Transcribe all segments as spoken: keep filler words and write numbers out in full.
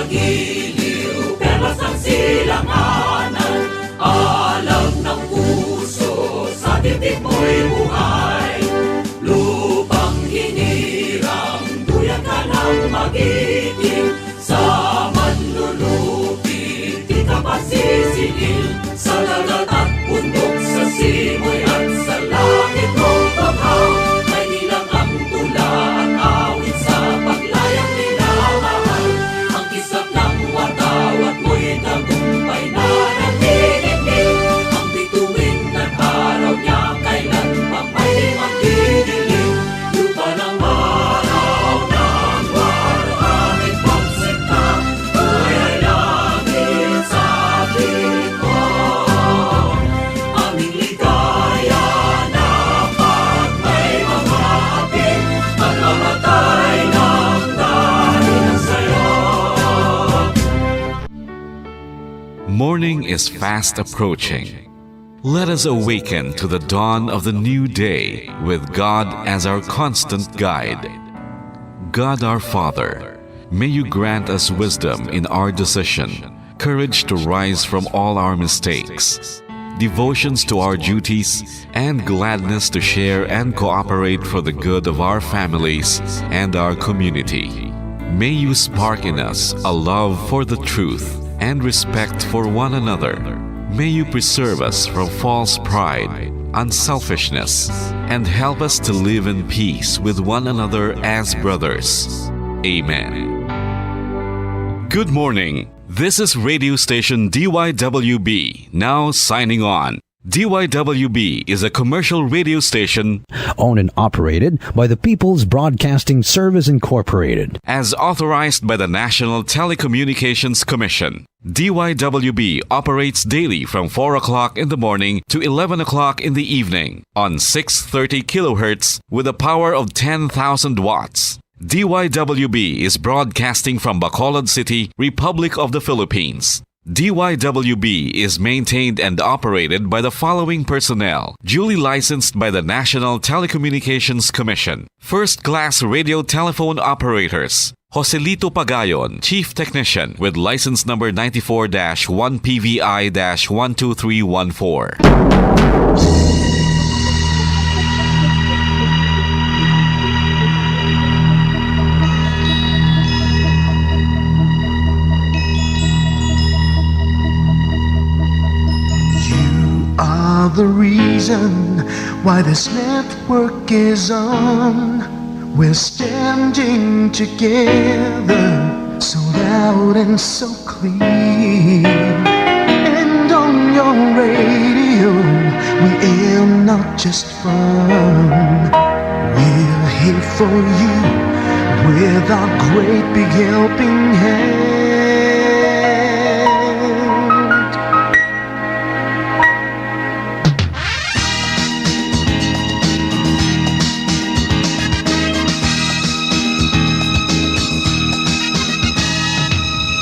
Giliw, perlas ang silanganan, alam ng puso, sa dibdib mo'y buhay. Lupang hinirang, duyan ka ng magiting, sa manlulupi, di ka pasisingil, sa dagat at bundok, sa simoy at sa langit mong bughaw. May nilang ang tula at awit sa paglayang minamahal. Ang kisap ng watawat mo'y tagumpay na naniningil. Ang bituin at araw niya kailan pa may di magdidilim. Lupa ng araw ng waruhangin pagsinta, buhay ay langit sa piling mo. Aming ligaya na pag may mga hapit, at mamatay ng dahil sa'yo. Morning is fast approaching. Let us awaken to the dawn of the new day with God as our constant guide. God our Father, may you grant us wisdom in our decision, courage to rise from all our mistakes, devotions to our duties, and gladness to share and cooperate for the good of our families and our community. May you spark in us a love for the truth and respect for one another. May you preserve us from false pride, unselfishness, and help us to live in peace with one another as brothers. Amen. Good morning. This is radio station D Y W B, now signing on. D Y W B is a commercial radio station owned and operated by the People's Broadcasting Service Incorporated. As authorized by the National Telecommunications Commission. D Y W B operates daily from four o'clock in the morning to eleven o'clock in the evening on six thirty kilohertz with a power of ten thousand watts. D Y W B is broadcasting from Bacolod City, Republic of the Philippines. D Y W B is maintained and operated by the following personnel, duly licensed by the National Telecommunications Commission. First class radio telephone operators, Joselito Pagayon, Chief Technician, with license number ninety-four dash one P V I dash one two three one four. You are the reason why this network is on. We're standing together, so loud and so clear. And on your radio, we aim not just fun. We're here for you with our great big helping hand.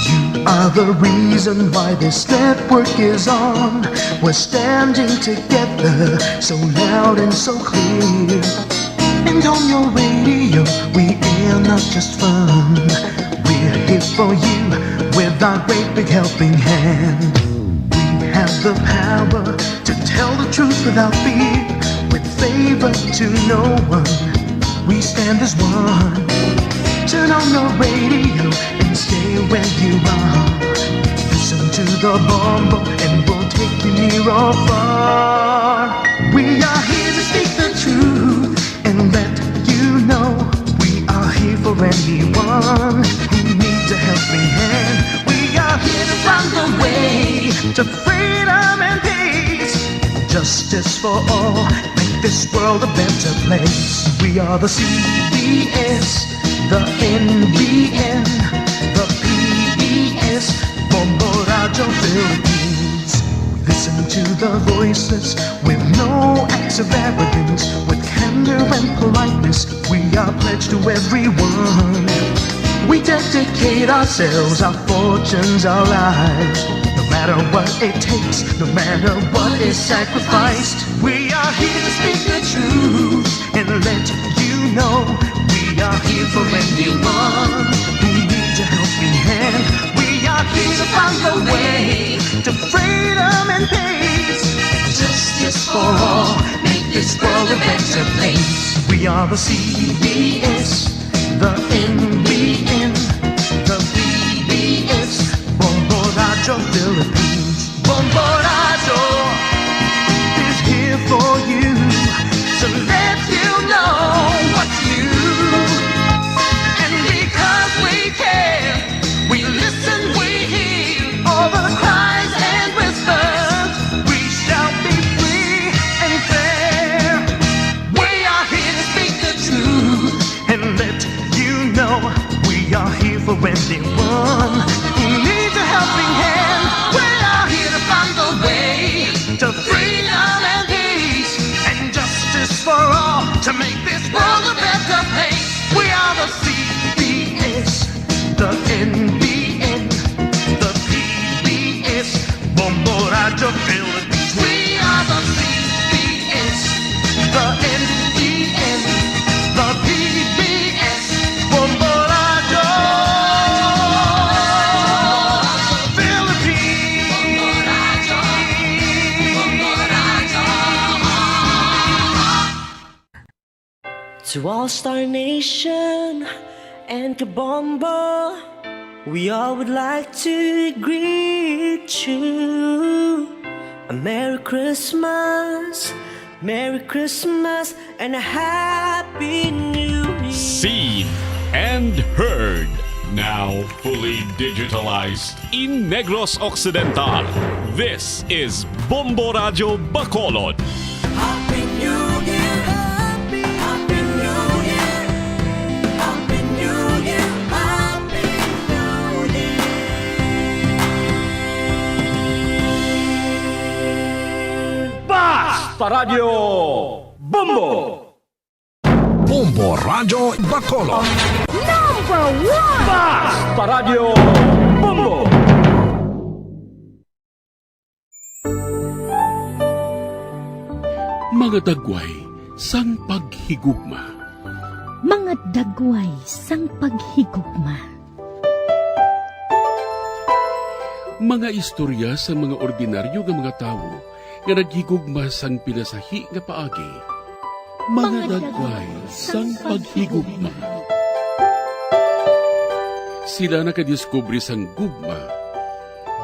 You are the reason why this network is on. We're standing together, so loud and so clear. And on your radio, we air not just fun. We're here for you with our great big helping hand. We have the power to tell the truth without fear, with favor to no one. We stand as one. Turn on your radio and stay where you are. Listen to the bombo and we'll take you near or far. We are here to speak the truth and let you know we are here for anyone who needs a helping hand. We are here to find a way to freedom and peace, justice for all, make this world a better place. We are the C B S, the N B N, the P B S, Bombo Radio Philippines. Listen to the voices with no acts of arrogance, with candor and politeness. We are pledged to everyone. We dedicate ourselves, our fortunes, our lives. No matter what it takes, no matter what is sacrificed, we are here to speak the truth and let you know we are here for anyone who needs a helping hand. Here to find the way to freedom and peace. Justice for all, make this world a better place. We are the C B S, the N B N, the P B S, Bombo Radyo Philippines. Bombo Radyo is here for you to let you know what's new. And because we care, we listen, we hear all the cries and whispers. We shall be free and fair. We are here to speak the truth and let you know we are here for anyone who needs a helping hand. We are here to find the way to freedom and peace and justice for all to make this world a better place. We are the C B S, the N B N, the P B S, Bombo Radyo Philippines. We are the C B S, the N B N, the P B S, Bombo Radyo Philippines. To All Star Nation and Kabombo, we all would like to greet you a Merry Christmas, Merry Christmas, and a Happy New Year. Seen and heard, now fully digitalized in Negros Occidental. This is Bombo Radyo Bacolod. Happy New Year! Happy, Happy New Year! Happy New Year! Happy New Year! Basta Radyo Bombo! Bombo Radyo Bacolod. Number one! Basta Radyo Bombo! Mga dagway sang paghigugma. Mga dagway sang paghigugma. Mga istorya sang mga ordinaryo nga mga tawo nga naghigugma sang pinasahi nga paagi. Mga dagway sang paghigugma. Sila nakadiskubre sang gugma.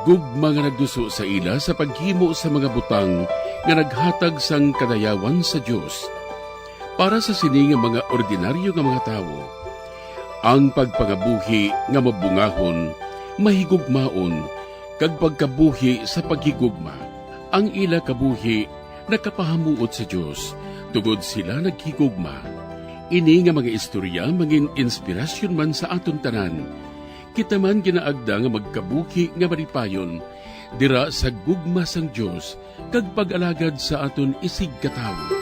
Gugma nga nagduso sa ila sa paghimo sa mga butang nga naghatag sang kadayawan sa Dios. Para sa sini nga mga ordinaryo nga mga tawo, ang pagpangabuhi nga mabungahon, mahigugmaon, kag pagkabuhi sa paghigugma. Ang ila kabuhi nakapahamuot sa Dios, tungod sila naghigugma. Ini nga mga istorya mangin-inspirasyon man sa aton tanan. Kita man ginaagda nga magkabuhi nga malipayon dira sa gugma sang Dios kag pag-alagad sa aton isigkatawo.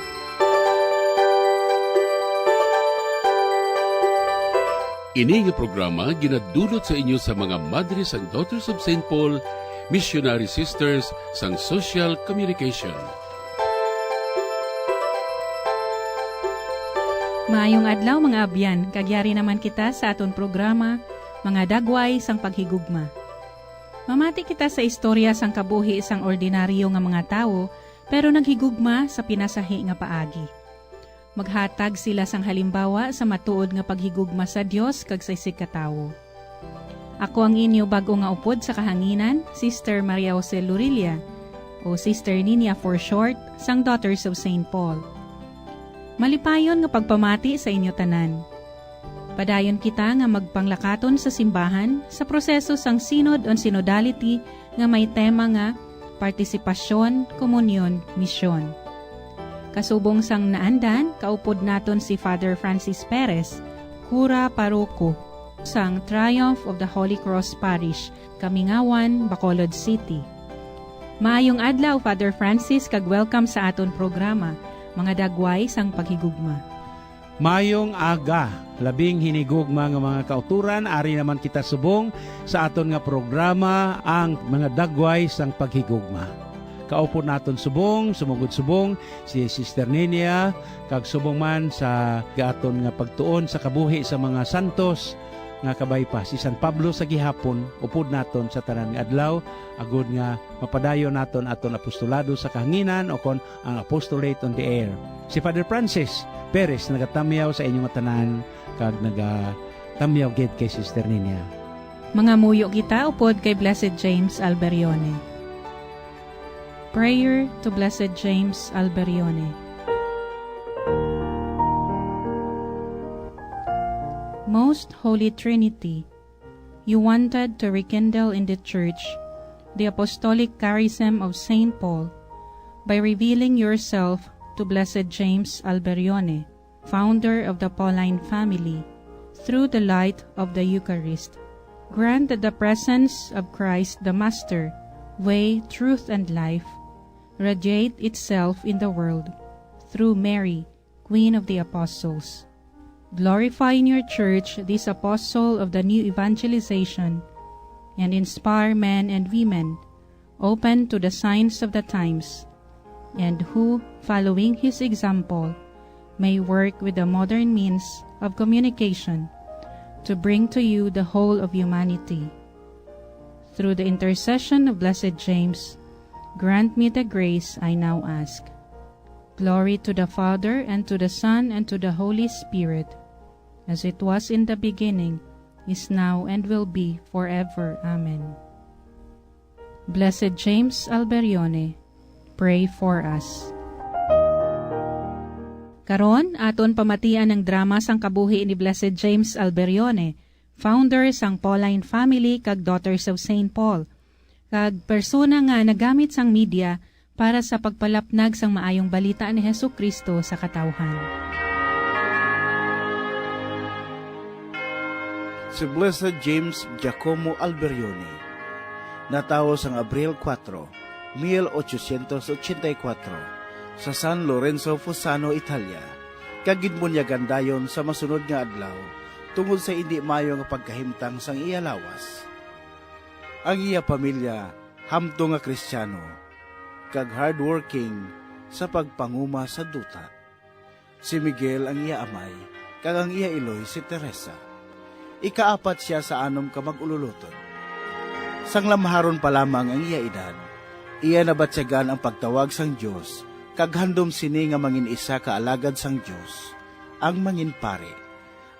Ini nga programa ginadulot sa inyo sa mga madre sang Daughters of Saint Paul, Missionary Sisters sang Social Communication. Maayong adlaw, mga abyan, kag yari naman kita sa aton programa, Mga Dagway sang Paghigugma. Mamati kita sa istorya sang kabuhi sang ordinaryo nga mga tawo, pero naghigugma sa pinasahi nga paagi. Maghatag sila sang halimbawa sa matuod nga paghigugma sa Dios kag sa isigkatawo. Ako ang inyo bag-o nga upod sa kahanginan, Sister Maria Jose Lorilla, o Sister Ninia for short, sang Daughters of Saint Paul. Malipayon nga pagpamati sa inyo tanan. Padayon kita nga magpanglakaton sa simbahan sa proseso sang Synod on Synodality nga may tema nga Partisipasyon, Komunyon, Misyon. Kasubong sang naandan, kaupod naton si Father Francis Perez, Kura Paroko sang Triumph of the Holy Cross Parish, Kamingawan, Bacolod City. Maayong adlaw, Father Francis, kag welcome sa aton programa, Mga Dagway sang Paghigugma. Mayong aga, labing hinigugma nga mga kauturan, ari naman kita subong sa aton nga programa, ang Mga Dagway sang Paghigugma. Kaupod naton subong, sumugod subong, si Sister Ninia, kag subong man sa aton nga pagtuon sa kabuhi sa mga santos, nga kabay pa si San Pablo sa gihapon, upod naton sa tanan nga adlaw, agod nga mapadayon naton aton apostolado sa kahanginan, o kon ang apostolate on the air. Si Father Francis Perez nagatamyaw sa inyo nga tanan, kag nagatamyaw gid kay Sister Ninia. Mangamuyo kita upod kay Blessed James Alberione. Prayer to Blessed James Alberione. Most Holy Trinity, you wanted to rekindle in the Church the apostolic charism of Saint Paul by revealing yourself to Blessed James Alberione, founder of the Pauline family, through the light of the Eucharist. Grant that the presence of Christ the Master, way, truth, and life, radiate itself in the world through Mary, Queen of the Apostles. Glorify in your Church this apostle of the new evangelization, and inspire men and women open to the signs of the times, and who, following his example, may work with the modern means of communication to bring to you the whole of humanity. Through the intercession of Blessed James, grant me the grace I now ask. Glory to the Father, and to the Son, and to the Holy Spirit, as it was in the beginning, is now, and will be forever. Amen. Blessed James Alberione, pray for us. Karon, aton pamatian ang drama sang kabuhi ni Blessed James Alberione, founder sang Pauline Family kag Daughters of Saint Paul, kag persona nga nagamit sang media para sa pagpalapnag sang maayong balita ni Jesu-Cristo sa katawhan. Si Blessed James Giacomo Alberione natawo sang Abril kuwatro, mil ochocientos ochenta y kuwatro, sa San Lorenzo Fusano, Italia, kag ginbunyagan dayon sa masunod nga adlaw tungod sa indi maayo nga pagkahimtang sang iya lawas. Ang iya pamilya hamtong nga Kristiyano, kag hardworking sa pagpanguma sa duta. Si Miguel ang iya amay, kag ang iya iloy si Teresa. Ikaapat sia sa anom ka mag-ululotod. Sang lamharon pa lamang ang iya edad, iya nabatyagan ang pagtawag sang Dios, kag handom sini nga mangin-isa ka alagad sang Dios, ang mangin pari.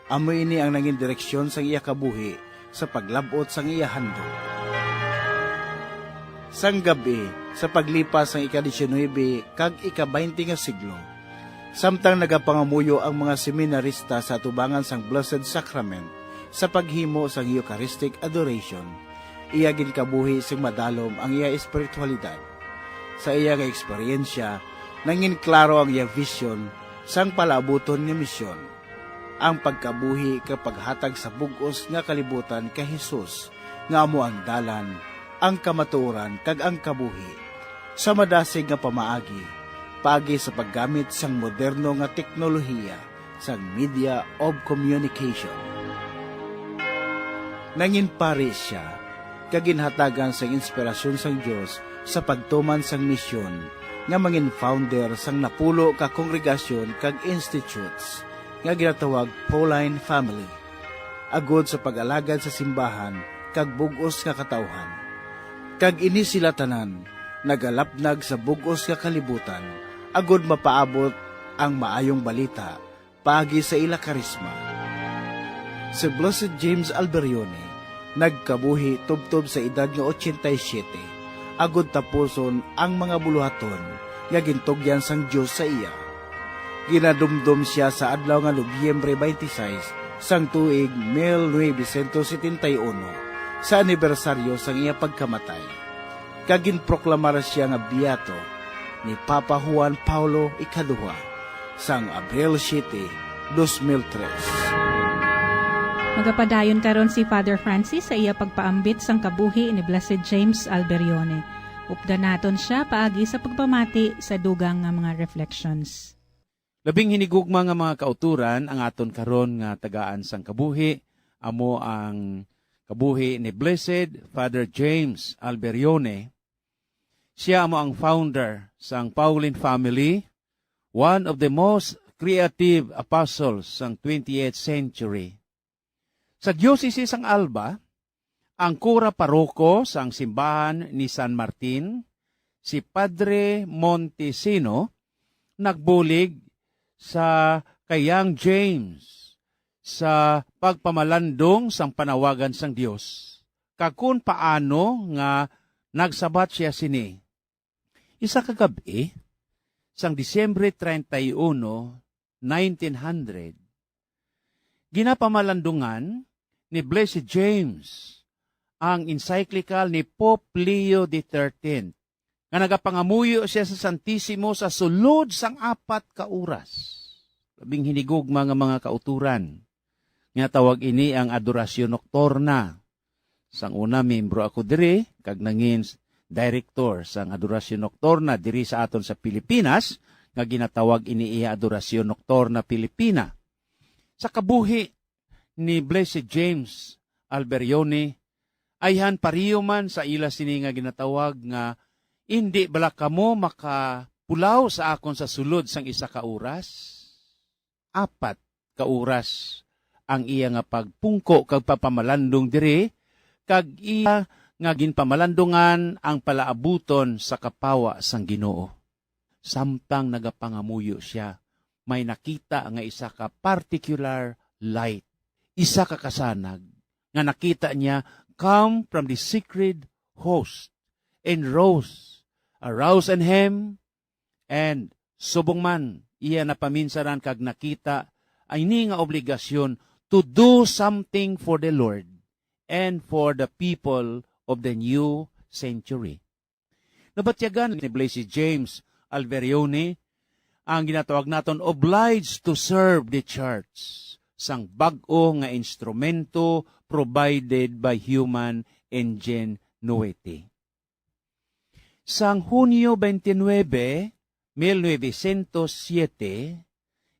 Amo ini ang nangin direksyon sang iya kabuhi sa paglab-ot sang iya handom. Sang gab-i, sa paglipas sang ika-diecinuebe kag ika-baynte nga siglo, samtang nagapangamuyo ang mga seminarista sa atubangan sang Blessed Sacrament sa paghimo sang Eucharistic Adoration, iya ginkabuhi sing madalom ang iya espiritualidad. Sa iya nga eksperyensya, nangin klaro ang iya vision sang palaabuton nga misyon, ang pagkabuhi kag paghatag sa bug-os nga kalibutan kay Jesus, nga amo ang dalan, ang kamatuoran, kag ang kabuhi, sa madasig nga pamaagi, paagi sa paggamit sang moderno nga teknolohiya sang media of communication. Nangin pari sia, kag ginhatagan sang inspirasyon sang Dios sa pagtuman sang misyon nga mangin founder sang napulo ka kongregasyon kag institutes nga ginatawag Pauline Family, agod sa pag-alagad sa simbahan kag bug-os nga katawhan. Kag ini sila tanan nagalapnag sa bug-os nga kalibutan, agod mapaabot ang maayong balita paagi sa ila karisma. Si Blessed James Alberione nagkabuhi tubtob sa edad nga ochenta y siete, agud tapuson ang mga buluhaton nga gintugyan sang Dios sa iya. Ginadumdom sia sa adlaw nga Nobyembre twenty-six sang tuig mil novecientos setenta y uno, sa anibersaryo sang iya pagkamatay, kag ginproklamar sia nga beato ni Papa Juan Paulo Ikaduha sang Abril siete, dos mil tres. Magapadayon karon si Father Francis sa iya pagpaambit sang kabuhi ni Blessed James Alberione. Updan naton sia paagi sa pagpamati sa dugang nga mga reflections. Labing hinigugma nga mga kauturan ang aton karon nga tagaan sang kabuhi, amo ang kabuhi ni Blessed Father James Alberione. Sia amo ang founder sang Pauline family, one of the most creative apostles sang twentieth century. Sa Diocese sang Alba, ang kura paroko sang simbahan ni San Martin, si Padre Montesino, nagbulig sa kay Young James sa pagpamalandong sang panawagan sang Dios, kag kon paano nga nagsabat sia sini. Isa ka gab-i, sang Disyembre treinta y uno, nineteen hundred, ginapamalandungan ni Blessed James ang encyclical ni Pope Leo the thirteenth, nga nagapangamuyo siya sa Santisimo sa sulod sang apat ka oras. Labing hinigugma nga mga kauturan, nga tawag ini ang adorasyon noktorna. Sang una, miyembro ako diri, kag nangin s-, direktor sang adorasyon noktorna diri sa aton sa Pilipinas, nga ginatawag ini iya adorasyon noktorna Pilipina. Sa kabuhi ni Blessed James Alberione, ayhan pareho man sa ila sini nga ginatawag nga, "Indi bala kamo makapulaw sa akon sa sulod sang isa ka oras?" Apat ka oras ang iya nga pagpungko kag pagpamalandong diri, kag iya nga ginpamalandungan ang palaabuton sa kapawa sang Ginoo. Samtang nagapangamuyo sia, may nakita nga isa ka particular light, isa ka kasanag nga nakita niya come from the sacred host, and rose arouse in him, and subong man iya napaminsaran kag nakita ini nga obligasyon to do something for the Lord and for the people of the new century. Nabatyagan ni Blessed James Alberione ang ginatawag naton obliged to serve the church sang bag-o nga instrumento provided by human ingenuity. Sang Hunyo twenty-nine, mil novecientos siete,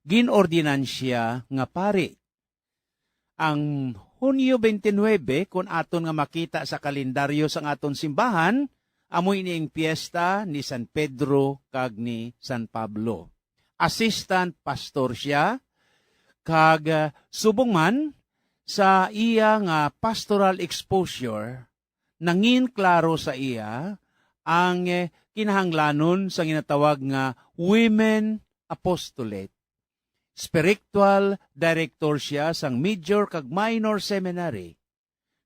gin-ordinan sia nga pari. Ang Hunyo twenty-nine, kun aton nga makita sa kalendaryo sang aton simbahan, amo ini ang piyesta ni San Pedro kag ni San Pablo. Assistant pastor sia, kag, ah, subong man sa iya nga pastoral exposure, nangin klaro sa iya ang, eh, kinahanglanon sa ginatawag nga women apostolate. Spiritual director sia sang major kag minor seminary,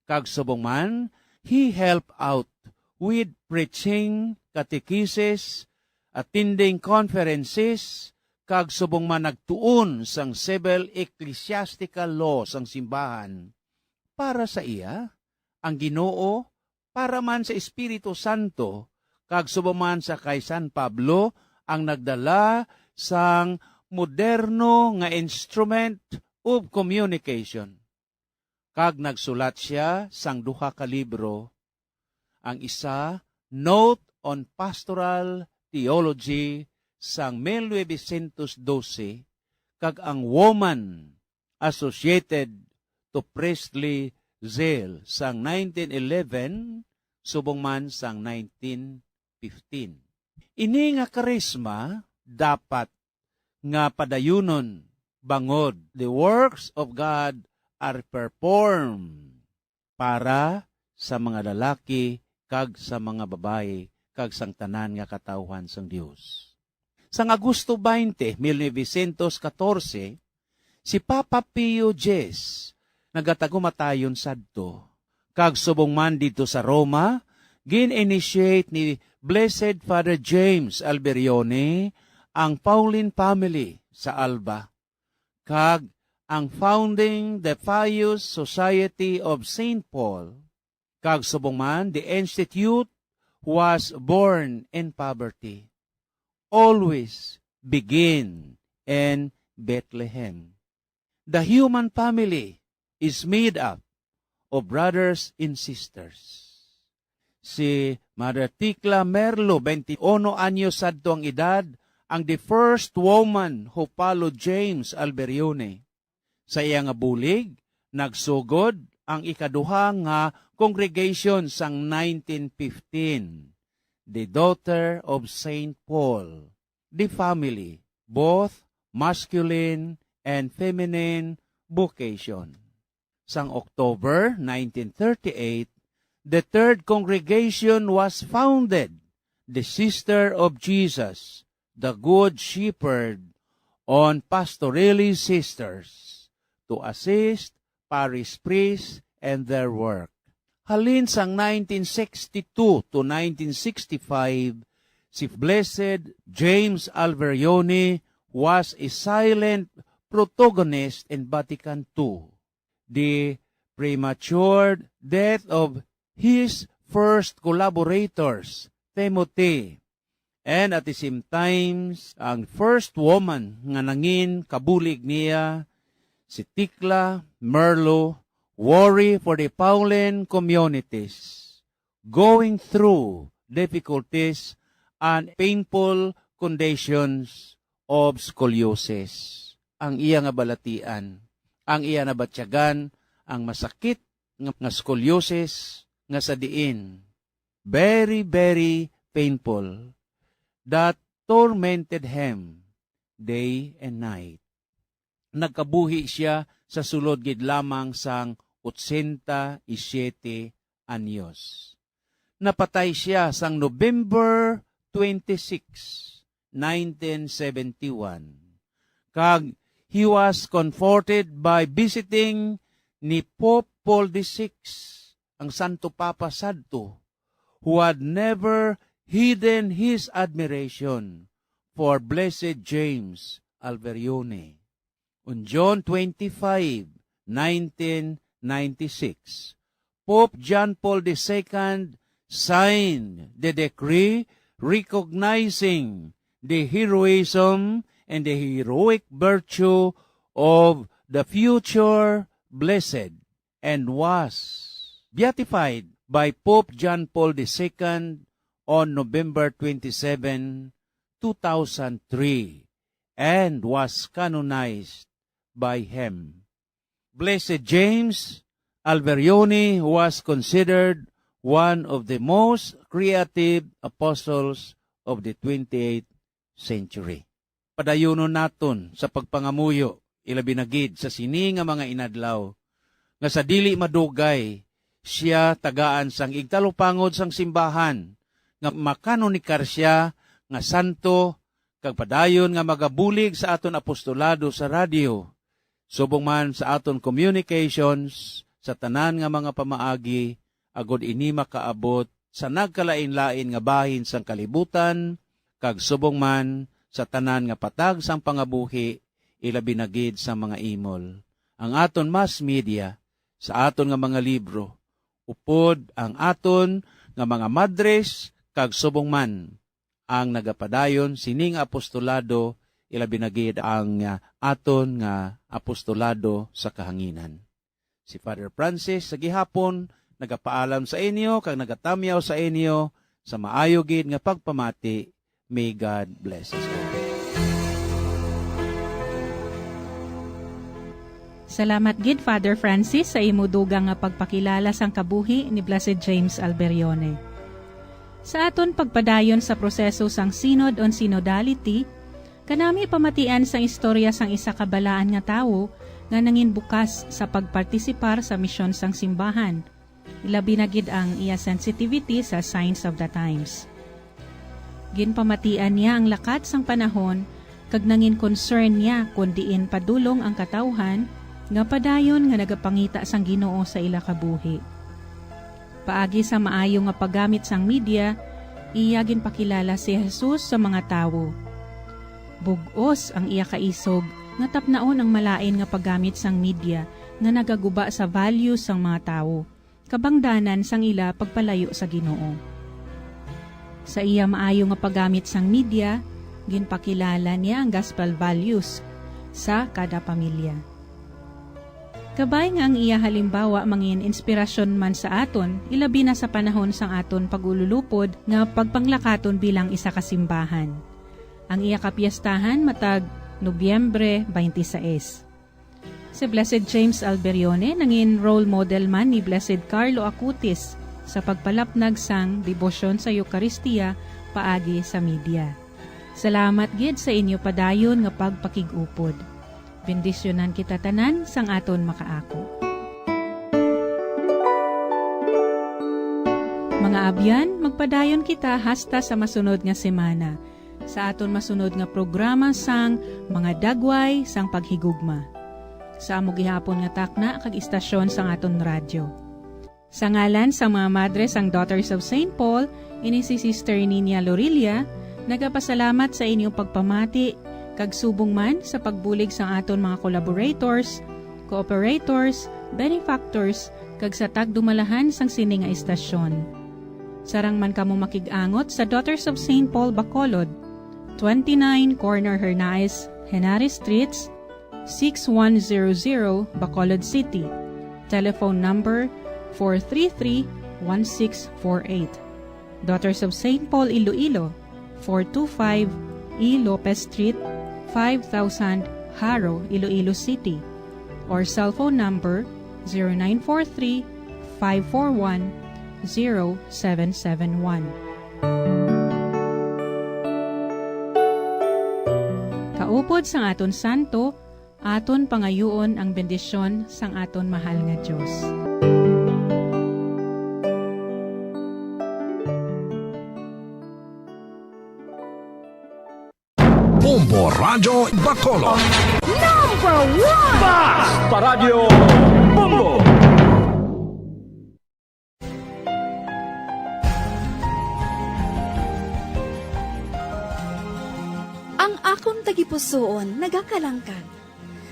kag subong man, he helped out with preaching, catechesis, attending conferences, kag subong man nagtuon sang civil ecclesiastical law sang simbahan. Para sa iya, ang Ginoo, para man sa Espiritu Santo, kag subong man sa kay San Pablo, ang nagdala sang moderno nga instrument of communication. Kag nagsulat sia sang duha ka libro, ang isa, Note on Pastoral Theology, sang mil novecientos dose, kag ang Woman Associated to Priestly Zeal sang nineteen eleven, subong man sang nineteen fifteen. Ini nga karisma dapat nga padayunon, bangod the works of God are performed para sa mga lalaki kag sa mga babayi kag sang tanan nga katawhan sang Dios. Sang Agosto twenty, mil novecientos katorse, si Papa Pio X nagatagumatayon sadto, kag subong man didto sa Roma, gin-initiate ni Blessed Father James Alberione ang Pauline family sa Alba, kag ang founding the Pious Society of Saint Paul, kag subong man, the Institute was born in poverty. Always begin in Bethlehem. The human family is made up of brothers and sisters. Si Mother Tikla Merlo, twenty-uno anyos sadto ang edad, ang the first woman who followed James Alberione. Sa iya nga bulig, nagsugod ang ikaduha nga congregation sang nineteen fifteen, the Daughter of Saint Paul, the family, both masculine and feminine vocation. sang October nineteen thirty-eight, the third congregation was founded, the Sister of Jesus, the Good Shepherd, on Pastorelli Sisters, to assist parish priests and their work. Halin sang nineteen sixty-two to nineteen sixty-five, si Blessed James Alverione was a silent protagonist in Vatican two. The premature death of his first collaborators, Timothy, and at the same times, ang first woman nga nangin kabulig niya, si Tikla Merlo, worry for the Pauline communities going through difficulties and painful conditions of scoliosis. Ang iya nga balatian, ang iya nabatyagan, ang masakit nga, nga scoliosis nga sa diin very, very painful that tormented him day and night. Nagkabuhi siya sa sulod gid lamang sang otsenta y siyete anyos. Napatay siya sang November twenty-six, nineteen seventy-one. Kag he was comforted by visiting ni Pope Paul the Sixth, ang Santo Papa sadto, who had never hidden his admiration for Blessed James Alverione. On June twenty-five, nineteen ninety-six, Pope John Paul the Second signed the decree recognizing the heroism and the heroic virtue of the future blessed, and was beatified by Pope John Paul the Second on November twenty-seven, two thousand three, and was canonized by him. Blessed James Alverione was considered one of the most creative apostles of the twenty-eighth century. Padayunon naton sa pagpangamuyo, ilabi na gid sa sini nga mga inadlaw, nga sa dili madugay sia tagaan sang igtalupangod sang simbahan, nga makanonikar sia nga santo, kag padayon nga magabulig sa aton apostolado sa radyo, subong man sa aton communications sa tanan nga mga pamaagi, agod ini makaabot sa nagkalain-lain nga bahin sang kalibutan, kag subong man sa tanan nga patag sang pangabuhi, ilabi na gid sa mga imol, ang aton mass media, sa aton nga mga libro, upod ang aton nga mga madres, kag subong man ang nagapadayon sini nga apostolado, ilabi na gid ang, ah, aton nga apostolado sa kahanginan. Si Father Francis sa gihapon nagapaalam sa inyo kag nagatamyaw sa inyo sa maayo gid nga pagpamati. May God bless us all. Salamat gid, Father Francis, sa imo dugang nga pagpakilala sang kabuhi ni Blessed James Alberione. Sa aton pagpadayon sa proseso sang Synod on Synodality, kanami pamatian sang istorya sang isa ka balaan nga tawo nga nangin bukas sa pagpartisipar sa misyon sang simbahan, ilabi na gid ang iya sensitivity sa signs of the times. Ginpamatian niya ang lakat sang panahon kag nangin concern niya kon diin padulong ang katawuhan nga padayon nga nagapangita sang Ginoo sa ila kabuhi. Paagi sa maayo nga paggamit sang media, iya ginpakilala si Jesus sa mga tawo. Bug-os ang iya kaisog nga tapnaon ang malain nga paggamit sang media nga nagaguba sa values sang mga tawo, kabangdanan sang ila pagpalayo sa Ginoo. Sa iya maayo nga paggamit sang media, ginpakilala niya ang gospel values sa kada pamilya. Kabay nga ang iya halimbawa mangin inspirasyon man sa aton, ilabi na sa panahon sang aton pag-ululupod nga pagpanglakaton bilang isa ka simbahan. Ang iya kapiestahan matag Nobyembre twenty-six. Si Blessed James Alberione nangin role model man ni Blessed Carlo Acutis sa pagpalapnag sang debosyon sa Eukaristia paagi sa media. Salamat gid sa inyo padayon nga pagpakig-upod. Bendisyonan kita tanan sang aton makaako. Mga abyan, magpadayon kita hasta sa masunod nga semana, sa aton masunod nga programa sang Mga Dagway sang Paghigugma, sa amo gihapon nga takna kag istasyon sang aton radyo. Sa ngalan sang mga madre sang Daughters of Saint Paul, ini si Sister Ninia Lorilla, nagapasalamat sa inyong pagpamati, kag subong man sa pagbulig sang aton mga collaborators, cooperators, benefactors, kag sa tagdumalahan sang sini nga istasyon. Sarang man kamo makig-angot sa Daughters of Saint Paul Bacolod, twenty-nine Corner Hernaez, Henares Streets, six one zero zero, Bacolod City. Telephone number four three three, one six four eight. Daughters of Saint Paul Iloilo, four two five E Lopez Street, five thousand, Jaro, Iloilo City, or cellphone number zero nine four three, five four one, zero seven seven one. Kaupod sang aton santo, aton pangayuon ang bendisyon sang aton mahal nga Dios. Bombo Radyo Bacolod. Number one! Basta Radyo Bombo! Ang akon tagipusoon nagakalangkag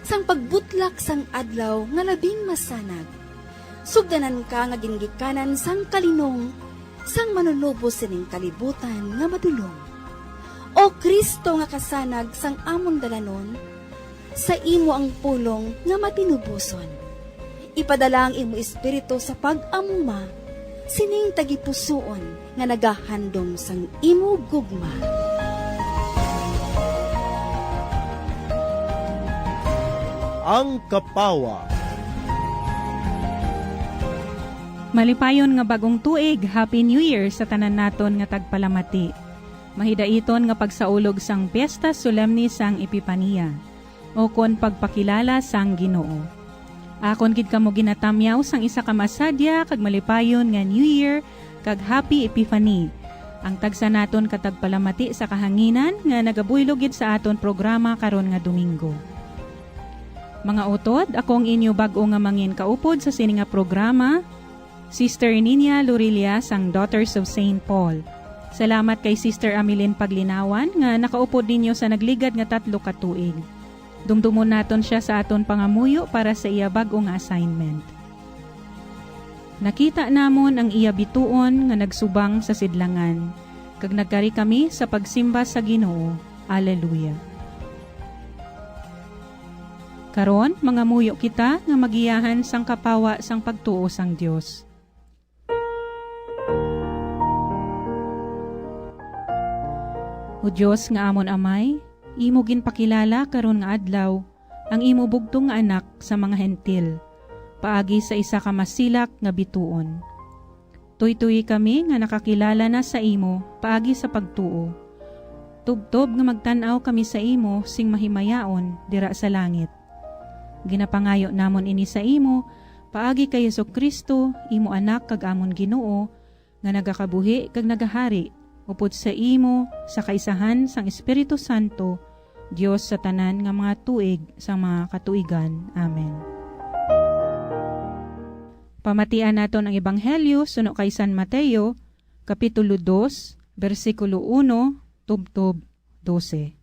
sang pagbutlak sang adlaw nga labing masanag. Sugdanan ka nga gingikanan sang kalinong sang Manunubos sining kalibutan nga madulom. O Cristo nga kasanag sang amon dalanon, sa imo ang pulong nga matinuboson. Ipadala ang imo Espiritu sa pag-amuma sining tagipusoon nga nagahandom sang imo gugma. Ang Kapawa. Malipayon nga bag-ong tuig, Happy New Year sa tanan naton nga tagpalamati. Mahidaiton nga pagsaulog sang Piyesta Solemne sang Epipania, o kon pagpakilala sang Ginoo. Akon gid kamo ginatamyaw sang isa ka masadya kag malipayon nga New Year kag Happy Epiphany. Ang tagsa naton ka tagpalamati sa kahanginan nga nagabuylog gid sa aton programa karon nga Domingo. Mga utod, ako ang inyo bag-o nga mangin kaupod sa sini nga programa, Sister Ninia Lorilla sang Daughters of Saint Paul. Salamat kay Sister Ameline Paglinawan nga nakaupod ninyo sa nagligad nga tatlo ka tuig. Dumdumon naton sia sa aton pangamuyo para sa iya bag-o nga assignment. Nakita namon ang iya bituon nga nagsubang sa sidlangan, kag nagkari kami sa pagsimba sa Ginoo. Alleluia. Karon, mangamuyo kita nga magiyahan sang kapawa sang pagtuo sang Dios. O Dios nga amon Amay, imo ginpakilala karon nga adlaw ang imo bugtong nga Anak sa mga Hentil, paagi sa isa ka masilak nga bituon. Tuytoyi kami nga nakakilala na sa imo paagi sa pagtuo. Tubtob nga magtan-aw kami sa imo sing mahimayaon dira sa langit. Ginapangayo namon ini sa imo paagi kay Jesu-Cristo, imo Anak kag amon Ginoo, nga nagakabuhi kag nagahari upod sa imo sa kaisahan sang Espiritu Santo, Dios sa tanan nga mga tuig sang mga katuigan. Amen. Pamatian naton ang Ebanghelyo suno kay San Mateo, Kapitulo dos, bersikulo uno tubtob dose.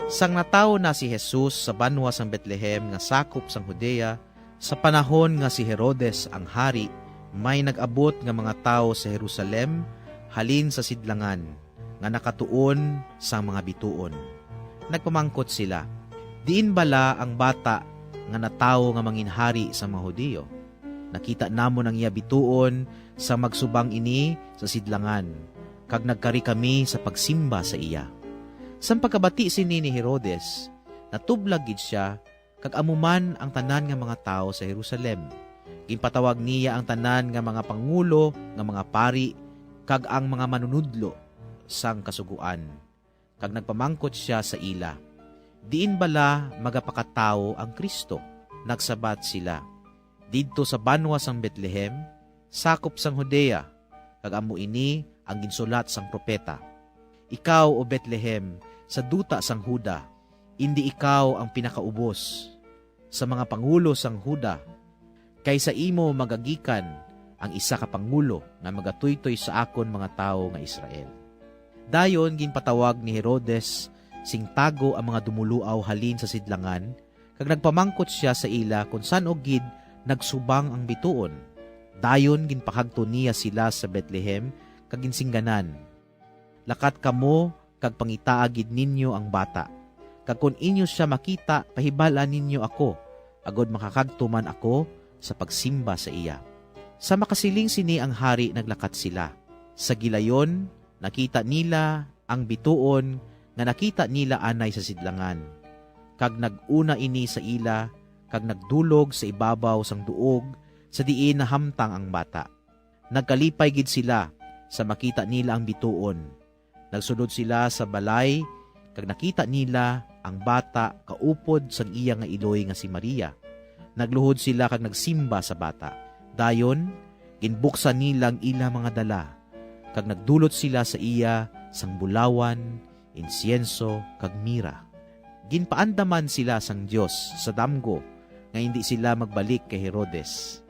Sang natawo na si Jesus sa banwa sang Betlehem nga sakop sang Judea, sa panahon nga si Herodes ang hari, may nag-abot nga mga tawo sa Jerusalem halin sa sidlangan, nga nakatuon sang mga bituon. Nagpamangkot sila, "Diin bala ang bata nga natawo nga manginhari sa mga Hudiyo? Nakita namon ang iya bituon sa magsubang ini sa sidlangan, kag nagkari kami sa pagsimba sa iya." Sang pagkabati sini ni Herodes, natublag gid sia, kag amo man ang tanan nga mga tawo sa Jerusalem. Ginpatawag niya ang tanan nga mga pangulo nga mga pari kag ang mga manunodlo sang Kasugoan, kag nagpamangkot sia sa ila, "Diin bala magapakatawo ang Cristo?" Nagsabat sila, didto sa banwa sang Betlehem, sakop sang Judea, kag amo ini ang ginsulat sang propeta: "Ikaw, O Betlehem, sa duta sang Juda, indi ikaw ang pinakaubos sa mga pangulo sang Juda, kay sa imo magagikan ang isa ka pangulo nga magatuytoy sa akon mga tawo nga Israel." Dayon ginpatawag ni Herodes sing tago ang mga dumuluaw halin sa sidlangan, kag nagpamangkot sia sa ila kon san-o gid nagsubang ang bituon. Dayon ginpakadto niya sila sa Betlehem kag ginsingganan, "Lakat kamo kag pangitaa gid ninyo ang bata, kag kon inyo sia makita, pahibal-an ninyo ako, agod makakadto man ako sa pagsimba sa iya." Sa makasiling sini ang hari, naglakat sila. Sa gilayon, nakita nila ang bituon nga nakita nila anay sa sidlangan, kag nag-una ini sa ila, kag nagdulog sa ibabaw sang duog sa diin nahamtang ang bata. Nagkalipay gid sila sa makita nila ang bituon. Nagsulod sila sa balay, kag nakita nila ang bata kaupod sang iya nga iloy nga si Maria. Nagluhod sila kag nagsimba sa bata. Dayon, ginbuksan nila ang ila mga dala, kag nagdulot sila sa iya sang bulawan, insiyenso, kag mira. Ginpaandaman sila sang Dios sa damgo nga indi sila magbalik kay Herodes.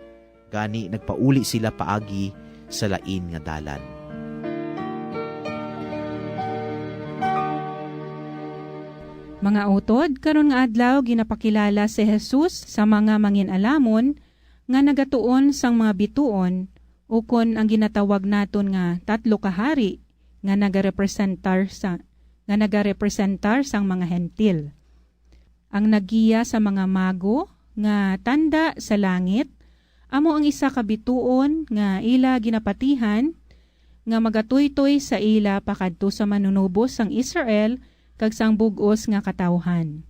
Gani, nagpauli sila paagi sa lain nga dalan. Mga utod, karon nga adlaw ginapakilala si Jesus sa mga mangin-alamon nga nagatuon sang mga bituon, ukon ang ginatawag naton nga tatlo ka hari nga nagarepresentar sa, nga nagarepresentar sang mga Hentil. Ang naggiya sa mga mago nga tanda sa langit amo ang isa ka bituon nga ila ginapatihan, nga magatuytoy sa ila pakadto sa Manunubos sang Israel kag sang bug-os nga katawuhan.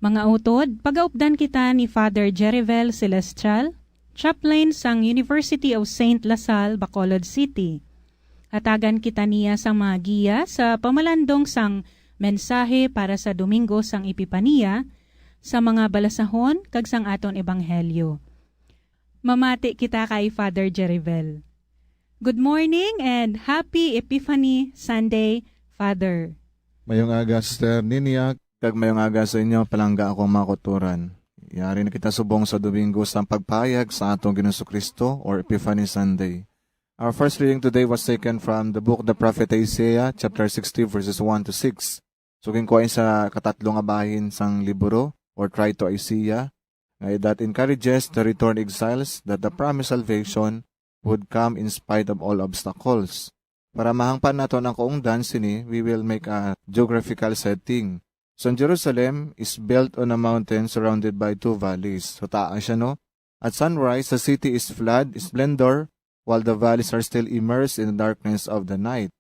Mga utod, pagaupdan kita ni Father Jerivel Celestial, chaplain sang University of Saint La Salle, Bacolod City. Hatagan kita niya sang mga giya sa pamalandong sang mensahe para sa Domingo sang Epipania, sa mga balasahon, kag sang aton ebanghelyo. Mamati kita kay Father Jerivel. Good morning and happy Epiphany Sunday, Father. Mayong aga, Sister Ninia, kag mayong aga sa inyo, palangga akong mga kauturan. Yari na kita subong sa Domingo sang Pagpahayag sa atong Ginoong Kristo, or Epiphany Sunday. Our first reading today was taken from the book of the prophet Isaiah, chapter sixty, verses one to six. So, ginkuha sa katatlo nga bahin sang libro, or Try to Isaiah, nga that encourages the returned exiles that the promised salvation would come in spite of all obstacles. Para mahangpan naton ang kaungdan sini, we will make a geographical setting. So, Jerusalem is built on a mountain surrounded by two valleys. So, taas siya, no? At sunrise, the city is flood splendor, while the valleys are still immersed in the darkness of the night.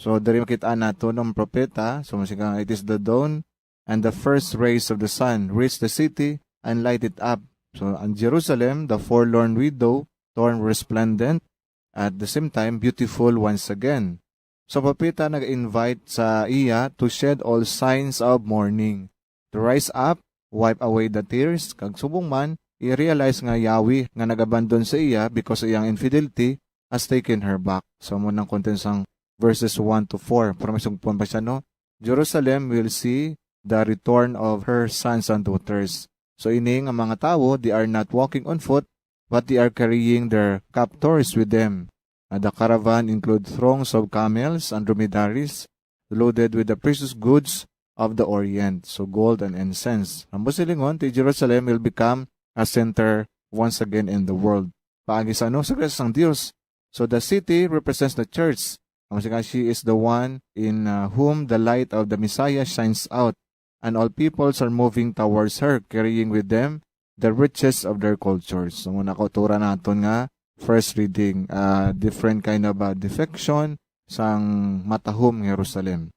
So, diri makita nato ang propeta. So, masigang, "It is the dawn, and the first rays of the sun reach the city and light it up." So, ang Jerusalem, the forlorn widow, turned resplendent, at the same time, beautiful once again. So, propeta nag-invite sa iya to shed all signs of mourning, to rise up, wipe away the tears, kag subong man, i-realize nga yawi nga nag-abandon sa iya because sa iyang infidelity has taken her back. So, amo nang content sang verses one to four. Pero may sugpon pa siya, no? "Jerusalem will see the return of her sons and daughters." So, ini nga mga tawo, they are not walking on foot, but they are carrying their captors with them. And the caravan include throngs of camels and dromedaries loaded with the precious goods of the Orient, so gold and incense. Ang busilingon, ti Jerusalem will become a center once again in the world. Paagi sa ano? Sa grasya sang Dios. So the city represents the church. Ang siya, she is the one in, uh, whom the light of the Messiah shines out, and all peoples are moving towards her, carrying with them the riches of their cultures. So, muna kauturan naton nga first reading, uh, different kind of, uh, defection sang matahom nga Jerusalem.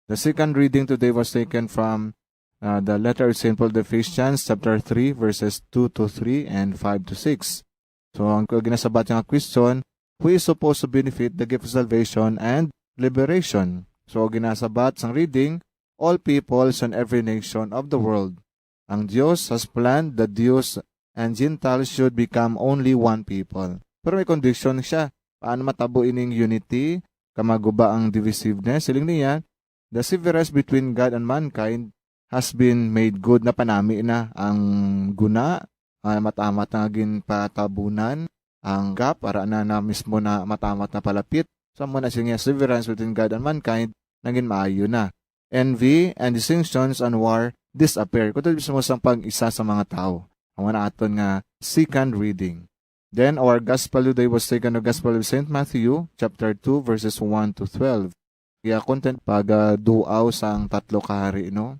The second reading today was taken from, uh, the letter of Saint Paul to the Ephesians, chapter three, verses two to three and five to six. So, ang ginasabat nga question, who is supposed to benefit the gift of salvation and liberation? So, ginasabat sang reading, all peoples and every nation of the world. Ang Dios has planned the Dios and Gentiles should become only one people. Pero may condition siya. Paano matabo ining unity? Kamaguba ang divisiveness. Siling niya, the severance between God and mankind has been made good. Napanami na ang guna, ah, matamat na ginpatabunan ang gap, ara na, na mismo na matamat na palapit. So, amo na siya nga severance between God and mankind, naging maayo na. Envy and distinctions and war disappear. Kutob mismo sang pag-isa sa mga tawo. Amo na aton nga second reading. Then, our gospel today was taken the Gospel of Saint Matthew, chapter two, verses one to twelve. Iya content pagaduaw sang tatlo ka hari, no?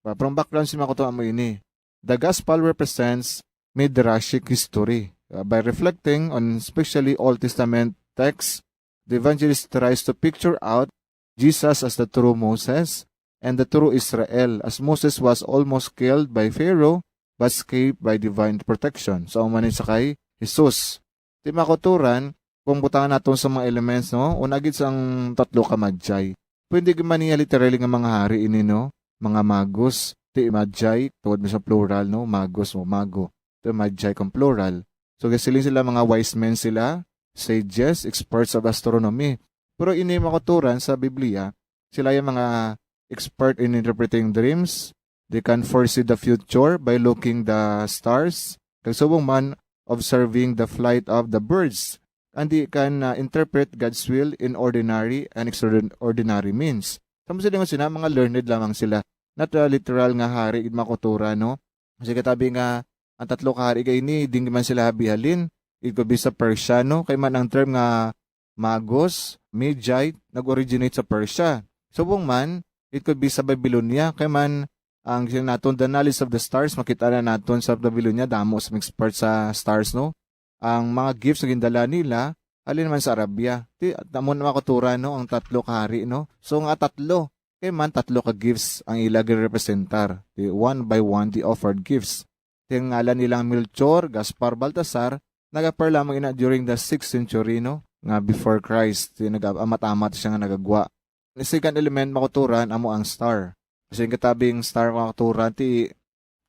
Pa-, from background, si Makoto amo ini. The gospel represents midrashic history. Uh, by reflecting on especially Old Testament texts, the evangelist tries to picture out Jesus as the true Moses and the true Israel, as Moses was almost killed by Pharaoh but escaped by divine protection. So, amo ni sa kay Jesus. Ti makuturan, kung butangan naton sa mga elements, no? Una gid sang tatlo ka magi. Pwede gid man niya literally nga mga hari ini, no? Mga magos. Ti magi, tungod man sa plural, no? Magos o mago. Ti magi kung plural. So, gasiling sila, mga wise men sila, sages, experts of astronomy. Pero ini makuturan sa Biblia, sila yung mga expert in interpreting dreams. They can foresee the future by looking the stars. Kag subong man, observing the flight of the birds. And they can, uh, interpret God's will in ordinary and extraordinary means. Sa mga sila, mga learned lamang sila. Not a literal nga hari, gid makuturan, no? Kasi katabi nga, ang tatlo ka hari kay ini, di man sila habihalin. It could be sa Persia, no? Kay man ang term nga magos, magi, nag-originate sa Persia. Subong man, it could be sa Babylonia. Kay man, ang sila naton, the knowledge of the stars, makita na naton sa Babylonia, damo sa mga expert sa stars, no? Ang mga gifts nga gindala nila, halin man sa Arabia. Ti, amo na makuturan, no? Ang tatlo ka hari, no? So, nga tatlo. Kay man, tatlo ka gifts ang ila ginrepresentar. Ti, one by one, they offered gifts. Ti, ang ngalan nilang Melchor, Gaspar, Baltasar, nag-appear lamang ina during the sixth century, no? Nga before Christ. Ti, nag-, amat-amat siya nga nagagwa. The second element, makuturan, amo ang star. Kasi ang katabing star, makuturan, ti,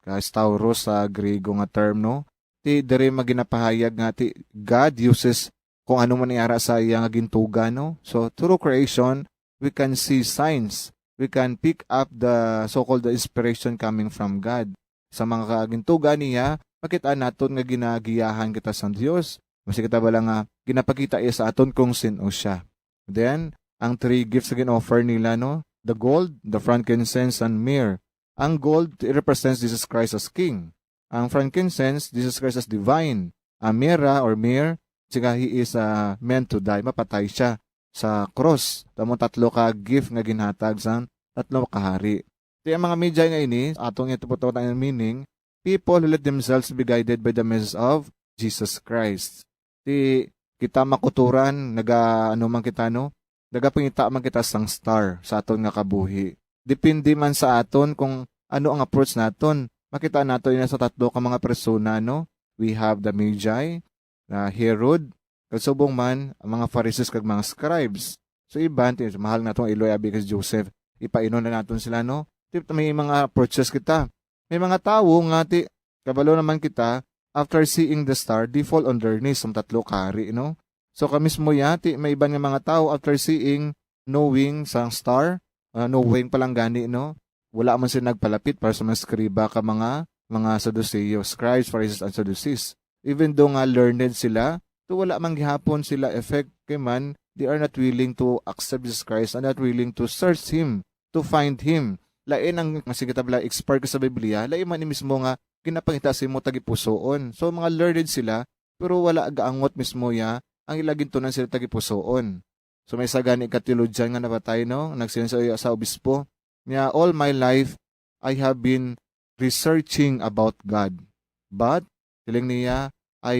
ka Stauros sa Griego nga term, no? Ti, diri maginapahayag nga ti God uses kung ano man iara sa iya nga gintuga, no? So, through creation, we can see signs. We can pick up the so-called the inspiration coming from God. Sa mga kagintuga niya, makita naton nga ginagiyahan kita sang Dios. Basi kita bala nga ginapakita iya sa aton kung sin-o siya. Then, ang three gifts nga gin-offer nila, no? The gold, the frankincense, and myrrh. Ang gold represents Jesus Christ as King. Ang frankincense, Jesus Christ as divine. Ang myrrh or myrrh, siya, he is, uh, meant to die. Mapatay siya sa cross. Tamo tatlo ka gift nga ginhatag sa tatlo ka hari. Ti ang mga magi nga ini, atong itupot ang meaning, people who let themselves be guided by the message of Jesus Christ. Ti kita makuturan, naga-, ano man kita, no? Nagapangita man kita sang star sa aton nga kabuhi. Depende man sa aton kung ano ang approach naton. Makita nato ina sa tatlo ka mga persona, no? We have the Magi, na Herod, kag subong man ang mga Pharisees kag mga scribes. So, iban, ti-, mahal naton iloy abi kay Joseph. Ipainon na naton sila, no? Ti, may mga approaches kita. May mga tawo nga ti, kabalo naman kita, after seeing the star, they fall on their knees, ang tatlo ka hari, no? So, kami mismo ya, ti, may iban nga mga tawo, after seeing, knowing sa star, ah, knowing pa lang gani, no? Wala man sila nagpalapit para sa mga eskriba ka mga, mga Saduceo, scribes, Pharisees, and Sadducees. Even though nga learned sila, to wala man gihapon sila effect kay man, they are not willing to accept Jesus Christ and not willing to search Him, to find Him. Lain ang, nga sige ta bala, expert ka sa Biblia, lain man ni mismo nga ginapangita sa imo tagipusoon. So, mga learned sila, pero wala gaangot mismo ya ang ila gintunan sila tagipusoon. So, may isa gani ka theologian nga napatay, no? Nagsiling sa, sa obispo niya, "All my life, I have been researching about God. But," siling niya, "I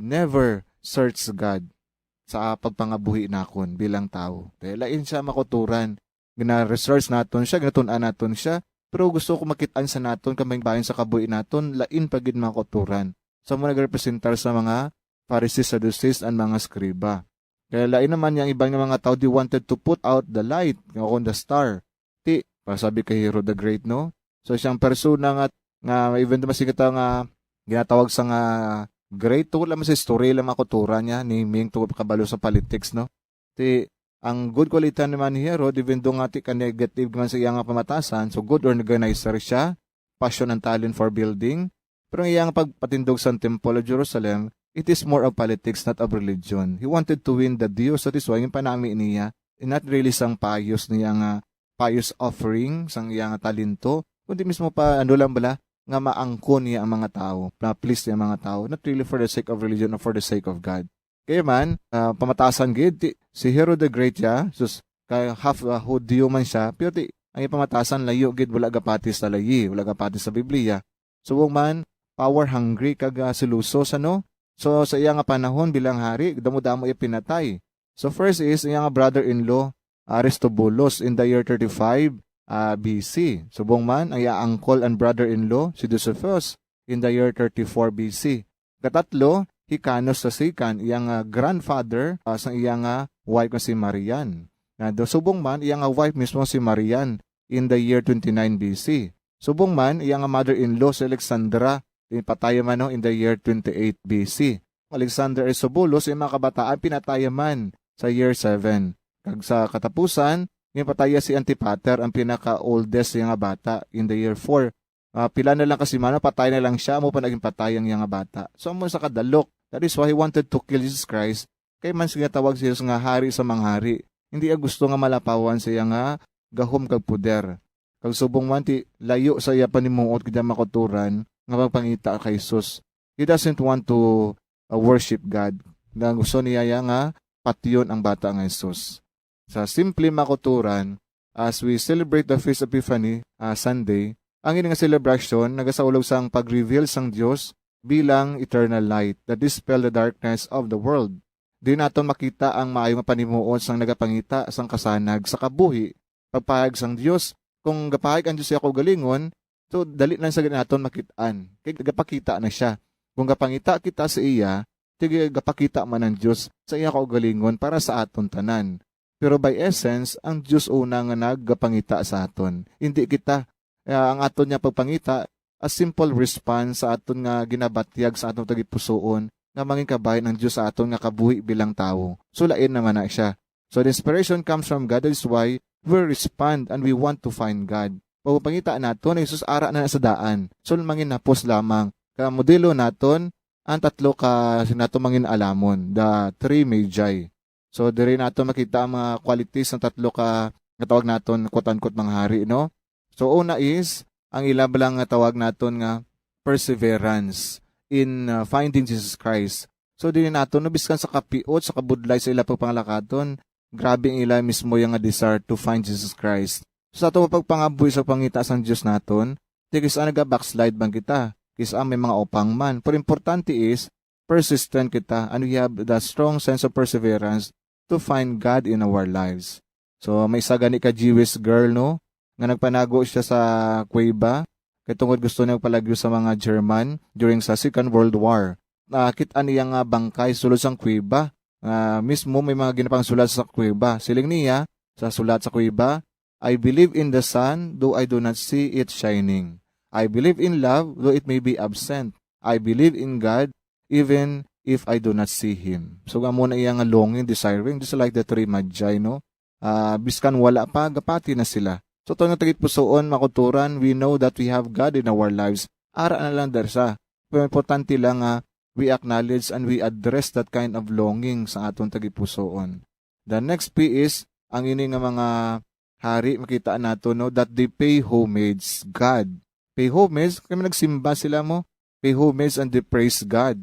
never search God sa pagpangabuhi nakon bilang tawo." Kaya lain siya makuturan. Gina-research naton siya, ginatun-an naton siya, pero gusto ko makit-an sa naton, kamahibayon sa kabuhi naton, lain pa gid makuturan. Sa mo nagrepresentar sa mga Pharisees, Sadducees, and mga eskriba. Kaya lain naman yang iban nga mga tao, they wanted to put out the light, nga kon the star. Ti, para sabi kay Herod the Great, no? So, siyang persona nga, nga even though masing kita nga ginatawag sa nga great, tungod lang sa istorya lang, mga kultura niya, naming tungod kabalo sa politics, no? Ti, ang good quality naman ni Herod, even though nga ti ka negative man sa iya nga pamatasan, so good organizer siya, passion and talent for building, pero ang iya nga pagpatindog sa temple of Jerusalem, it is more of politics, not of religion. He wanted to win the Dios, that is why yung panami niya, and not really sang pious niya nga pious offering, sang iya nga talento, kundi mismo pa, ano lang bala, nga maangkon niya ang mga tao, na-please niya ang mga tao, not really for the sake of religion or for the sake of God. Kaya man, ah, pamatasan gid, ti, si Herod the Great ya, sus, kay half, ah, Hudiyo man siya, pero ti, ang ipamatasan layo gid, wala gapati sa layi, wala gapati sa Biblia. Subong man, power hungry kag, ah, seloso sa, no? So, sa iya nga panahon bilang hari, damo-damo iya pinatay. So, first is iya nga brother-in-law, Aristobulus, in the year thirty-five, ah, B C. Subong man, ang iya uncle and brother-in-law, si Josephus, in the year thirty-four B C. Katatlo, Hyrcanus the second, iya nga grandfather, ah, sang iya nga wife nga si Marian. Nga do-, subong man, iya nga wife mismo si Marian in the year twenty-nine B C. Subong man, iya nga mother-in-law si Alexandra, pinatay man, no, in the year twenty-eight B C. Alexander Aristobulus, iya mga kabataan, pinatay man sa year seven. Kag sa katapusan, ginpatay si Antipater, ang pinaka-oldest niya nga bata, in the year four. Ah, pila na lang ka semana, patay na lang siya, amo pa naging patay ang iya nga bata. So, amo sa kadalok. That is why he wanted to kill Jesus Christ. Kay man siya tawag siya nga hari sa mga hari. Hindi niya gusto nga malapawan siya nga gahom kag poder. Kag subong man ti layo sa iya panimuot kita makuturan nga magpangita kay Jesus. He doesn't want to, uh, worship God. Nga gusto niya ya nga patyon ang bata nga Jesus. Sa simple makuturan, as we celebrate the Feast of Epiphany, ah, Sunday, ang ini nga selebrasyon nagasaulog sang pag-reveal sang Dios bilang eternal light that dispel the darkness of the world. Di naton makita ang maayo nga panimuot sang nagapangita sang kasanag sa kabuhi, pagpahayag sang Dios. Kung gapahayag ang Dios sa iya kaugalingon, so dali lang sa naton makit-an. Kay gapakita na siya. Kung gapangita kita sa iya, sige, gapakita man ang Dios sa iya kaugalingon para sa aton tanan. Pero by essence, ang Dios una nga nagapangita sa aton. Hindi kita. Kaya ang aton nga pagpangita, a simple response sa aton nga ginabatyag sa aton tagipusoon nga mangin kabahin ang Dios sa aton nga kabuhi bilang tawo. So, lain naman na siya. So, the inspiration comes from God. That is why we respond and we want to find God. Pagpangita naton, Jesus ara na sa daan. So, mangin hapos lamang. Kaya modelo naton ang tatlo ka sinato mangin alamon, the three magi. So, diri nato makita ang mga qualities ng tatlo ka nga tawag naton, quote-unquote, mga hari, no? So, una is, ang ila lang nga tawag naton nga perseverance in, uh, finding Jesus Christ. So, diri nato, no, biskan sa kapiot, sa kabudlay sa ila pagpangalakaton, grabe ang ila mismo yung nga desire to find Jesus Christ. So, sa ato pagpangabuhi sa pangita sang Dios naton, di kis-a naga-backslide bang kita, kis-a may mga upang man. Pero importante is, persistent kita, and we have the strong sense of perseverance to find God in our lives. So, may isa gani ka Jewish girl, no, nga nagpanago siya sa kuweba, kay tungod gusto niya magpalagyo sa mga German during sa Second World War. Nakit-an niya nga bangkay sulod sang kuweba. Ah, mismo may mga ginapangsulat sa kuweba. Siling niya, sa sulat sa kuweba, "I believe in the sun, though I do not see it shining. I believe in love, though it may be absent. I believe in God, even if I do not see Him." So, amo na iya nga longing, desiring, just like the three magi, no? Ah, biskan wala pa, gapati na sila. So, to nga tagipusoon, makuturan, we know that we have God in our lives. Ara na lang darsa. Pero importante lang nga we acknowledge and we address that kind of longing sa aton tagipusoon. The next P is, ang ini nga mga hari, makita nato, no, that they pay homage God. Pay homage, kay nagsimba sila mo, pay homage and they praise God.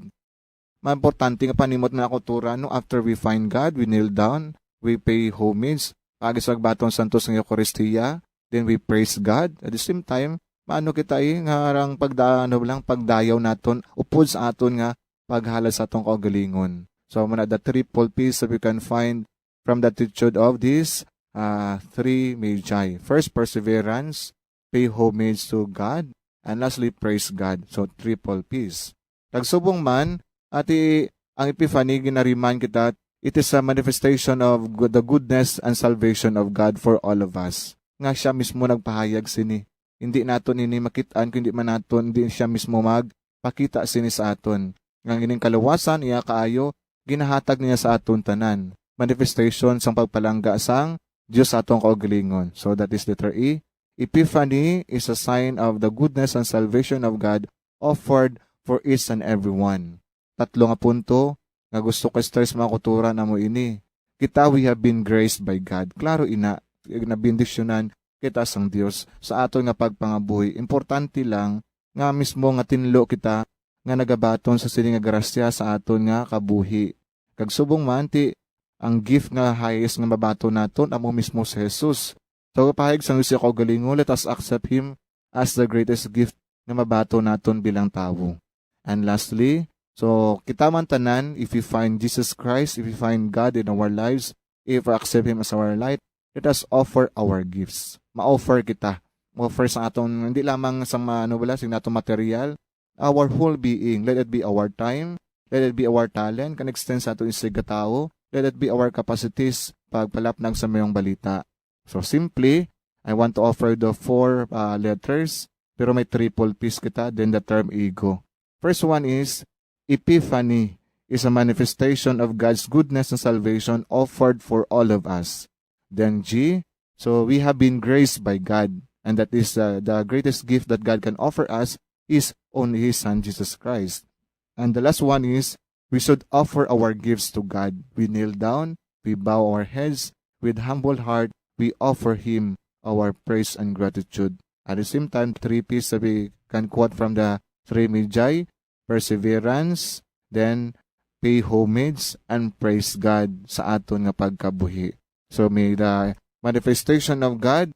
Maimportante nga panimot man ako tura, no, after we find God, we kneel down, we pay homage, agi sa baton santos nga Eucharistia, then we praise God. At the same time, maano kita, eh, nga arang pagda-, ano lang, pagdayaw naton, upod sa aton nga paghalad sa atong kaugalingon. So, muna the triple P's that we can find from the attitude of these, uh, three magi. First, perseverance, pay homage to God, and lastly, praise God. So, triple P's. Kagsubong man, ati ang Epiphany, ginariman kita, it is a manifestation of good, the goodness and salvation of God for all of us. Nga siya mismo nagpahayag sini. Hindi naton ini makit-an, kundi man naton, hindi siya mismo mag, nagapakita sini sa aton. Nga ining kaluwasan iya kaayo ginahatag niya sa aton tanan. Manifestation sang pagpalangga sang Dios sa aton kaugalingon. So that is letter E. Epiphany is a sign of the goodness and salvation of God offered for each and everyone. Tatlo nga punto nga gusto ko stress, mga kauturan, amo ini. Kita, we have been graced by God. Klaro ina, nabendisyonan kita sang Dios sa aton nga pagpangabuhi. Importante lang nga mismo nga tinlo kita nga nagabaton sa sini nga grasya sa aton nga kabuhi. Kag subong man, ti ang gift nga highest nga mabaton naton amo mismo si Jesus. Sa pahayag sang Dios sa kaugalingon, let us accept Him as the greatest gift nga mabaton naton bilang tawo. And lastly, so kita man tanan, if we find Jesus Christ, if we find God in our lives, if we accept Him as our light, let us offer our gifts. Ma-offer kita. Ma-offer sa aton, hindi lamang sa ma-, ano, wala, sa aton material, our whole being. Let it be our time, let it be our talent, can extend sa aton isigatawo, let it be our capacities pagpalapnag sa mayong balita. So simply, I want to offer the four, uh, letters, pero may triple P's kita, then the term ego. First one is, Epiphany is a manifestation of God's goodness and salvation offered for all of us. Then G, so we have been graced by God, and that is, uh, the greatest gift that God can offer us is only His Son, Jesus Christ. And the last one is, we should offer our gifts to God. We kneel down, we bow our heads, with humble heart, we offer Him our praise and gratitude. At the same time, three P's that we can quote from the three Magi, perseverance, then pay homage, and praise God sa aton nga pagkabuhi. So may the manifestation of God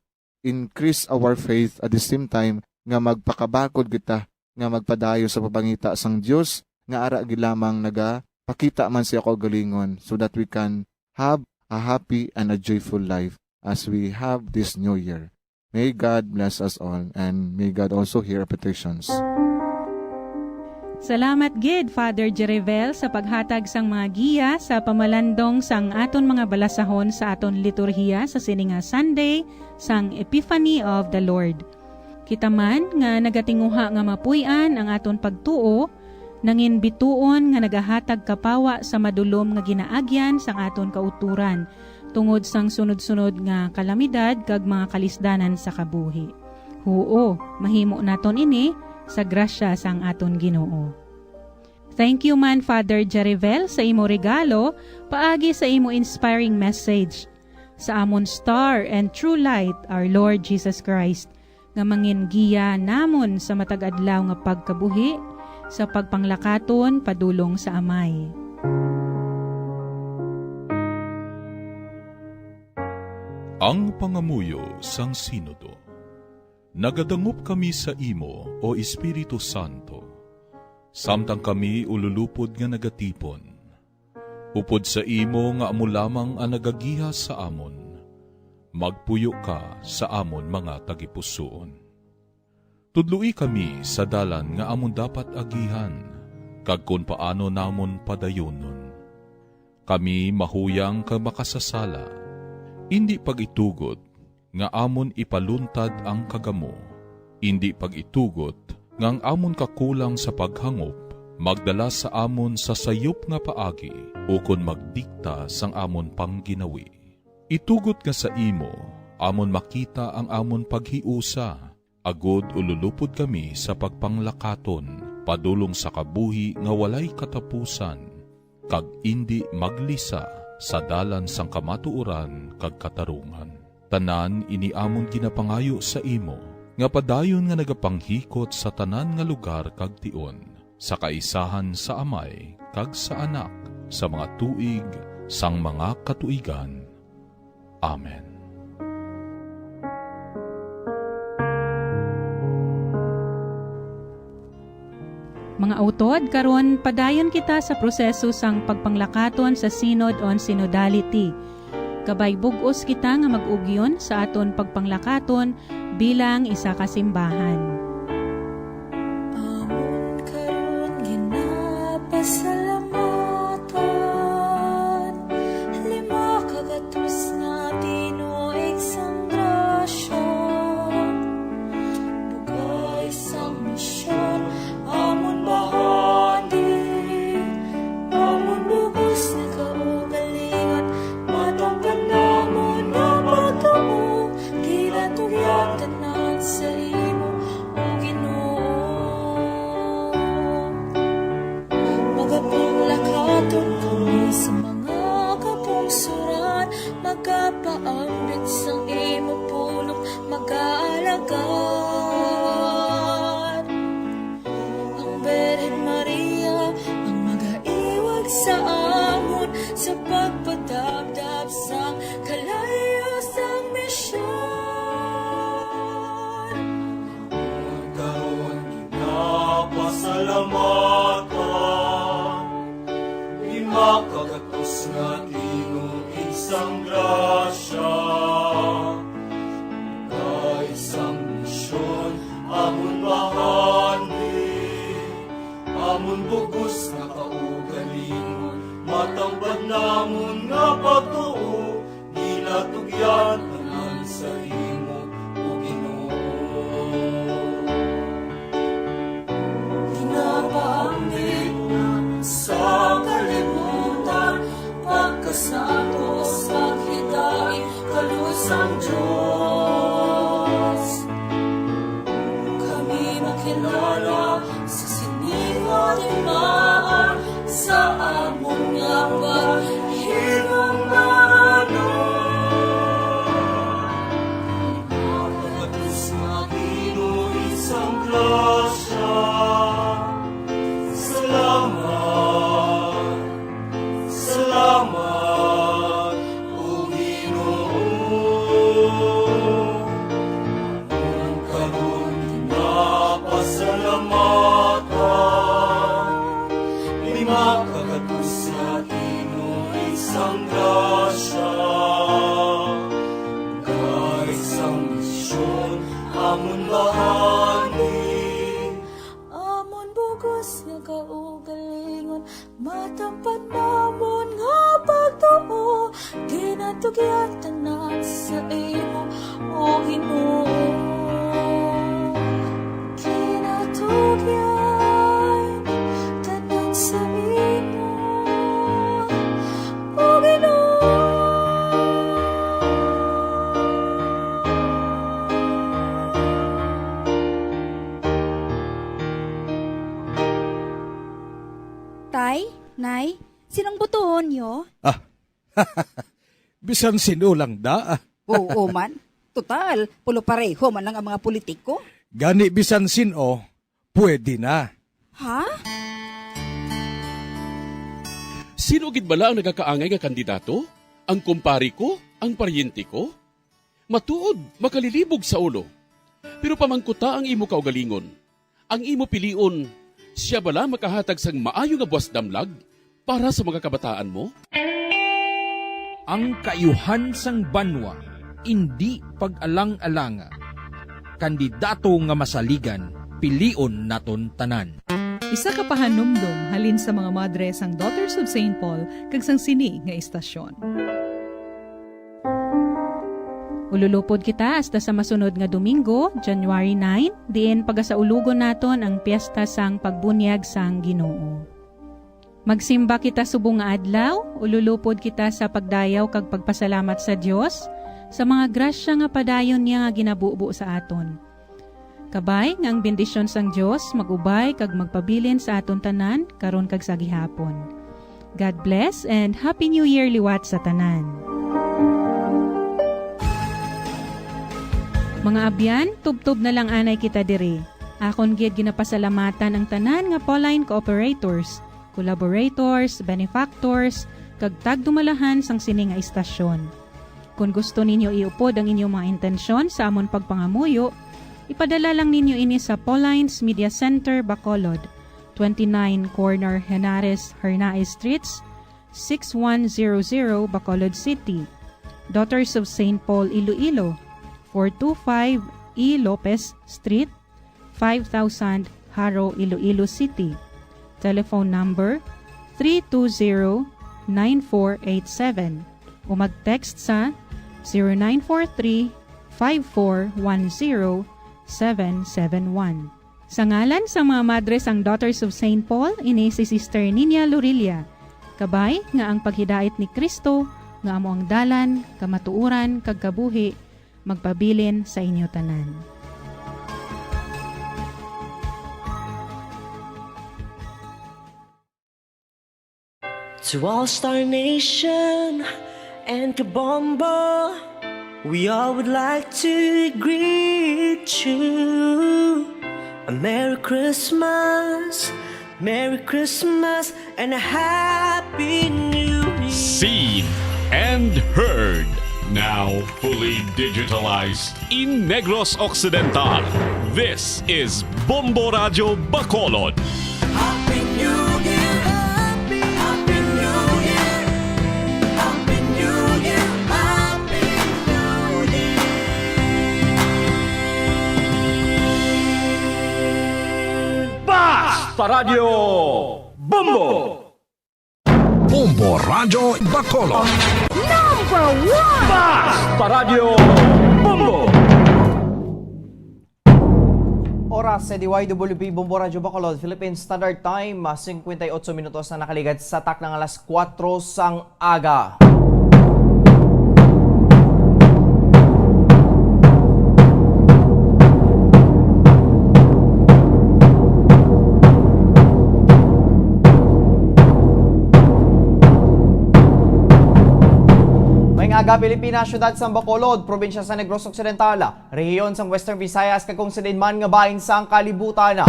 increase our faith, at the same time nga magpakabakod kita nga magpadayon sa pagpangita sang Dios nga ara gid lamang nagapakita man siya kaugalingon, so that we can have a happy and a joyful life as we have this new year. May God bless us all, and may God also hear our petitions. Salamat gid, Father Jerivel, sa paghatag sang mga giya sa pamalandong sang aton mga balasahon sa aton liturhiya sa sini nga Sunday sang Epiphany of the Lord. Kita man nga nagatinguha nga mapuy-an ang aton pagtuo, nangin bituon nga nagahatag kapawa sa madulom nga ginaagyan sang aton kautoran, tungod sang sunod-sunod nga kalamidad kag mga kalisdanan sa kabuhi. Huo, mahimo naton ini sa grasya sang aton Ginoo. Thank you man, Father Jerivel, sa imo regalo paagi sa imo inspiring message. Sa amon star and true light, our Lord Jesus Christ, nga mangin giya namon sa matag adlaw nga pagkabuhi, sa pagpanglakaton padulong sa Amay. Ang pangamuyo sang Sinodo. Nagadangop kami sa imo, O Espiritu Santo, samtang kami ululupod nga nagatipon. Upod sa imo nga amo lamang ang nagagiha sa amon, magpuyo ka sa amon mga tagipusoon. Tudloi kami sa dalan nga amon dapat agihan, kag kon paano namon padayonon. Kami mahuyang kag makasasala. Indi pag-itugot nga amon ipaluntad ang kagamo. Indi pag-itugot nga ang amon kakulang sa paghangop magdala sa amon sa sayop nga paagi ukon magdikta sang amon pangginawi. Itugot nga sa imo amon makita ang amon paghiusa, agod ululupod kami sa pagpanglakaton padulong sa kabuhi nga walay katapusan, kag indi maglisa sa dalan sang kamatuoran kag katarungan. Tanan ini amon ginapangayo sa imo, nga padayon nga nagapanghikot sa tanan nga lugar kag tion, sa kaisahan sa Amay kag sa Anak, sa mga tuig sang mga katuigan. Amen. Mga utod, karon padayon kita sa proseso sang pagpanglakaton sa Synod on Synodality. Kabay bug-os kita nga mag-ugyon sa aton pagpanglakaton bilang isa ka simbahan. Amon karon ginapasalamatan, lima ka gatos nga tinuig sang grasya, bugay sang misyon, amon tanan sa imo, O Ginoo. Magapanglakaton kami sa mga kapungsoran, magapaambit sang imo pulong, magaalagad. Ang Birhen Maria, ang magaiwag sa amon sa pagpadabdab sang kalayo sang misyon. Karon ginapasalamatan, lima ka gatos nga tinuig sang grasya, kay sang misyon amon bahandi, amon bugos nga kaugalingon, matambad namon nga pagtuo, ginatugyan tanan sa imo, O Ginoo. Ginapaambit sa kalibutan, pagkasantos, paghidait, kaluoy sang Dios. Kami makilala sa sini nga timaan sa amon nga paghinumdom. Pagkatus nga tinuig sang grasya. Salamat, salamat, O Ginoo. Ang karon ginapasalamatan, lima ka gatos nga tinuig sang grasya, kay sang misyon amon bahandi. Amon bugos nga kaugalingon, matambad namon nga pagtuo, ginatugyan tanan sa imo, O Ginoo. Ginatugyan tanan sa imo, O Ginoo. Tay, Nay, sinong botohon niyo? Ah, bisan sin-o lang da. Oo man. Total, pulo pareho man lang ang mga politiko. Gani bisan sin-o, pwede na. Ha? Sino gid bala ang nagakaangay nga kandidato? Ang kumpare ko? Ang paryente ko? Matuod, makalilibog sa ulo. Pero pamangkuta ang imo kaugalingon. Ang imo pilion, siya bala makahatag sang maayo nga buwas damlag para sa mga kabataan mo? Ang kaayuhan sang banwa indi pag-alang-alanga. Kandidato nga masaligan, pilion naton tanan. Isa ka pahanumdom halin sa mga madre sang Daughters of Saint Paul kag sang sini nga istasyon. Ululupod kita hasta sa masunod nga Domingo, January nine, diin pagasaulogon naton ang piyesta sang Pagbunyag sang Ginoo. Magsimba kita subong nga adlaw, ululupod kita sa pagdayaw kag pagpasalamat sa Dios sa mga grasya nga padayon niya nga ginabubo sa aton. Kabay nga ang bendisyon sang Dios mag-ubay kag magpabilin sa aton tanan karon kag sa gihapon. God bless and Happy New Year liwat sa tanan. Mga abyan, tubtob na lang anay kita diri. Akon gid ginapasalamatan ang tanan nga Pauline cooperators, collaborators, benefactors, kag tagdumalahan sang sini nga istasyon. Kon gusto ninyo iupod ang inyong mga intensyon sa amon pagpangamuyo, ipadala lang ninyo ini sa Pauline's Media Center, Bacolod, twenty-nine Corner Henares Hernaez Streets, six one zero zero, Bacolod City. Daughters of Saint Paul, Iloilo, four two five E Lopez Street, five thousand, Jaro, Iloilo City. Telephone number, three two zero, nine four eight seven, o mag-text sa zero nine four three, five four one zero, seven seven one. Sa ngalan sang mga madre sang Daughters of Saint Paul, ini si Sister Nina Lorilla. Kabay nga ang paghidait ni Cristo, nga amo ang dalan, kamatuoran, kag kabuhi, magpabilin sa inyo tanan. To All Star Nation and Kabombo, we all would like to greet you a Merry Christmas, Merry Christmas, and a Happy New Year. Seen and heard, now fully digitalized in Negros Occidental. This is Bombo Radyo Bacolod. Happy New Year! Happy, Happy New Year! Happy New Year! Happy New Year! Basta Radyo Bombo! Bombo Radyo Bacolod. Number one! Basta Radyo Bombo! Oras sa D Y W P Bombo Radyo Bacolod, Philippine Standard Time, ah, singkwenta y otso minutos na nakaligad sa takna nga alas kuwatro sang aga. Maayong aga, Pilipinas, siyudad sang Bacolod, probinsya sa Negros Occidental, rehiyon sang Western Visayas, kag kung sa diin man nga bahin sang kalibutan.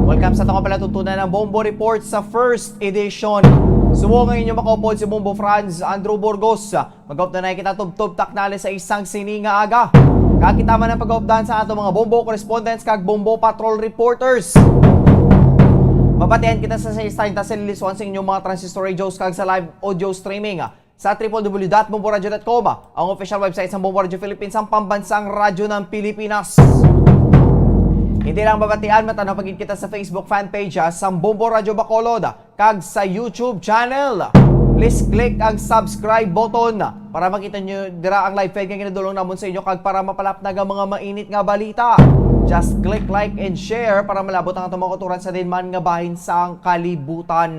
Welcome sa atong palatuntunan ang Bombo Report sa first edition. Subong ang inyong makaupod si Bombo Franz Andrew Burgos. Mag-updanay kita tubtob takna alas sais sang sini nga aga. Kag kita man ang pag-updan sa ato mga Bombo correspondents kag Bombo patrol reporters. Mabatian kita sa sais treinta sa liliswan sa inyong mga transistor radios kag sa live audio streaming sa triple W dot bomboradio dot com, ang official website sa Bombo Radio Philippines, ang pambansang radyo ng Pilipinas. Hindi lang mabatian, matanaw pa gid kita sa Facebook fan page, ah, sa Bombo Radio Bacolod, kag sa YouTube channel. Please click ang subscribe button para makita nyo dira ang live feed nga ginadulong namon sa inyo kag para mapalapnag ang mga mainit nga balita. Just click like and share para malabot ang atong mga kauturan sa diin man nga bahin sang kalibutan.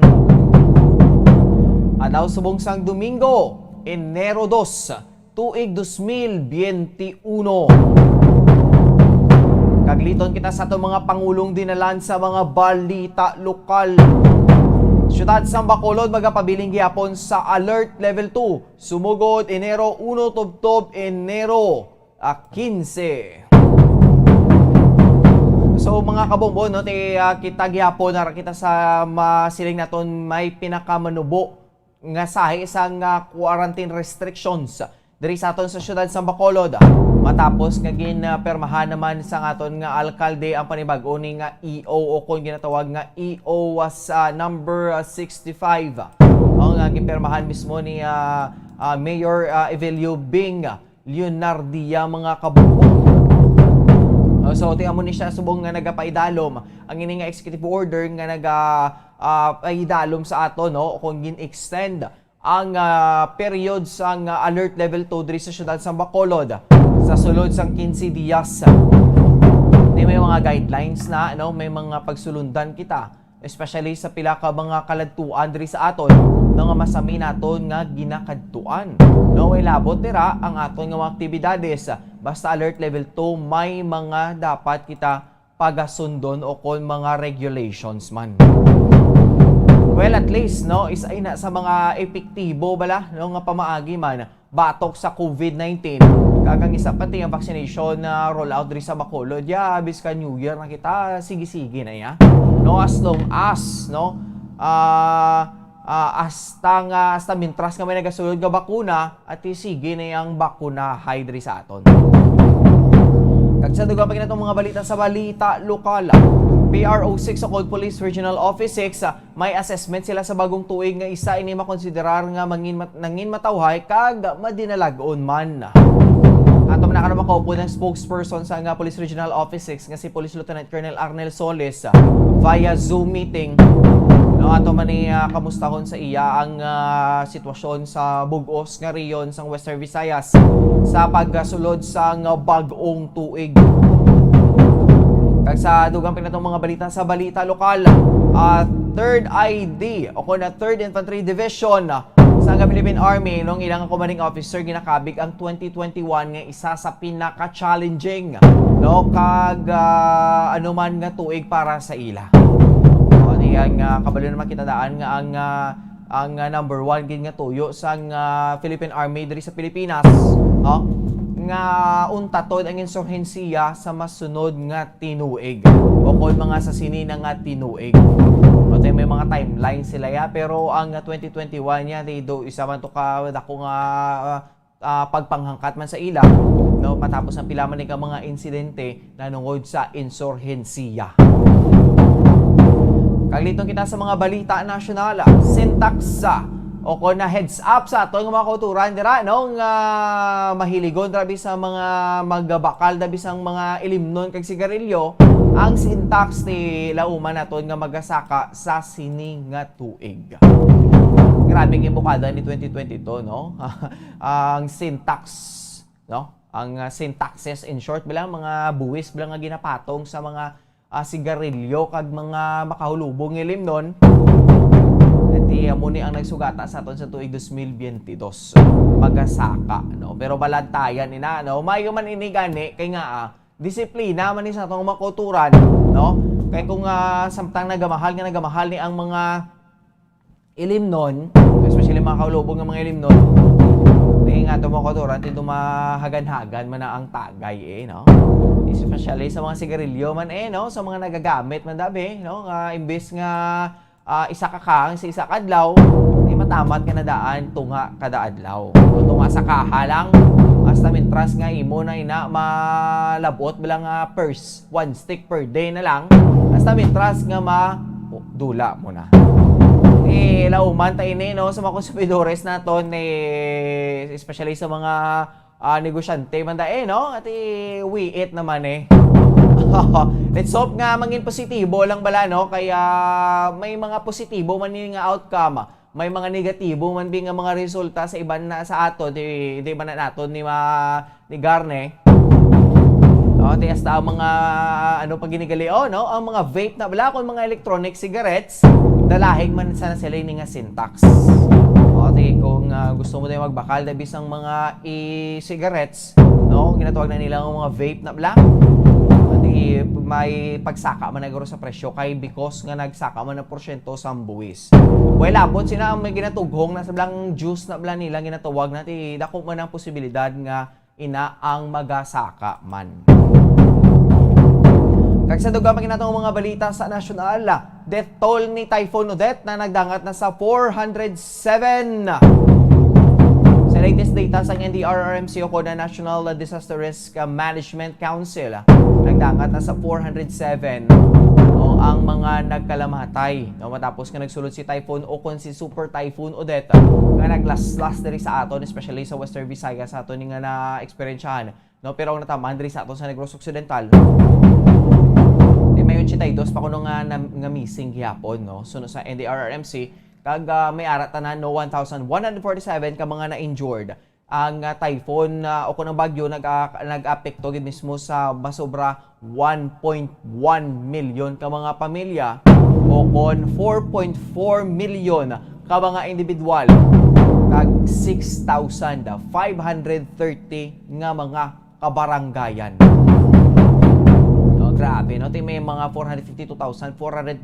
Adlaw subong sang Domingo, Enero dos, tuig dos mil biyente uno. Kagliton kita sa atong mga pangulong dinalan sa mga balita lokal. Siyudad sang Bacolod magapabilin gihapon sa Alert Level two, sumugod Enero uno tubtob Enero, ah, quince. So, mga kabombo, no, ti, ah, kita gihapon, ara kita sa masiling naton may pinakamanubo nga sahi sang, ah, quarantine restrictions diri sa aton sa siyudad sang Bacolod, matapos nga gin, ah, pirmahan naman sang aton nga alkalde ang panibag-o ni nga E O, o kon ginatawag nga E O sa number, ah, sixty-five, ang, ah, ginpirmahan mismo ni, ah, ah, Mayor, ah, Evelio Bing Leonardia, mga kabombo. Uh, so, ti amo ni siya subong nga nagapaidalom ang ini nga executive order nga naga, ah, paidalom sa ato, no, kung gin-extend ang, ah, period sang, ah, Alert Level two diri sa siyudad sang Bacolod sa sulod sang quince dias. Di may mga guidelines na, no, may mga pagsulundan kita, especially sa pila ka mga kaladtuan diri sa aton, no, nga masami naton nga ginakadtuan. No, way labot dira ang aton nga mga aktibidades. Basta Alert Level two, may mga dapat kita pagasundon o kon mga regulations man. Well, at least, no, isa ina sa mga epektibo bala, no, nga pamaagi man batok sa COVID nineteen. Kag ang isa pa ti ang vaccination na rollout diri sa Bacolod. Ya, bisan New Year na kita, sige-sige na ya. No, as long as, no, ah, ah, hasta nga, hasta mintras nga may nagasulod nga bakuna, at sige na yang bakunahay diri sa aton. Kag sa dugang pa gid natong mga balita sa balita lokal, P R O six o kon Police Regional Office six, ah, may assessment sila sa bagong tuig nga isa ini makonsiderar nga mangin-, nanginmatawhay kag madinalag-on man. Ato man karon makaupod ang spokesperson sa nga Police Regional Office six nga si Police Lieutenant Colonel Arnel Solis, ah, via Zoom meeting. No, ato man ni, ah, kamustahon sa iya ang, ah, sitwasyon sa bug-os nga rehiyon sang Western Visayas sa pagsulod sang bag-ong tuig. Kag sa dugang pa gid natong mga balita sa balita lokal, ah, Third I D o kon na Third Infantry Division, Sa Philippine Army, no, ang ilang commanding officer ginakabig ang twenty twenty-one nga isa sa pinaka-challenging, no, kag, ah, anuman nga tuig para sa ila. No, diyan nga kabalo naman kita daan nga ang, ah, ang, ah, number one gid nga tuyo sang, ah, Philippine Army diri sa Pilipinas, no, nga untaton ang insurhensiya sa masunod nga tinuig o kon mga sa sini na nga tinuig. Patay may mga timeline sila ya, pero ang twenty twenty-one niya, di do isa man to ka dako nga, ah, ah, pagpanghangkat man sa ila, no, matapos ang pila man ka mga insidente nanungod sa insurhensiya. Kagliton kita sa mga balita nasyonal, syntax, ah, o kon na heads up sa aton nga mga kauturan dira, no, nga mahiligon rabi sa mga magabakal rabi sang mga ilimnon kag sigarilyo, ang syntax ti lauman naton nga magasaka sa sini nga tuig. Grabe ang imbokada ni twenty twenty-two, no? Ang syntax, no? Ang, ah, syntaxes, in short, bala, mga buwis bala nga ginapatong sa mga, ah, sigarilyo kag mga makahulubong nga ilimnon. Iti amo ni ang nagsugata sa aton sa tuig dos mil biyente dos. Magasaka, no? Pero balantayan ina, no? Mayo man ini gani kay nga, ah, disiplina man ni sa atong mga kauturan, no? Kay kung, ah, samtang nagamahal nga nagamahal ni ang mga ilimnon, especially mga kaulubog nga mga ilimnon, di nga to mga kauturan, ti dumahagan-hagan man na ang tagay, eh, no? Especially sa mga sigarilyo man, eh, no? Sa mga nagagamit man dabi, no? Nga imbes nga, ah, isa ka kahang sa isa ka adlaw, di matamat ka na daan tunga kada adlaw. O tunga sa kaha lang, hasta mintras nga imo na ina malabot bala nga purse, one stick per day na lang, hasta mintras nga ma-, dula mo na. Eh, lauman ta ini, no, sa mga konsumidores naton, eh, especially sa mga, ah, negosyante man da, eh, no? Ati, wiit naman, eh. Let's hope nga mangin positibo lang bala, no? Kaya may mga positibo man ni nga outcome. May mga negatibo man bi nga mga resulta sa iban na sa ato, di, di man na naton ni ma-, ni Garne. O, ti hasta ang mga, ano pa ginigali, o, no? Ang mga vape na bala, kung mga electronic cigarettes, dalahig man sana sila ini nga syntax. O, ti kung, ah, gusto mo tayo magbakal, da bisang mga e-cigarettes, no? Ginatawag na nila ang mga vape na bala. Ti may pagsaka man na guro sa presyo kay because nga nagsaka man ang porsyento sa buwis. Well, abot sina ang may ginatughong na sa blang juice na bala nila ginatawag na ti dako man ang posibilidad nga ina ang magasaka man. Kag sa dugang pa ginatong mga balita sa nasyonal, death toll ni Typhoon Odette na nagdangat na sa four hundred seven. Sa latest data sang N D R R M C o kon na National Disaster Risk Management Council, nagdangat na sa four hundred seven, no, ang mga nagkalamatay, no, matapos nga nagsulod si Typhoon o kon si Super Typhoon Odette nga naglaslas diri sa aton, especially sa Western Visayas, sa aton nga na-eksperyensyahan, no? Pero ang natamaan diri sa aton sa Negros Occidental, di may eighty-two pa kuno nga, na, nga missing gihapon, no? So, no, sa N D R R M C, kag, ah, may ara tanan, no, one thousand one hundred forty-seven ka mga na-injured. Ang, ah, typhoon, ah, o kung ang bagyo nag, ah, nag-apekto gid mismo sa masobra one point one million ka mga pamilya o kon four point four million ka mga individual kag six thousand five hundred thirty nga mga kabarangayan. No, grabe, no? Ti may mga four hundred fifty-two thousand four hundred,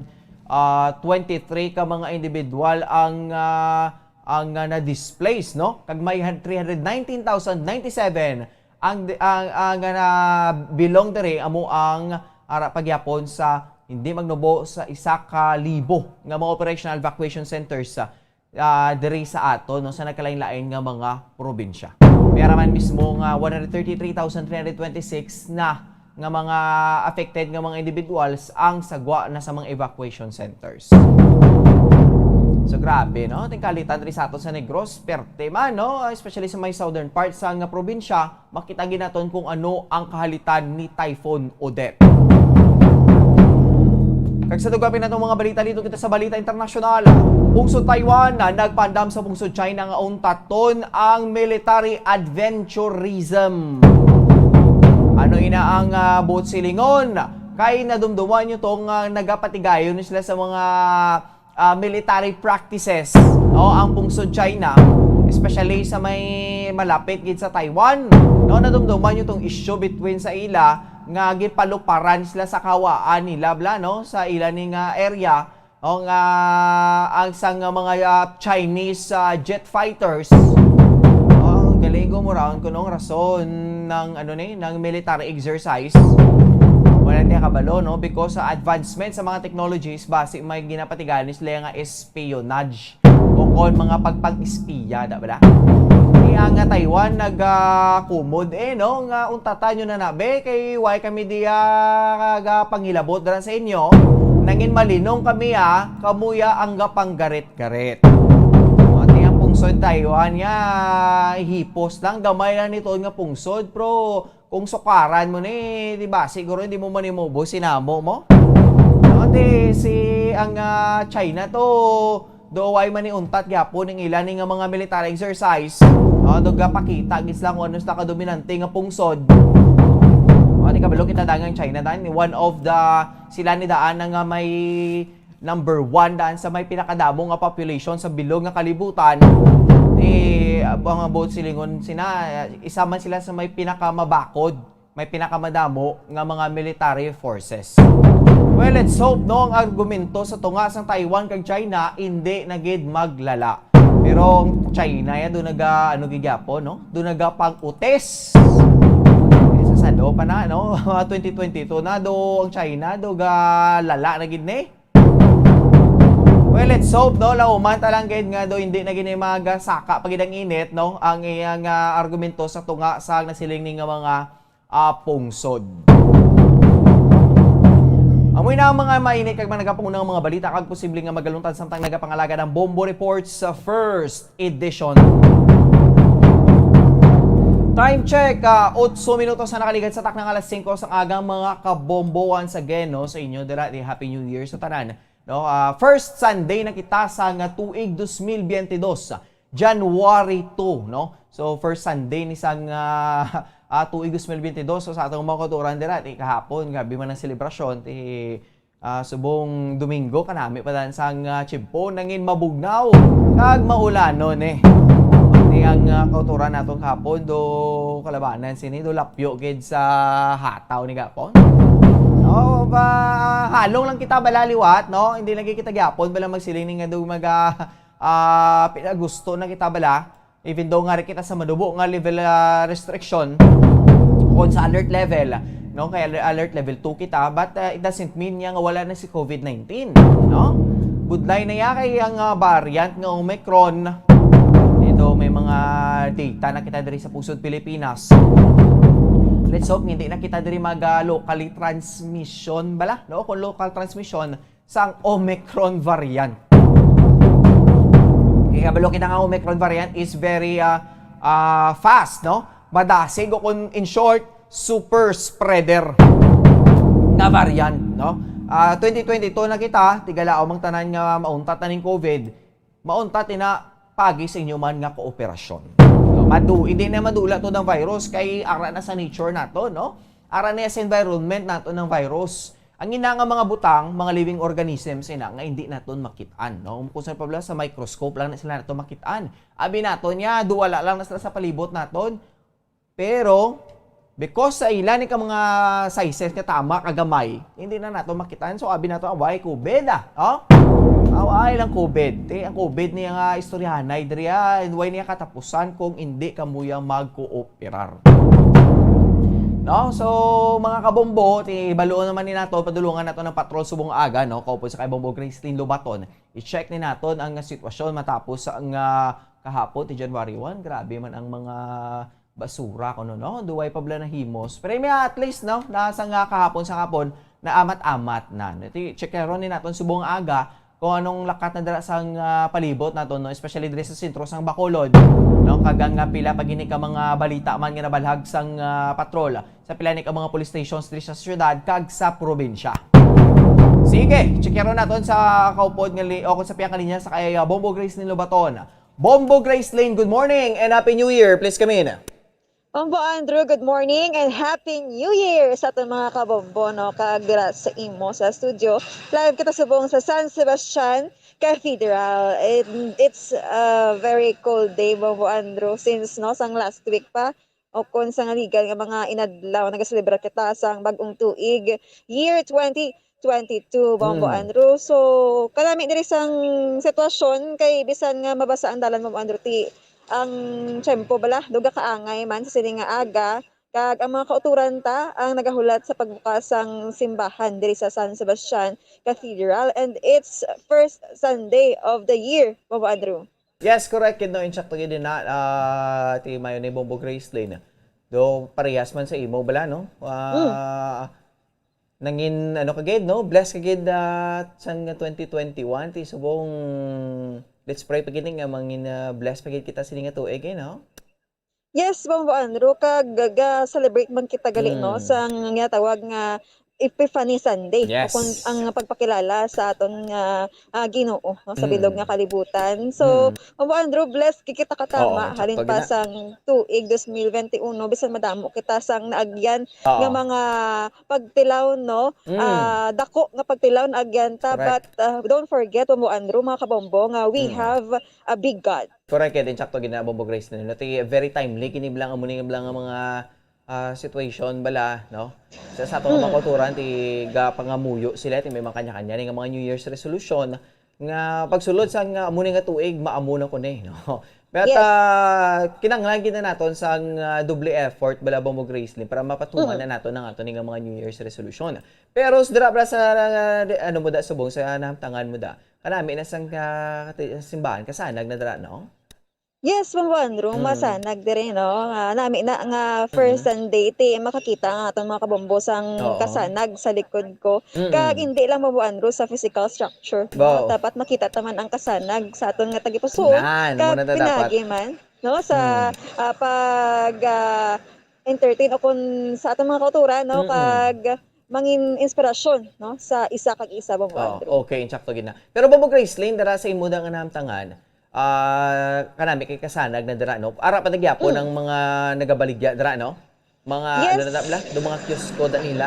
ah, twenty-three ka mga individual ang, ah, ang, ah, na-displace, no? Kag may han-, three hundred nineteen thousand ninety-seven ang, ang, ang, ah, na-belong diri amo ang ara pagyapon sa hindi magnubo sa isa ka libo nga mga operational evacuation centers, ah, ah, diri sa ato, no, sa nagkalain-lain nga mga probinsya. May ara man mismo nga one hundred thirty-three thousand three hundred twenty-six na nga mga affected nga mga individuals ang sagwa na sa mga evacuation centers. So, grabe, no? Tingkalitan diri sa ato sa Negros, perte man, no? Especially sa may southern part sa nga probinsya, makita gid naton kung ano ang kahalitan ni Typhoon Odette. Kag sa dugang pa natong mga balita, dito kita sa balita internasyonal. Pungsod Taiwan na nagpaandam sa pungsod China nga untaton ang military adventurism. Ano ina ang, ah, buot silingon? Kay nadumduman nyo to nga nagapatigayon ni sila sa mga, ah, military practices, no, ang pungsod China, especially sa may malapit gid sa Taiwan, no, nadumduman nyo tong issue between sa ila nga gipaluparan sila sa kawaan nila bla, no, sa ila ni nga area, no, nga ang sang mga, ah, Chinese, ah, jet fighters, oh, galing ko mo raon kunong rason ng ano ni, ng military exercise. Wala niya kabalo, no, because sa advancement sa mga technologies, basi may ginapatiganis nila nga espionage o kon mga pagpag-espiya, da ba da? Kaya nga Taiwan nagakumod eh, no, nga untatan nyo na na, be, kay why kami diya gapangilabot dira sa inyo? Nangin malinong kami, ah, kamuya ang gapanggarit-garit. Ati ang pungsod Taiwan nga hipos lang, gamay lang nito nga pungsod, pero kung sukaran mo ni, di ba, siguro hindi mo man maubos sinamo mo. No, di si ang, ah, China to, do why man ni untat gyapon ning ila ni nga mga military exercise. No, do gapakita gid sila kung ano sila kadominante nga pungsod. O, di kabalo kita dangang China dan, one of the, sila ni daan na nga may number one daan sa may pinakadamo nga population sa bilog nga kalibutan. Di, ah, mga buot silingon sina, isa man sila sa may pinakamabakod, may pinakamadamo nga mga military forces. Well, let's hope, no, ang argumento sa tunga sang Taiwan kag China hindi na gid maglala. Pero ang China ya do naga, ano, gid gyapon, no? Do nagapag-utis. Eh, sa sado pa na, no? Twenty twenty-two na do ang China do ga lala na gid ni. Well, let's hope, no? Lauman ta lang gid nga do hindi na gini magasaka pa gid ang init, no? Ang iyang, ah, argumento sa tunga sa nasiling ni nga mga, ah, pungsod. Amoy na ang mga mainit kag mga nagapauna nga mga balita kag posible nga magaluntad samtang nagapangalagad ang Bombo Reports sa first edition. Time check, ah, otso minutos na nakaligad sa takna nga alas singko sang aga, mga kabombo. Once again, no, sa inyo dira, di Happy New Year sa tanan. No, ah, first Sunday na kita sa nga tuig dos mil biyente dos, January two, no? So, first Sunday ni sang, ah, ah, tuig dos mil biyente dos. So, sa atong mga kauturan dira, ti kahapon, grabe man ang selebrasyon, ti, ah, subong Domingo, kanami pa dan sang, ah, tiyempo, nangin mabugnaw kag maulanon, eh. Ti ang, ah, kauturan naton kahapon, do kalabanan sini, do lapyo gid sa hataw ni gapon. No, ba, halong lang kita bala liwat, no? Hindi lagi kita gyapon bala magsiling ni nga do maga, ah, pinagusto na kita bala. Even though nga rin kita sa madubo nga level, ah, restriction, kung sa alert level, no? Kaya alert level two kita, but, ah, it doesn't mean niya nga wala na si covid nineteen, no? Budlay na ya kay ang, ah, variant nga Omicron. Dito may mga data na kita diri sa pusod Pilipinas. Let's hope nga hindi na kita diri mag, ah, locally transmission bala, no? Kung local transmission, sang Omicron variant. Kaya kabalo kita nga Omicron variant is very, ah, ah, fast, no? Madasig o kung in short, super spreader nga variant, no? Ah, twenty twenty-two na kita, tigalaom ang tanan nga mauntat na ning covid, mauntat ina pagi sa inyo man nga kooperasyon. No? Madu, hindi na madula to ng virus kay ara na sa nature nato, no? Ara na sa environment nato ng virus. Ang ina nga mga butang, mga living organisms ina nga hindi naton makit-an, no? Kung sa pabla sa microscope lang na sila nato makit-an. Abi nato niya, duwala lang na sila sa palibot naton. Pero because sa ila ni ka mga sizes nga tama kagamay, hindi na nato makit-an. So abi nato, away covid, ah. Oh? Away lang covid. Ti ang covid niya nga istoryahanay diri, ah, and why niya katapusan kung hindi kamuya magkooperar? No? So, mga kabombo, ti baluon naman ni nato, padulungan nato ng patrol subong aga, no? Kaupod sa kay Bombo Gracelyn Lobaton. I-check ni naton ang sitwasyon matapos ang, ah, kahapon, ti January one. Grabe man ang mga basura, kuno, no? Duway pa bala nahimos. Pero may at least, no? Nasa nga kahapon sa hapon, naamat-amat na. No? Ti, checkeron ni naton subong aga kung anong lakat na dira sang, ah, palibot nato, no? Especially diri sa sentro sang Bacolod, no? Kag ang, ah, pila pa gini ka mga balita man nga nabalhag sang, ah, patrol sa pila ni ka mga police stations diri sa syudad kag sa probinsya. Sige, checkeron naton sa kaupod nga li-, o kung sa piyang kalinya sa kay, ah, Bombo Gracelyn Lobaton. Bombo Gracelyn, good morning and Happy New Year. Please come in. Bombo Andrew, good morning and Happy New Year sa aton mga kabombo, no? Kag dira sa imo sa studio, live kita subong sa San Sebastian Cathedral. And it's a very cold day, Bombo Andrew, since, no, sang last week pa, o kon sa naligan nga mga inadlaw, nagaselebrar kita sang bag-ong tuig, year twenty twenty-two, Bombo Mm. Andrew. So, kanami diri sang sitwasyon, kay bisan nga mabasa ang dalan, Bombo Andrew, ti ang tiyempo bala, duga kaangay man sa sini nga aga, kag ang mga kauturan ta ang nagahulat sa pagbukas sang simbahan diri sa San Sebastian Cathedral, and it's first Sunday of the year, Bombo Andrew. Yes, correct. Kid, no, insakto gid na, ah, ti mayo ni Bombo Gracelyn. Do parehas man sa imo bala, no? Ah, nangin, ano ka gid, no? Bless ka gid, ah, sang twenty twenty-one, ti subong, let's pray pa gid nga mangin, ah, bless pa gid kita sini nga tuig, eh, no? Yes, Bombo Andrew, kag ga-celebrate man kita gali, no, Mm. sang ginatawag nga Epiphany Sunday, o Yes. kung ang pagpakilala sa aton nga, ah, Ginoo, no, sa bilog Mm. nga kalibutan. So, Mm. Bombo Andrew, blessed gid kita katama, Oo, halin sakto pa gina. sang tuig dos mil benti uno, bisan madamo kita sang naagyan Oo. nga mga pagtilaw, no? Mm. Ah, dako nga pagtilaw naagyan ta, Correct. but, ah, don't forget, Bombo Andrew, mga kabombo, nga we Mm. have a big God. Correct, kay insakto gid na, Bombo Gracelyn, no? Ti very timely kini bala nga, amo ni bala nga mga, ah, situation bala, no? Sa, sa aton nga mga Mm. kauturan, ti gapangamuyo sila, ti may mga kanya-kanya ni nga mga New Year's resolution nga pagsulod sa nga amo ni nga tuig, maamo na ko ni, no? But, Yes. ah, kinahanglan gid na naton sang, ah, doble effort bala, Bombo Gracelyn, para mapatuman Mm. na naton ang aton ni nga mga New Year's resolution. Pero sa dira bala sa, ano mo da, subong sa nahamtangan mo da, kanami na sang ka-, kati-, simbahan, kasanag na dira, no? Yes, Bombo Andrew, Mm. masanag diri, no? Ah, nami na nga first Mm. Sunday, ti makakita ang aton mga kabombo sang Oo. kasanag sa likod ko. Mm. Kag hindi lang, Bombo Andrew, sa physical structure, no? Wow. Dapat makita ta man ang kasanag sa aton nga tagipusoon. Nan, kag muna na dapat. Pinaagi man, no? Sa, Mm. ah, pag, ah, entertain o kung sa aton mga kauturan, no? Mm-mm. Kag mangin inspirasyon, no, sa isa kag isa, Bombo Oo, Andrew. Okay, insakto gid na. Pero, Bombo Gracelyn, dara sa imo da nga nahamtangan, ah, kanami kay kasanag na dira, no? Ara pa na gyapon Mm. ang mga nagabaligya dira, no? Mga, Yes. ano na bala? Do mga kiosko da nila?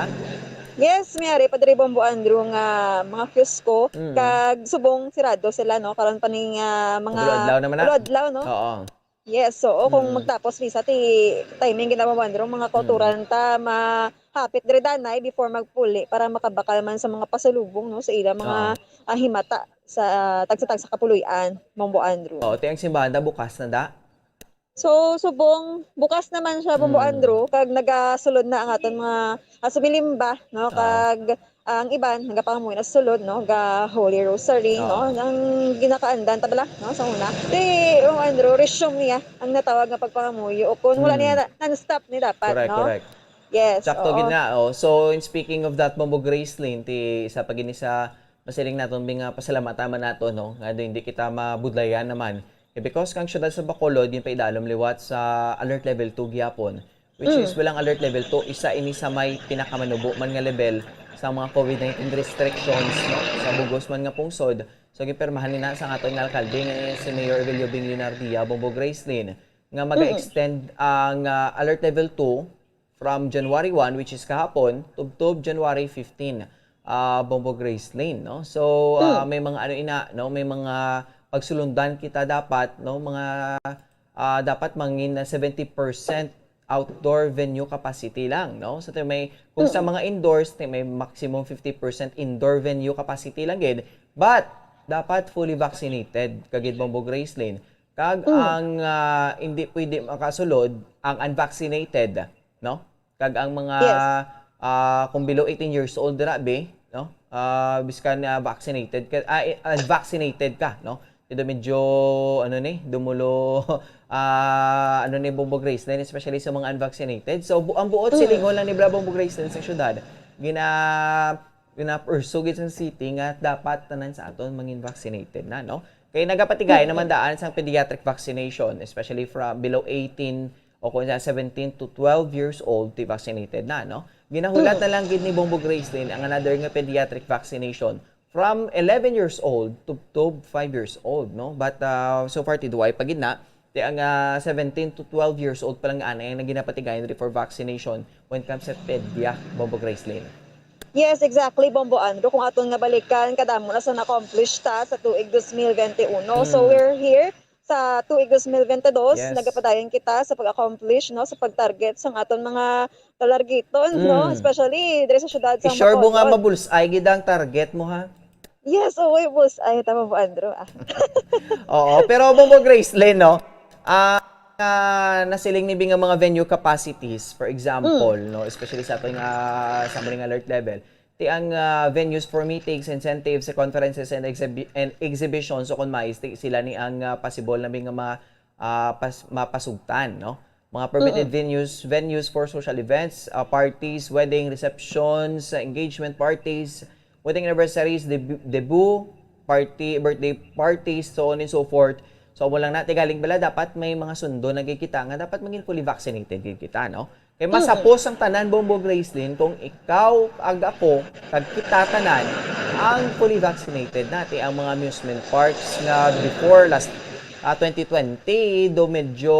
Yes, may ari pa diri, Bombo Andrew, nga mga kiosko, Mm. kag subong sirado sila, no? Karon pa ning, ah, mga Adlaw-adlaw naman na. Adlaw-adlaw, no? Oo. Yes, oo. Kung Mm. magtapos misa, ti timing gid na, Bombo Andrew, mga Mm. kauturan ta mahapit diri danay before magpuli para makabakal man sa mga pasalubong, no, sa ila mga, Oo. ah, himata sa tagsa-tagsa ka puloy-an, Bombo Andrew. Oo, ti ang simbahan da bukas na da? So, subong bukas naman siya, Bombo Mm. Andrew, kag nagasulod na ang aton mga, ah, sumilimba, no, Oo. kag ang iban nagapangamuyo na sa sulod, no, ga Holy Rosary, no, Oo. ang ginakaandan ta bala, no, sa una. Ti, Bombo Andrew, resume niya ang natawag nga pagpangamuyo, o kung wala Mm. niya na, non-stop ni dapat, Correct, no? Correct. Yes, Sakto oo. gid na, oh. So, in speaking of that, Bombo Gracelyn, ti isa pa gid ni sa masiling naton, bi nga pasalamatan man nato, no, nga di, hindi kita mabudlayan naman. Eh, because kang siyudad sa Bacolod, ginpaidalom liwat sa alert level two gihapon, which Mm. is, walang alert level two, isa ini sa may pinakamanubo man nga level sa mga COVID nineteen restrictions, no, sa bugos man nga pungsod. So, gipirmahan ni na sa aton nga alkalde nga si Mayor Evelio Bing Leonardia, Bombo Gracelyn, nga Mm. maga-extend ang, ah, alert level two from January one, which is kahapon, tubtob January fifteen, ah, Bombo Gracelyn, no? So, ah, Mm. may mga ano ina, no? May mga pagsulundan kita dapat, no? Mga, ah, dapat mangin na seventy percent outdoor venue capacity lang, no? So, ti may, kung sa Mm. mga indoors, ti may maximum fifty percent indoor venue capacity lang gid, but dapat fully vaccinated, kagid, Bombo Gracelyn. Kag Mm. ang, ah, hindi pwede makasulod ang unvaccinated, no? Kag ang mga, Yes. ah, kung below eighteen years old dira, be, no? Ah, biskan, ah, vaccinated ka, ah, eh, unvaccinated ka, no? Ito medyo, ano ni, dumulo, ah, ano ni, Bombo Gracelyn, especially sa mga unvaccinated. So, bu-, ang buot Mm. silingon lang ni bala, Bombo Gracelyn, sa syudad, gina-, gina-pursue gid sa city nga dapat tanan sa aton mangin vaccinated na, no? Kay nagapatigay Mm. naman daan sang pediatric vaccination, especially from below eighteen o kung sa seventeen to twelve years old, ti vaccinated na, no? Ginahulat Mm. na lang gid ni Bombo Gracelyn ang another nga pediatric vaccination from eleven years old to, to five years old, no? But, uh, so far, ti duway pa gid na. Ti ang, ah, seventeen to twelve years old pa lang anay ang ginapatigayon diri for vaccination when it comes sa pedya, Bombo Gracelyn. Yes, exactly, Bombo Andrew. Kung aton nga balikan, kadamo na sa na-accomplish ta sa tuig dos mil bente uno. So, Mm. we're here sa tuig dos mil bente dos. Yes. Nagapadayon kita sa pag-accomplish, no, sa pag-target sang aton mga talargiton, no? Mm. Especially diri sa syudad sa I-sure mo nga Bacolod. Mabulsay gid ang target mo, ha? Yes, oo, yung bullseye. Tama po, Andrew. Ah. Oo, pero Bombo Gracelyn, no? Ah, ah, nasiling ni Bing ang mga venue capacities, for example, Mm. no, especially sa aton nga sa maling alert level, ti ang, ah, venues for meetings, incentives, conferences, and exhibi-, and exhibitions, o kung mais, ti sila ni ang, ah, possible na Bing nga mga, ah, pas-, mapasugtan, no? Mga permitted Mm-mm. venues, venues for social events, ah, parties, wedding, receptions, ah, engagement parties, wedding anniversaries, deb-, debut party, birthday parties, so on and so forth. So, amo lang na, ti galing bala, dapat may mga sundo na gid kita nga dapat maging fully vaccinated gid kita, no? Kay mas Mm-mm. hapos ang tanan, Bombo Gracelyn, kung ikaw, ag ako, kag kita tanan, ang fully vaccinated na. Ti ang mga amusement parks nga before last, ah, twenty twenty, do medyo,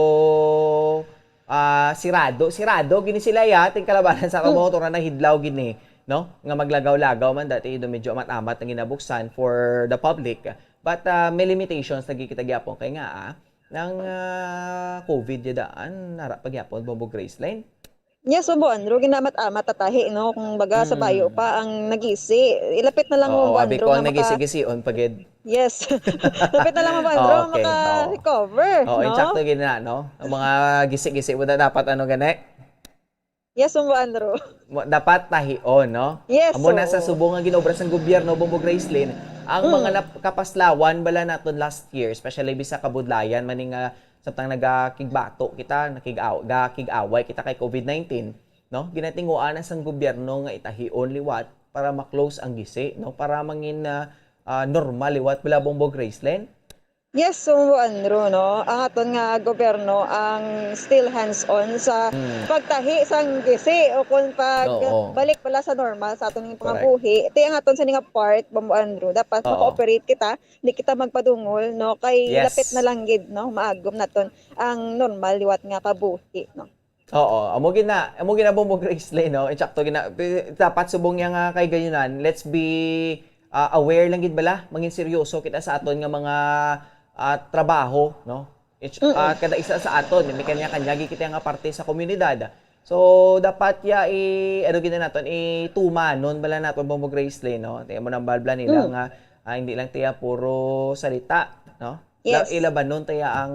ah, sirado. Sirado gini sila, ya, ting kalabanan sa Mm. mga motor na hidlaw gini, no? Nga maglagaw-lagaw man dati, do medyo amat-amat ang ginabuksan for the public. But, ah, may limitations lagi kita gyapon kay nga, ah, nang, ah, COVID ya daan, nara pa gyapon, Bombo Gracelyn. Yes, Bombo Andrew, ginamat-amat ta tahi, no? Kung baga, sa bayo Mm. pa ang nagisi. Ilapit na lang, Oo, Bombo abi Andrew, ko ang nga maka- nagisi-gisi-on pa gid. Yes. Lapit na lang, Bombo Andrew, Okay, oo. maka-recover, Oo, no? insakto gid na, no? Ang mga gisi-gisi mo na dapat, ano, gani? Yes, Bombo Andrew. Mo-, dapat tahion, no? Yes, Amo na sa oo. subong nga ginobra sang gobyerno, Bombo Gracelyn, ang mga Mm. nap-, kapaslawan bala naton last year, especially bisa kabudlayan man ni nga samtang nagakigbato kita, nakig-aw-, gakig-away kita kay COVID nineteen, no? Ginatinguan na sang gobyerno nga itahion liwat para ma-close ang gisi, no? Para mangin, ah, ah, normal liwat bala, Bombo Gracelyn. Yes, Bombo Andrew, no? Ang aton nga gobyerno ang still hands-on sa Mm. pagtahi sang gisi o kung pag Oo. balik pala sa normal sa aton nga Correct. pangabuhi. Ti ang aton sini nga part, Bombo Andrew, dapat Oo. ma-cooperate kita, di kita magpadungol, no? Kay Yes. lapit na lang gid, no? Maagom naton ang normal liwat nga kabuhi, no? Oo, amo gid na, amo gid na, Bombo Gracelyn, no? Insakto gid na, pi-, dapat subong niya nga kay gayunan, let's be, ah, aware lang gid bala, mangin seryoso kita sa aton nga mga, ah, trabaho, no? It's, Mm-mm. ah, kada isa sa aton, may kanya-kanya gid kita nga parte sa komunidad. So, dapat ya i-, ano gid na naton, itumanon bala naton, Bombo Gracelyn, no? Ti amo nang balbla nila Mm. nga, ah, hindi lang tiya puro salita, no? Yes. Ilabanon tiya ang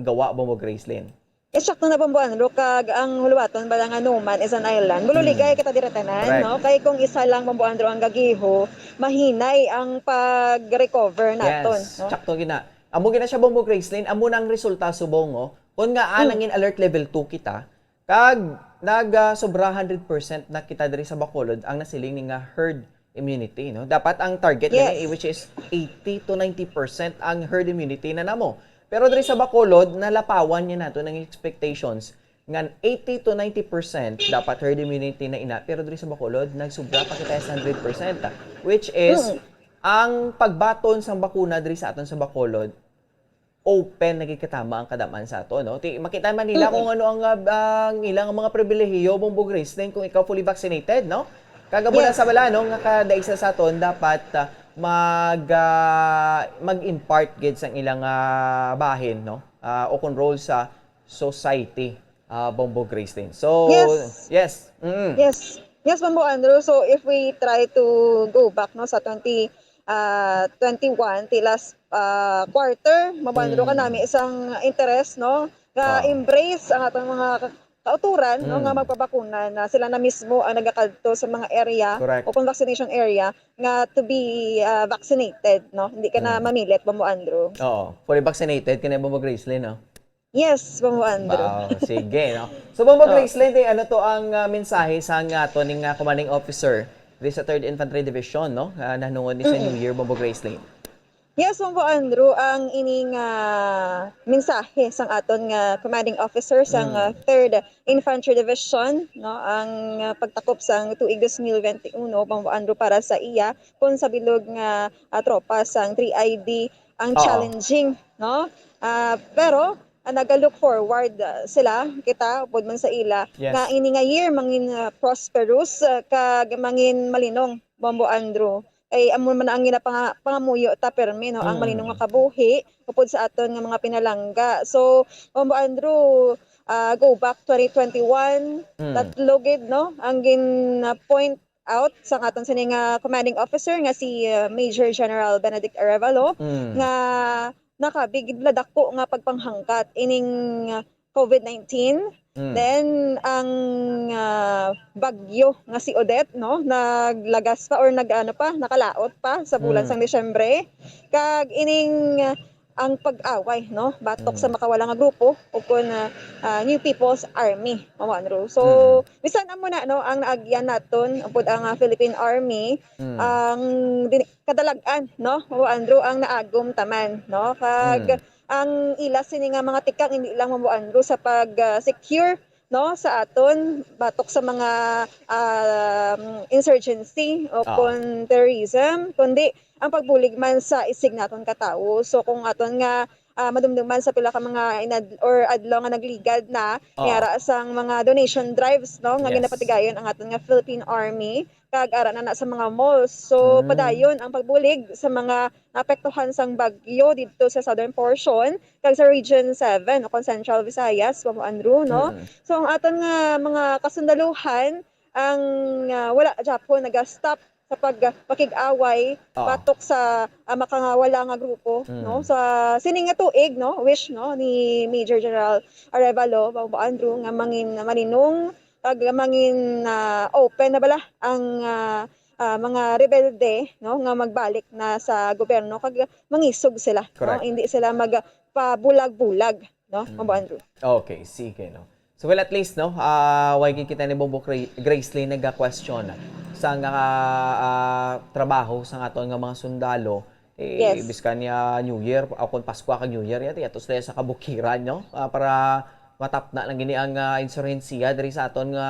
gawa, Bombo Gracelyn. Insakto na, Bombo Andrew, kag ang huluwaton bala nga no man is an island. Maluligay Mm. kita dira tanan, Correct. no? Kay kung isa lang, Bombo Andrew, ang gagiho, mahinay ang pag-recover naton, Yes, no? Sakto gid na. Amo gid na siya, Bombo Gracelyn. Amo na ang resulta subong, oh. Kung nga, ah, Mm. nangin alert level two kita, kag nag, ah, sobra hundred percent na kita diri sa Bacolod ang nasiling ni nga herd immunity, no? Dapat ang target gani, Yes. eh, which is eighty to ninety percent ang herd immunity na namo. Pero diri sa Bacolod, nalapawan niya nato ng expectations nga eighty to ninety percent dapat herd immunity na ina, pero diri sa Bacolod, nagsubra pa kita sa hundred percent, ah, which is, Mm. ang pagbaton sang bakuna diri sa aton sa Bacolod, open na gid katama ang kadam-an sa ato, no? Ti, makita man nila Mm. kung ano ang, ah, ang ilang mga pribilehiyo, Bombo Gracelyn, kung ikaw fully vaccinated, no? Kag amo na Yes. sa bala, no, nga kada isa sa aton dapat, ah, mag, ah, mag-impart gid sang ilang, ah, bahin, no? Ah, o kung role sa society, ah, Bombo Gracelyn. So, Yes. yes. Mm. Yes. Yes, Bombo Andrew. So, if we try to go back, no, sa twenty, ah, twenty-one, ti last, ah, quarter, Bombo Andrew, Mm. kanami isang interes, no, nga Ah. embrace ang atong mga ka-, kauturan, no, nga Mm. magpabakuna na sila na mismo ang nagakadto sa mga area Correct. o kung vaccination area nga to be, ah, vaccinated, no? Hindi ka na Mm. mamilit, Bombo Andrew. Oo. Fully vaccinated ka na, Bombo Gracelyn, no? Yes, Bombo Andrew. Wow, sige, no? So, Bombo Oh. Gracelyn, eh, ano to ang, ah, mensahe sa nga to ning, ah, commanding officer diri sa Third Infantry Division, no? Ah, nahanungod ni sa Mm-mm. New Year, Bombo Gracelyn? Yes, Bombo Andrew, ang ining, ah, mensahe sang aton nga commanding officer sang, Mm. ah, Third Infantry Division, no, ang, ah, pagtakop sang tuig dos mil bente uno, Bombo Andrew, para sa iya, kun sa bilog nga, ah, tropa sang three I D ang Oo. challenging, no? Ah, pero ah, naga-look forward, ah, sila, kita, upod man sa ila, Yes. nga ini nga year mangin, ah, prosperous, ah, kag mangin malinong, Bombo Andrew. Kay amo man ang ginapanga-, pangamuyo ta permi, no, ang Mm. malinong nga kabuhi upod sa aton nga mga pinalangga. So, Bombo Andrew, ah, go back twenty twenty-one, Mm. tatlo gid, no, ang gin, ah, point out sa aton sini nga commanding officer nga si, ah, Major General Benedict Arevalo Mm. nga nakabig gid bala dako nga pagpanghangkat ining, ah, covid nineteen. Mm. Then, ang, ah, bagyo nga si Odette, no, naglagas pa or nag-, ano pa, nakalaot pa sa bulan Mm. sang Disyembre. Kag ining, ah, ang pag-away, no, batok sa Mm. makawala nga grupo o kun, ah, ah, New People's Army, Ma'am Andrew. So, Mm. bisan amo na, no, ang naagyan naton upod ang, ah, Philippine Army, Mm. ang din-, kadalag-an, no, Ma'am Andrew, ang naagom taman, no, kag Mm. ang ila sini nga mga tikang hindi lang, Ma'am Andrew, sa pag, ah, secure, no, sa aton batok sa mga, um, insurgency o Ah. kun terrorism, kundi ang pagbulig man sa isig naton ka tawo. So, kung aton nga, ah, madumduman sa pila ka mga inad-, or adlaw nga nagligad na, Ah. niara sang mga donation drives, no, nga Yes. ginapatigayon ang aton nga Philippine Army, kag ara na na sa mga malls. So, Mm. padayon ang pagbulig sa mga naapektuhan sang bagyo didto sa southern portion kag sa Region seven o kon Central Visayas, Ma'am Andrew, no? Mm. So, ang aton nga mga kasundaluhan, ang, ah, wala gyapon naga-stop sa pag-, pakig-away Ah. batok sa, ah, makangawala nga grupo, Mm. no? Sa sining nga tuig, no, wish, no, ni Major General Arevalo, Bombo Andrew, nga mangin-, malinong kag mangin, ah, open na bala ang, ah, ah, mga rebelde, no, nga magbalik na sa gobyerno kag mangisog sila, no? Correct. Hindi sila magpabulag-bulag, no, Mm. Bombo Andrew. Okay, sige, no. So, well, at least, no, ah, way gid kita ni Bombo Cra-, Gracelyn naga-question sa nga, ah, trabaho sa aton nga mga sundalo. Eh, Yes. biskan niya New Year, o kon Paskwa kag New Year, yati, ato sila sa kabukiran, no? Ah, para matapna lang gini ang, ah, insurhensiya diri sa aton nga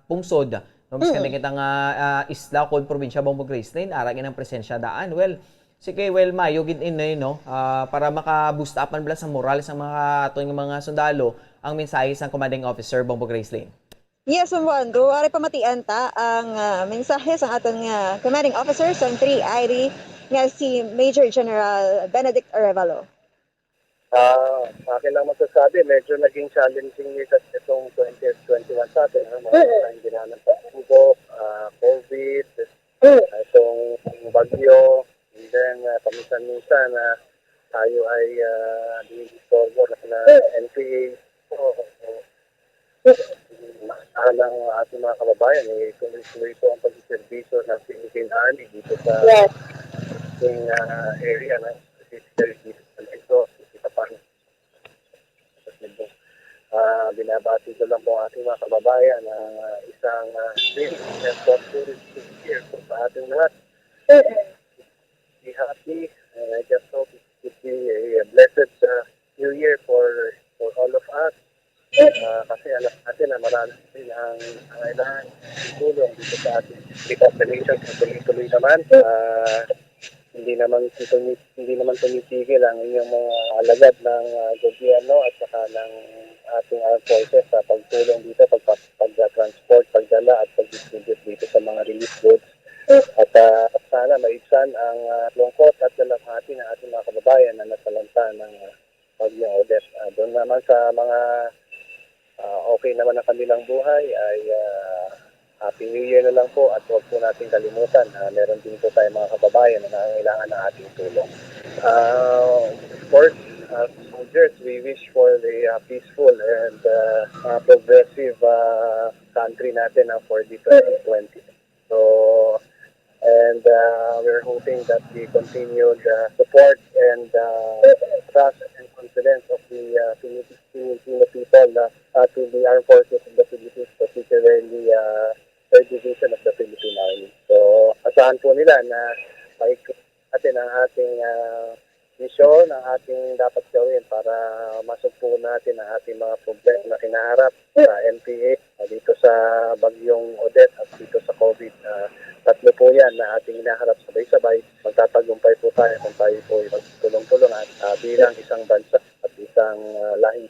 pungsod, no? Biskan Mm. kita nga, ah, isla o kon probinsya, Bombo Gracelyn, ara gid ang presensya daan. Well, sige, well, mayo gid ini, no? Ah, para maka-boost up man bala sa moral sa mga aton nga mga sundalo ang mensahe sang commanding officer, Bombo Gracelyn. Yes, Ma'am Andrew, ari pamatian ta ang, ah, mensahe sang aton nga commanding officer sang three I D nga si Major General Benedict Arevalo. Ah, akin lang masasabi, medyo naging challenging year sa itong twenty twenty-one sa atin, ano, mga Mm. Ang ginanang pagsubok, ah, covid, Mm. ah, itong bagyo, and then, ah, paminsan-minsan, ah, tayo ay, ah, dinistorbo ng, ah, Mm. N P A. Oo, oo. Sana ang ating mga kababayan, eh, tuloy-tuloy po ang pagsiservisyo ng Philippine Army dito sa Yes. ating, ah, area, no? Specifically dito sa Negros, dito sa Pan-, ah, binabati ko lang po ang ating mga kababayan na isang, ah, very, ah, prosperous year po sa ating lahat. Mm. Be happy, and I just hope it will be a, a blessed, ah, New Year for, for all of us. Ah, kasi alam natin na marami din ang, ang kailangan tulong dito sa ating League of the Nations na tuloy-tuloy naman. Ah, hindi naman tumi-, hindi naman tumitigil ang inyong mga alagad ng, ah, gobyerno at saka ng ating armed forces sa pagtulong dito, pagpa-, pagtransport, pagdala at pag-distribute dito sa mga relief goods. At, ah, sana maibsan ang, ah, lungkot at dalamhati ng ating mga kababayan na nasalanta ng, ah, Bagyong Odette. Ah, doon naman sa mga, ah, okay naman ang kanilang buhay ay, ah, Happy New Year na lang po at huwag po natin kalimutan, ah, meron din po tayong mga kababayan na nangangailangan ng ating tulong. Ah, of course, as soldiers, we wish for a, ah, peaceful and, ah, ah, progressive, ah, country natin, ah, for the twenty twenty. So, and, uh, we're hoping that the continued, uh, support and, uh, trust and confidence of the, uh, Fili-, Filipino people, uh, uh, to the armed forces of the Philippines, particularly, uh, Third Division of the Philippine Army. So, asahan po nila na paikot natin ang ating, uh, misyon, ang ating dapat gawin para masugpo natin ang ating mga problema na kinaharap sa N P A, ah, dito sa Bagyong Odette at dito sa covid. Ah, tatlo po yan na ating hinaharap sabay-sabay. Magtatagumpay po tayo kung tayo po ay magtulong-tulungan, ah, bilang isang bansa at isang ang, ah, lahing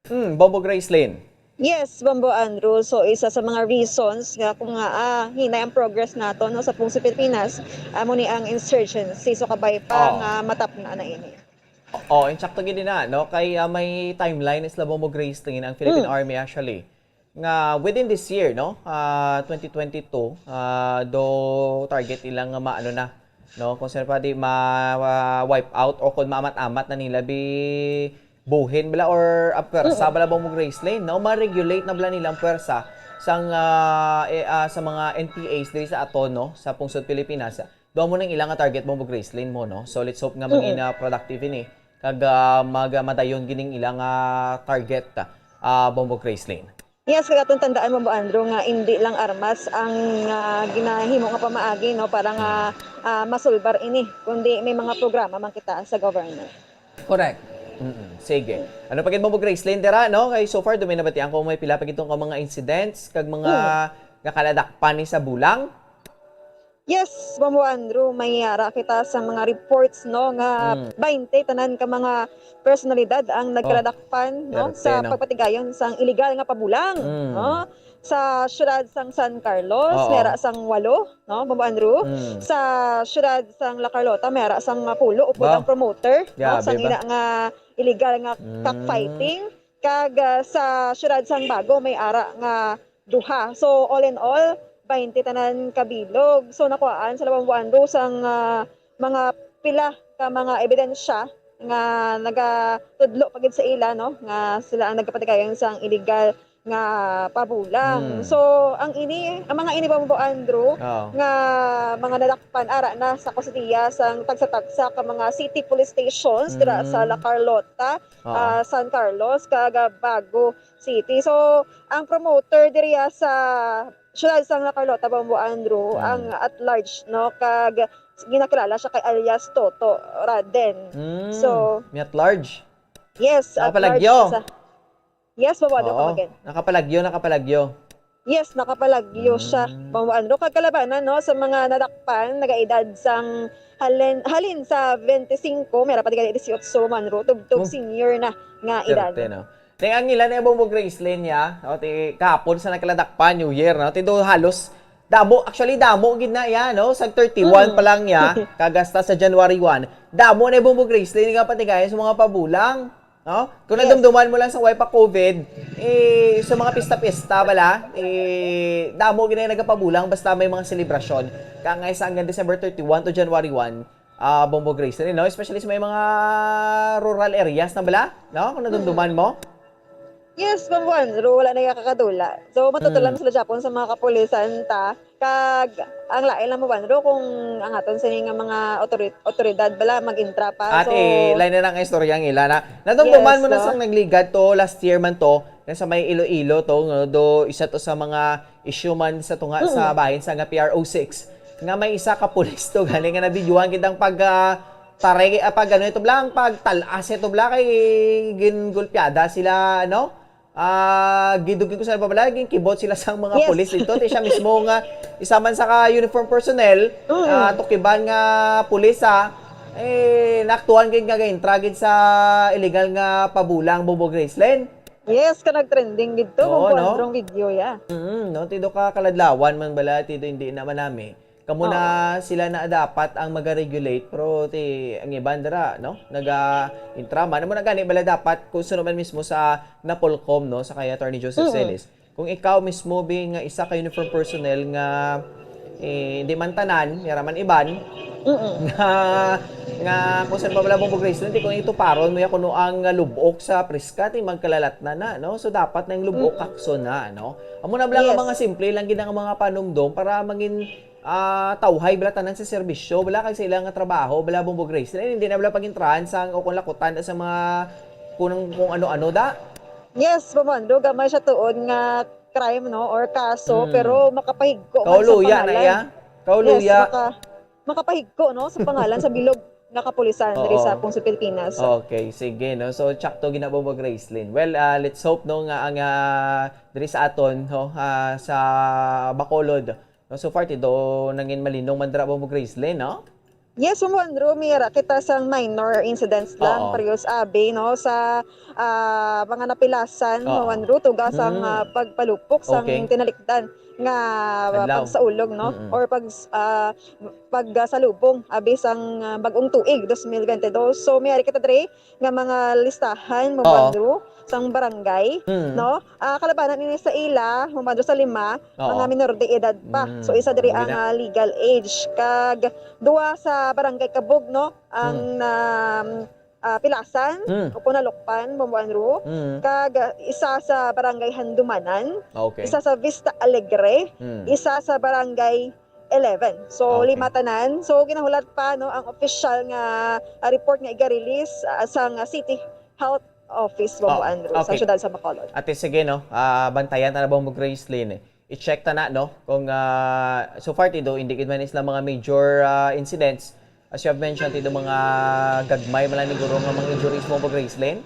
Hmm, Bombo Gracelyn. Yes, Bombo Andrew. So, isa sa mga reasons nga kung nga, ah, hinay ang progress nato, no, sa Pungso Pilipinas, amo ni ang insurgency. So, kabay pa Oh. nga matapna na ini. Oo, insakto gid na, no? Kay, ah, may timeline sila Bombo Gracelyn ang Philippine Hmm. Army actually. Nga within this year, no? Ah, twenty twenty-two, ah, do target ilang nga maano na, no? Kung saan pa di ma, ma-wipe out o kung maamat-amat na nila bi buhin bala or ang pwersa Mm. bala Bombo Gracelyn, no? Ma-regulate na bala nila ang pwersa sang, ah, eh, ah, sa mga N P As diri sa aton, no? Sa pungsod Pilipinas. Duha mo nang ilang nga target, Bombo Gracelyn mo, no? So, let's hope nga Mm. mangin, ah, productive ini. Kag, ah, mag-, madayon gining ilang, ah, target, ah, Bombo Gracelyn. Yes, kag atong tandaan, Bombo Andrew, nga indi lang armas ang, ah, ginahimo nga pamaagi, no, para nga, Mm. ah, masulbar ini, kundi may mga programa man kita sa government. Correct. Mm-mm. Sige. Ano pa gid, Bombo Gracelyn, dira, no? Kay so far, dumay nabatian ko may pila pa gid tong mga incidents, kag mga Mm. nakaladakpan ni sa bulang. Yes, Bombo Andrew, may ara kita sa mga reports, no, nga Mm. baynte tanan ka mga personalidad ang Oh, nagkaladakpan, no, sa perte, no? pagpatigayon sang iligal nga pabulang, Mm. no, sa siyudad sang San Carlos, Oo. may ara sang walo, no, Bombo Andrew. Mm. Sa siyudad sang La Carlota, may ara sang, ah, pulo upod Ba? ang promoter, no, Grabe sang ba? ina nga iligal nga Mm. cockfighting. Kag, ah, sa siyudad sang Bago, may ara nga duha. So, all in all, baynte tanan ka bilog. So, nakuhaan sa labang buwan, Rose, ang, ah, mga pila ka mga ebidensya nga nagatudlo pa gid sa ila, no, nga sila ang nagkapatigayon sang iligal nga pabulang. Hmm. So, ang ini, ang mga ini, Bombo Andrew, Oo. nga mga nadakpan ara na sa kustodiya sang tagsa-tagsa ka mga city police stations dira sa Mm. La Carlota, Oo. ah, San Carlos, kag, ah, Bago City. So, ang promoter diriya sa siyudad sang La Carlota, Bombo Andrew, Mm. ang at large, no, kag ginakilala siya kay alias Toto Raden. Mm. So, May at large? Yes, at large Nakapalagyo? siya sa, yes, Bombo Andrew, Oo. come again. Nakapalagyo, nakapalagyo. Yes, nakapalagyo siya, Mm. Bombo Andrew. Kag kalabanan, no, sa mga nadakpan, nagaedad sang halin, halin sa twenty-five, may ara pa di ka dieciocho, Bombo Andrew, tubtob Oh. senior na nga edad. Perte, no? Te, ang ila ni Bombo Gracelyn niya, no, ti kahapon sa nagkaladakpan, New Year, no? Ti do halos damo, actually damo gid na iya, no? Sa thirty-one Mm. pa lang niya, kag hasta sa January one, damo na Bombo Gracelyn nga patigayon sa mga pabulang, no? Kung Yes. nadumduman mo lang sa way pa COVID, eh, sa mga pista-pista bala, eh, damo gid na nagapabulang basta may mga selebrasyon. Kaya nga sa hanggang December thirty-one to January one, ah, Bombo Gracelyn, no? Especially sa may mga rural areas na bala, no? Kung nadumduman mo. Yes, Bombo Andrew, wala na iya kakadula. So, matutulam Mm. sila Japon sa mga kapulisan ta. Kag ang lain lang, Bombo Andrew, kung ang aton sini nga mga otori-, otoridad bala mag-intra pa. Ate, So, lain na lang ang istorya ang ila na. Nadumduman Yes, mo na no? sang nagligad to, last year man to, na sa may Iloilo to, no? Do, isa to sa mga issue man sa tunga sa Mm. bahin sa nga P R O six, nga may isa ka pulis to gani nga nabidyohan kitang pag, ah, taray, ah, pag ano ito bla, ang pagtalas ito bla kay gingulpiada sila, ano? Ah, gidugin ko sa pabala, ginkibot sila sang mga Yes. pulis dito. Ti siya mismo nga isa man sa ka uniform personnel, Mm. ah, tukiban nga pulis, ah, eh, naaktuhan gid nga gaintra gid sa illegal nga pabulang, Bombo Gracelyn. Yes, ka nag-trending dito Oo, kung no? Kuan video, yeah. Mm, no? Tido ka kaladlawan man bala, tido hindi naman nami. Kamo na Oo. sila na dapat ang mag-regulate, pero ti, ang iban dira, no? Naga-intra man. Amo na gani bala dapat, kung sino man mismo sa Napolcom, no? Sa kay Attorney Joseph Mm-mm. Celis. Kung ikaw mismo, bi, nga isa ka uniform personnel nga, eh, hindi man tanan, yara man iban, Mm-mm. nga, nga kung saan pa wala mong Grace, hindi kung ituparon mo ya kuno ang lubok sa priska, ti magkalalat na na, no? So, dapat na yung lubok Mm-mm. kakson na, no? Amo na bala nga Yes. mga simple lang gid ang mga panumdom para mangin, ah, tawhay bala tanan sa serbisyo, bala kag sa ilang nga trabaho, bala Bombo Grace. Sila hindi na bala pagintrahan sa, o kung lakutan sa mga kung, kung ano-ano da. Yes, Bombo Andrew, gamay siya tuod nga crime, no, or kaso, Mm. pero makapahigko man sa Kauluya na pangalan. iya? Kauluya. Yes, maka-, makapahigko, no, sa pangalan sa bilog nga kapulisan diri Oo. sa Pungso, Pilipinas. Okay, sige, no. So, tsakto gina, Bombo Gracelyn. Well, ah, let's hope, no, nga ang, ah, diri sa aton, no, ah, sa Bacolod, no, so far, tido nangin malinong man dira, Bombo Gracelyn, no? Yes, Ma'am Juan Ru, may ara kita sang minor incidents lang, Oo. Parehas abi, no, sa, ah, mga napilasan, Ma'am Oo. Juan Ru, tuga sang, Mm. ah, pagpalupok sang Okay. tinalikdan nga Adlaw. pagsaulog, no, Mm. or pag, ah, pagsalubong abi sang, ah, bag-ong tuig, dos mil bente dos. So, may ari kita diri nga mga listahan, Ma'am Oo. Juan Ru, sang barangay, Mm. no? Ah, kalabanan ini sa ila, Ma'am Juan Ru, sa lima, Oo. mga minor de edad pa. Mm. So, isa diri Okay ang, na. ah, legal age. Kag duha sa barangay Kabug, no? Ang Mm. na, ah, pilasan Mm. o punalukpan, Ma'am Juan Ru. Mm. Kag, ah, isa sa barangay Handumanan, Okay. isa sa Vista Alegre, Mm. isa sa barangay eleven. So, Okay. lima tanan. So, ginahulat pa, no, ang official nga, ah, report nga iga-release, ah, sang, ah, City Health Office, Ma'am Oo. Juan Ru, sa Okay. siyudad sa Bacolod. Ate, sige, no? Ah, bantayan ta na, Bombo Gracelyn. I-check ta na, no? Kung, ah, so far, Tido, hindi gid man sila mga major, ah, incidents. As you have mentioned, Tido, mga gagmay man lang ni guro nga mga injuries, Bombo Gracelyn?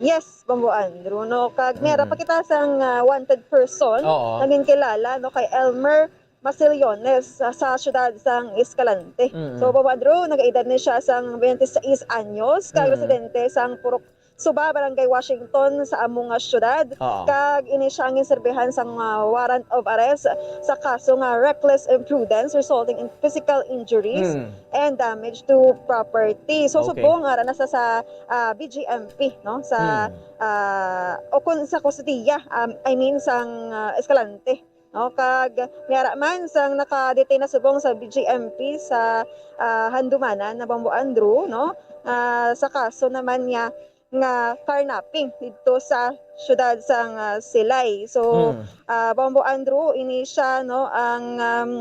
Yes, Bombo Juan Ru, no? Kag may ara Mm. pa kita sang, ah, wanted person Oo. na ginkilala, no, kay Elmer Masillones sa, sa siyudad sang Escalante. Mm. So, Bombo Juan Ru, nagaedad ni siya sang twenty-six anyos, kag Mm. residente sang Purok Suba, Barangay Washington, sa amo nga siyudad. Oo. Kag ini siya ang ginserbihan sang, ah, warrant of arrest sa kaso nga reckless imprudence resulting in physical injuries Mm. and damage to property. So, Okay. subong ara na sa, sa, ah, B G M P, no? Sa, Mm. ah, o kung sa kustodiya, um, I mean, sang, ah, Escalante. No, kag may ara man sang naka-detain na subong sa B G M P sa, ah, Handumanan na Bombo Juan Ru, no, ah, sa kaso naman niya nga carnapping didto sa siyudad sang, ah, Silay. So, Mm. ah, Bombo Juan Ru, ini siya, no, ang, um,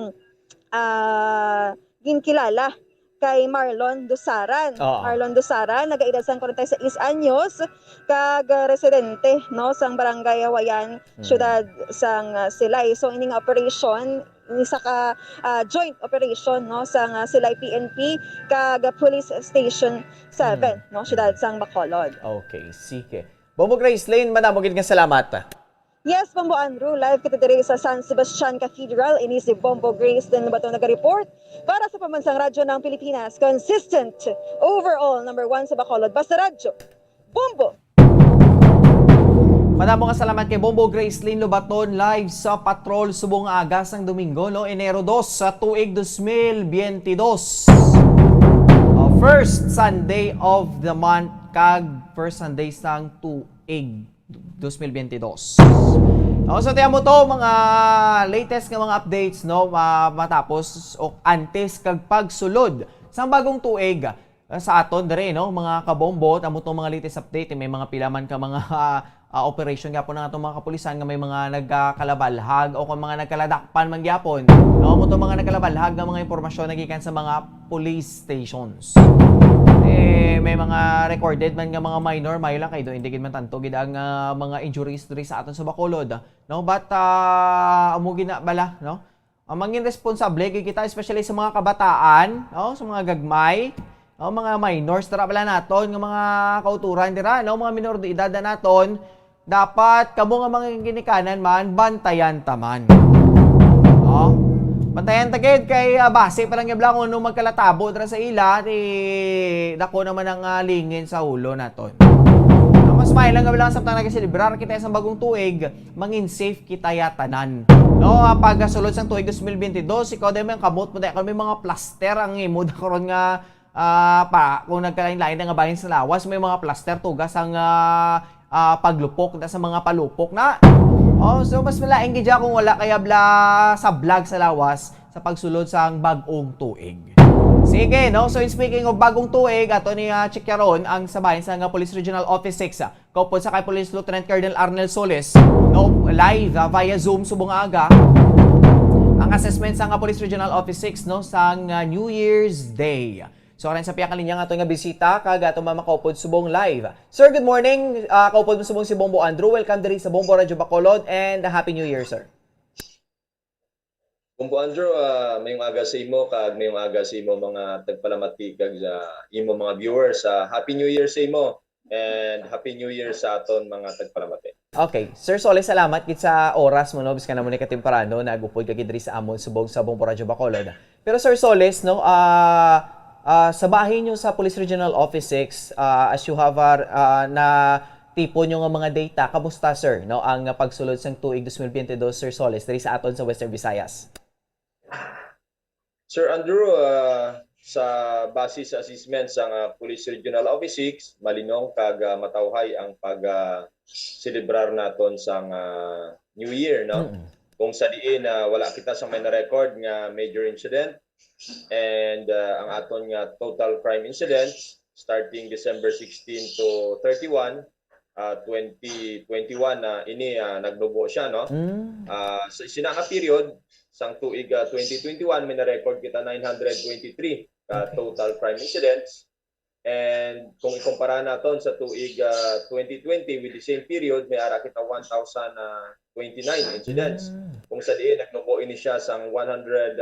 ah, ginkilala kay Marlon Dusaran. Oo. Marlon Dusaran, nagaedad sang kwarenta y seis anyos, kag, ah, residente, no, sang Barangay Hawayan, Mm. siyudad sang, ah, Silay. So, ini nga operation, isa ka, ah, joint operation, no, sang, ah, Silay P N P kag Police Station seven, Mm. no, siyudad sang Bacolod. Okay, sige. Bombo Gracelyn, madamo gid nga salamat. Yes, Bombo Juan Ru, live kita diri sa San Sebastian Cathedral. Ini si Bombo Gracelyn Bato naga-report para sa Pambansang Radyo ng Pilipinas. Consistent, overall, number one sa Bacolod. Basta Radyo, Bombo! Madamo nga salamat kay Bombo Gracelyn Lobaton, live sa Patrol subong nga aga sang Domingo, no, Enero dos sa tuig dos mil biyente dos. Uh, first Sunday of the month kag first Sunday sang tuig dos mil biyente dos. Oh, so, tiyan mo to, mga latest nga mga updates, no, ma-, matapos o antes kag pagsulod sang bagong tuig, ah, sa aton diri, no, mga kabombo, amo tong mga latest update, may mga pila man ka mga, ah, operation gyapon ang atong mga kapulisan nga may mga nagkakalabalhag o kung mga nagkaladakpan man gyapon, no, amo tong mga nagkalabalhag nga mga impormasyon nagikan sa mga police stations. Eh, may mga recorded man nga mga minor, mayo lang kay do, hindi gid man tanto gid ang, ah, mga injuries diri sa aton sa Bacolod, no? But, ah, amo gid na bala, no? Ang mangin responsable gid kita, especially sa mga kabataan, no? Sa mga gagmay, no? Mga minors, tara bala naton, nga mga kauturan dira, no? Mga minor de edad na naton, dapat kamo nga mga ginikanan man, bantayan ta man. No? Bantayan ta gid kay, ah, basi pa lang gyud lang kung ano magkalatabo dira sa ila, ti dako naman ang, ah, lingin sa ulo naton. Mas maayo lang nga lang samtang nagaselebrar kita sa bagong tuig, mangin safe kita ya tanan. No, ah, pagsulod sang tuig dos mil biyente dos, ikaw dahil may kamot mo, dahil may mga plaster ang imo karon nga Ah, pa, kung nagkalain-lain na nga bahin sa lawas, may mga plaster tugas ang, ah, ah, paglupok na sa mga palupok na. Oh, so mas malain gid siya kung wala kay abla sa vlog sa lawas sa pagsulod sang bag-ong tuig. Sige, no? So, in speaking of bagong tuig, ato ni, ah, checkaron ang sa bahin sa nga Police Regional Office six, ah, kaupod sa kay Police Lieutenant Colonel Arnel Solis, no? Live, ah, via Zoom subong nga aga. Ang assessment sa nga Police Regional Office six, no, sang, ah, New Year's Day. So, karon sa pihak nga linya nga ato nga bisita, kag ato man makaupod subong live. Sir, good morning. Ah, kaupod mo subong si Bombo Andrew. Welcome diri sa Bombo Radyo Bacolod, and Happy New Year, sir. Bombo Andrew, ah, mayong aga sa imo, kag mayong aga sa imo mga tagpalamati, kag sa imo mga viewers. Ah, Happy New Year sa imo, and Happy New Year sa aton mga tagpalamati. Okay. Sir Solis, salamat gid sa oras mo, no? Bisan na mo ni katemprano, nag-upod ka gid diri sa amon subong sa Bombo Radyo Bacolod. Pero Sir Solis, no, ah, Ah, sa bahin nyo sa Police Regional Office six, ah, as you have, ah, ah, na tipo nyo nga mga data, kamusta, sir, no, ang pagsulod sang tuig twenty twenty-two, Sir Solis, diri sa aton sa Western Visayas? Sir Andrew, ah, sa base sa assessment sang, ah, Police Regional Office six, malinong kag, ah, matawhay ang pag, ah, selebrar naton sang, ah, New Year, no? Mm. Kung sa diin, ah, wala kita sa may na-record nga major incident, and, ah, ang aton nga total crime incidents starting December sixteen to thirty-one, ah, twenty twenty-one na ini, ah, nagnubo siya, no? Mm. Ah, sa sina nga period, sang tuig, ah, twenty twenty-one, may na-record kita nine hundred twenty-three ka Okay. total crime incidents. And kung ikumpara naton sa tuig, ah, twenty twenty, with the same period, may ara kita one thousand twenty-nine incidents. Mm. Kung sa diin, nagnubo ini siya sang one hundred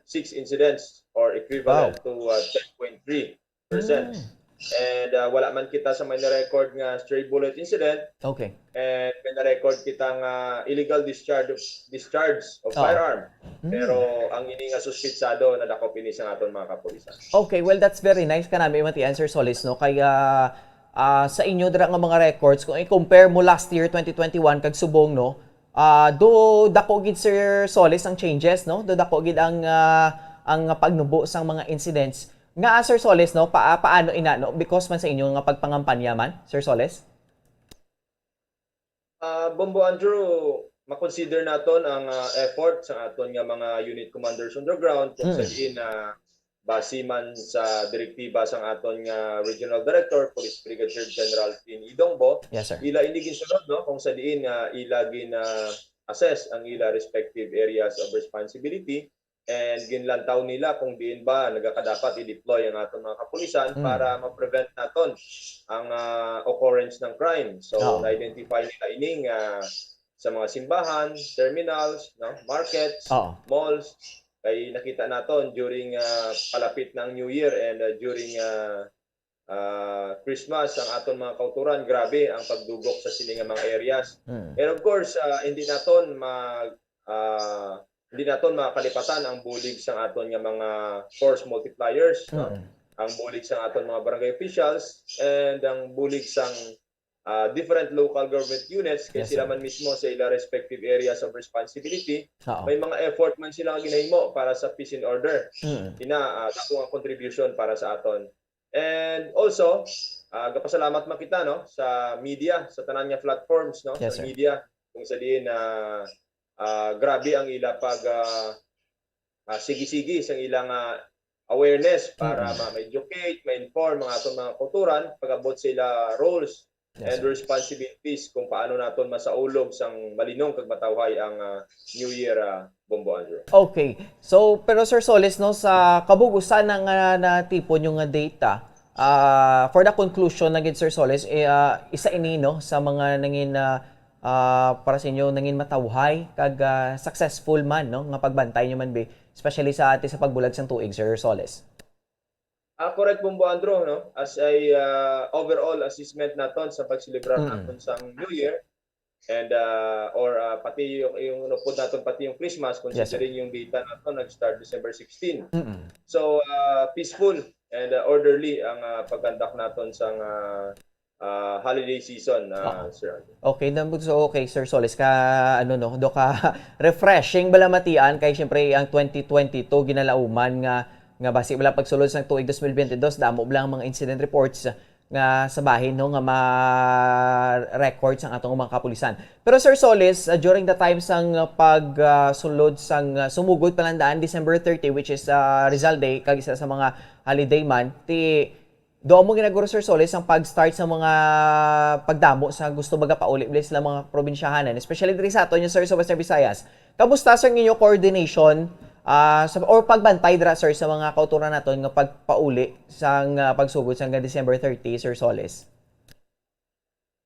six incidents or equivalent Wow. to, ah, ten point three percent. Mm. And, ah, wala man kita sa may na-record nga stray bullet incident. Okay. And may na-record kita nga illegal discharge, discharge of Oh. firearm. Mm. Pero ang ini nga suspitsado nadakop ini sa aton mga kapulisan. Okay, well, that's very nice kanami, Matian, Sir Solis, no? Kay, ah, ah, sa inyo dira nga mga records, kung i-compare mo last year, twenty twenty-one, kag subong, no? Ah, do dako gid, Sir Solis, ang changes, no? Do dako gid ang, ah, ang pagnubo sang mga incidents. Nga, ah, Sir Solis, no? Pa-, paano ina, no? Because man sa inyo nga pagpangampanya man, Sir Solis? Ah, Bombo Andrew, makonsider naton ang, ah, effort sa aton nga mga unit commanders on the ground, kung sa Mm. diin, ah, base man sa direktiba sang aton nga Regional Director, Police Brigadier General Tin Idongbo, Yes, sir. ila ini ginsunod, no, kung sa diin nga ila gina-assess ang ila respective areas of responsibility and ginlantaw nila kung diin ba nagakadapat i-deploy ang aton mga kapulisan Mm. para ma-prevent naton ang, ah, occurrence ng crime. So, Oo. na-identify nila ini nga sa mga simbahan, terminals, no, markets, Oo. malls, kay nakita naton during, ah, palapit na ang New Year and, ah, during, ah, ah, Christmas, ang aton mga kauturan, grabe ang pagdugok sa sini nga mga areas. Mm. And of course, ah, hindi naton ma-, ah, hindi naton makalipatan ang bulig sang aton nga mga force multipliers, no? Mm. Ang bulig sang aton mga barangay officials and ang bulig sang, ah, different local government units, kay Yes, sila sir. man mismo sa ila respective areas of responsibility, Oo. may mga effort man sila nga ginahimo para sa peace and order. Mm. Ina, ah, dako nga contribution para sa aton. And also, ah, gapasalamat man kita, no, sa media, sa tanan nga platforms, no, Yes, sa sir. media, kung sa diin na, ah, grabe ang ila pag, ah, ah, sige-sige sang ilang, ah, awareness para Mm. ma-, ma-educate, ma-inform ang aton mga kauturan pag-abot sa ila roles Yes, and sir. responsibilities kung paano naton masaulog sang malinong kag matawhay ang, ah, New Year, ah, Bombo Andrew. Okay. So, pero Sir Solis, no, sa kabug-usan na nga natipon nyo nga data, ah, for the conclusion na gid, Sir Solis, eh, ah, isa ini, no, sa mga nangin, ah, ah, para sa inyo, nangin matawhay kag, ah, successful man, no, nga pagbantay nyo man, be, especially sa ati sa pagbulag sang tuig, Sir Solis. Ah, correct, Bombo Andrew, no? As a, ah, overall assessment naton sa pagselebrar Mm. naton sang New Year, and, ah, or, ah, pati yung, yung inupod naton, pati yung Christmas, Yes, sir. considering yung data naton nag-start December sixteen. Mm-mm. So, ah, peaceful and, ah, orderly ang, ah, pag-conduct naton sang, ah, ah, holiday season, ah, Oo. Sir Andrew. Okay, na, so, okay, Sir Solis, ka, ano, no, do ka refreshing bala matian kay siyempre ang twenty twenty-two ginalauman nga, nga basi wala pagsulod sang tuig twenty twenty-two, damo bala ang mga incident reports nga sa bahin, no, nga ma-record sang atong mga kapulisan. Pero Sir Solis, uh, during the time sang, uh, pag, uh, sulod sang, uh, sumugod pa lang daan, December thirty, which is, uh, Rizal Day, kag isa sa mga holiday man, ti do mo ginaguro, Sir Solis, ang pag-start sa mga pagdamo sa gusto magapauli bali sila mga probinsyahanan, especially diri sa aton, yung, sir, sa Western Visayas. Kamusta, sir, ang inyo coordination, ah, sa, or pagbantay dira, sir, sa mga kauturan naton nga pagpauli sang, ah, pagsugod sang December thirty, Sir Solis?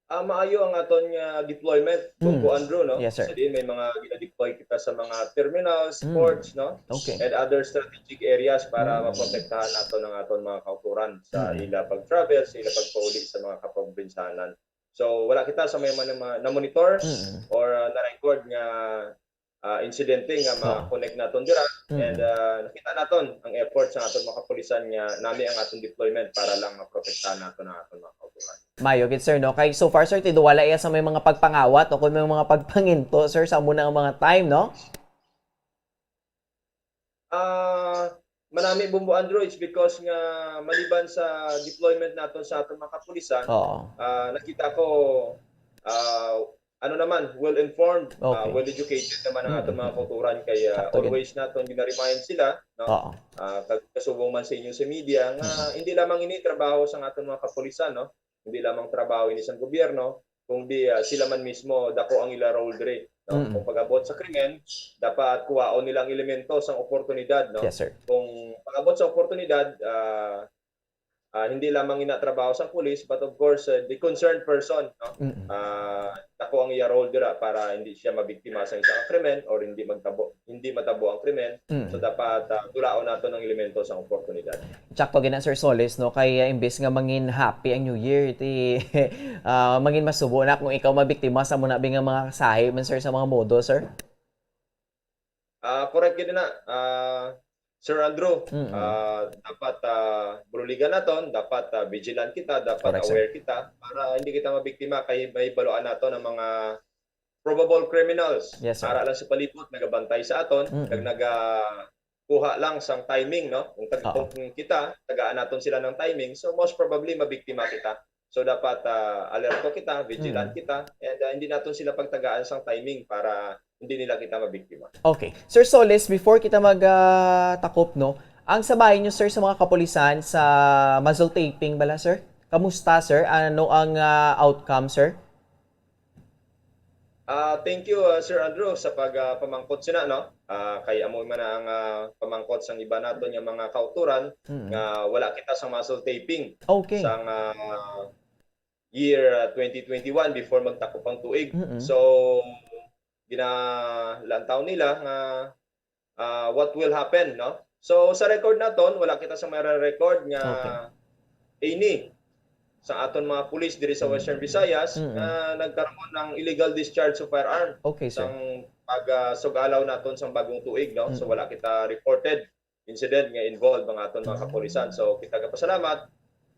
Ah, maayo ang aton nga deployment, Bombo Mm. Andrew, no? Yes, sir. Sa diin may mga gina-deploy kita sa mga terminals, Mm. ports, no? Okay. And other strategic areas para Mm. maprotektahan naton ang aton mga kauturan sa Mm. ila pag-travel, sa ila pagpauli sa mga kaprobinsyanan. So, wala kita sa may mga na-monitor Mm. or, ah, na-record nga ah, insidente nga Oo. ma-connect naton dira. Mm. And, ah, nakita naton ang effort sa aton mga kapulisan nga nami ang aton deployment para lang maprotektahan naton ang aton mga kautoran. Mayo gid, sir, no? Kay so far, sir, tinuwala iya sa may mga pagpangawat o kung may mga pagpanginto, sir, sa amo na nga mga time, no? Ah, manami, Bombo Andrew, it's because nga maliban sa deployment naton sa aton mga kapulisan, Oo. ah, nakita ko, ah, ano naman, well-informed, ah, Okay. well-educated naman ang aton mga Mm-mm. kautoran, kay, ah, Sakto gid. always naton gina-remind sila, no? Oo. Ah, kag kasubong man sa inyo sa media, nga Mm. hindi lamang ini trabaho sa aton mga kapulisan, no? Hindi lamang trabaho ini sang gobyerno, kundi, ah, sila man mismo, dako ang ila role diri, no? Mm. Kung pag-abot sa krimen, dapat kuhaon nila ang elemento sang oportunidad, no? Yes, sir. Kung pag-abot sa oportunidad, ah, ah, hindi lamang ina trabaho sang pulis, but of course, uh, the concerned person, no? Mm-mm. Ah, dako ang iya role dira para hindi siya mabiktima sa isa ka krimen or hindi magtabo, hindi matabo ang krimen. Mm. So, dapat, ah, tulaon naton ang elemento sang oportunidad. Tsakto gid na, Sir Solis, no? Kay, ah, imbis nga mangin happy ang New Year, ti, ah, mangin masubo na kung ikaw mabiktima sa muna bi nga mga kasahi man, sir, sa mga modo, sir? Ah, correct gid na, ah, Sir Andrew. Mm. Ah, dapat, ah, buruligan naton, dapat, ah, vigilant kita, dapat Correct, sir. aware kita para hindi kita mabiktima kay mahibaluan naton ang mga probable criminals. Yes, sir. Ara lang sa palibot, nagabantay sa aton, Mm-mm. kag nagakuha lang sang timing, no? Kung tag-, Oo. kung kita, tagaan naton sila ng timing, so most probably mabiktima kita. So dapat, ah, alerto kita, vigilant Mm. kita, and, ah, hindi naton sila pagtagaan sang timing para hindi nila kita mabiktima. Okay. Sir Solis, before kita mag, ah, takop, no, ang sabayan nyo, sir, sa mga kapulisan sa muzzle taping bala, sir? Kamusta, sir? Ano ang, ah, outcome, sir? Ah, thank you, ah, Sir Andrew, sa pag, ah, pamangkot sina, no? Ah, kay amo man na ang, ah, pamangkot sang iba naton nga mga kautoran Mm. nga wala kita sa muzzle taping Okay. sang, ah, year, ah, twenty twenty-one before magtakop ang tuig. Mm-mm. So, ginalantaw nila nga, ah, what will happen, no? So, sa record naton, wala kita sa mga record nga Okay. ini sa aton mga pulis diri sa Western Visayas Mm-mm. nga nagkaroon ng illegal discharge of firearm Okay, sir. sang pag, ah, sug-alaw naton sang bagong tuig, no? So, Mm. wala kita reported incident nga involved ang aton mga kapulisan. So, kita gapasalamat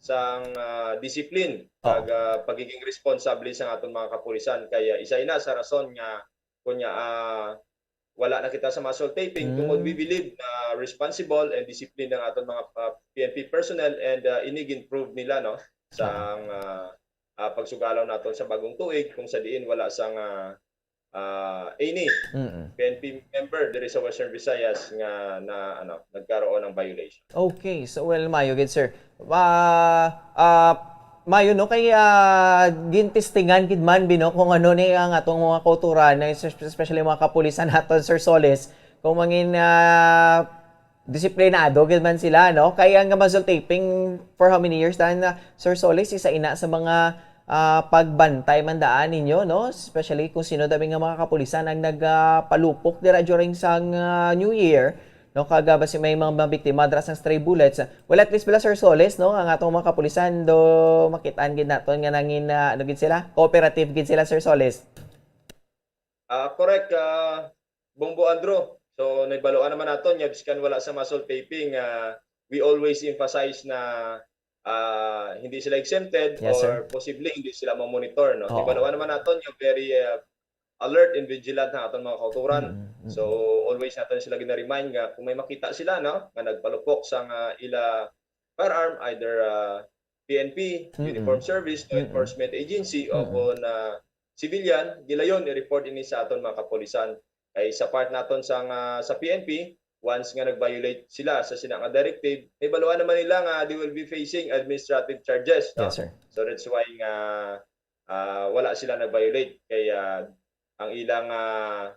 sang, ah, discipline Oo. kag, ah, pagiging responsable sang aton mga kapulisan. Kay isa ina sa rason nga kunya, ah, wala na kita sa muzzle taping, tungod Mm. we believe na responsible and disciplined ang aton mga, ah, P N P personnel, and, ah, ini gin-prove nila, no, sa, Oo. ah, ah, pagsugalaw naton sa bagong tuig, kung sa diin wala sang, ah, ah, any Mm-mm. P N P member diri sa Western Visayas nga na, ano, nagkaroon ng violation. Okay, so, well, mayo gid, sir. Ah, ah, mayo, no, kay, ah, gintistingan gid man, bino, kung ano ni ang atong mga kautoran, na es-, especially mga kapulisan naton, Sir Solis, kung mangin, ah, disiplinado gid man sila, no? Kay ang muzzle taping for how many years daan na, Sir Solis, isa ina sa mga, ah, pagbantay man daan ninyo, no? Especially kung sino dabi nga mga kapulisan ang nag, ah, palupok dira during sang, ah, New Year, no? Kag, ah, basi may mga mabiktima dira sang stray bullets. Well, at least bala, Sir Solis, no? Ang atong mga kapulisan do makitaan gid naton nga nangin, ah, ano gid sila? Cooperative gid sila, Sir Solis. Ah, correct, ah, Bombo Andrew. So, nahibaluan naman naton nga biskan wala sa muzzle taping, ah, we always emphasize na, ah, hindi sila exempted Yes, sir. or posible hindi sila ma-monitor, no? Oo. Nahibaluan naman naton nga very, ah, alert and vigilant ang aton mga kautoran. Mm, mm. So, always naton sila gina-remind nga kung may makita sila, no, nga nagpalupok sang ila firearm, either, ah, P N P, Mm-mm. Uniform Service, Law Mm-mm. Enforcement Agency, o Mm-mm. kung, ah, civilian, gilayon i-report ini sa aton mga kapulisan. Kay sa part naton sa nga, sa P N P, once nga nag-violate sila sa sina nga directive, nahibaluan naman nila nga they will be facing administrative charges, no? Yes, sir. So that's why nga, ah, wala sila nag-violate. Kay, ah, ang ilang, ah,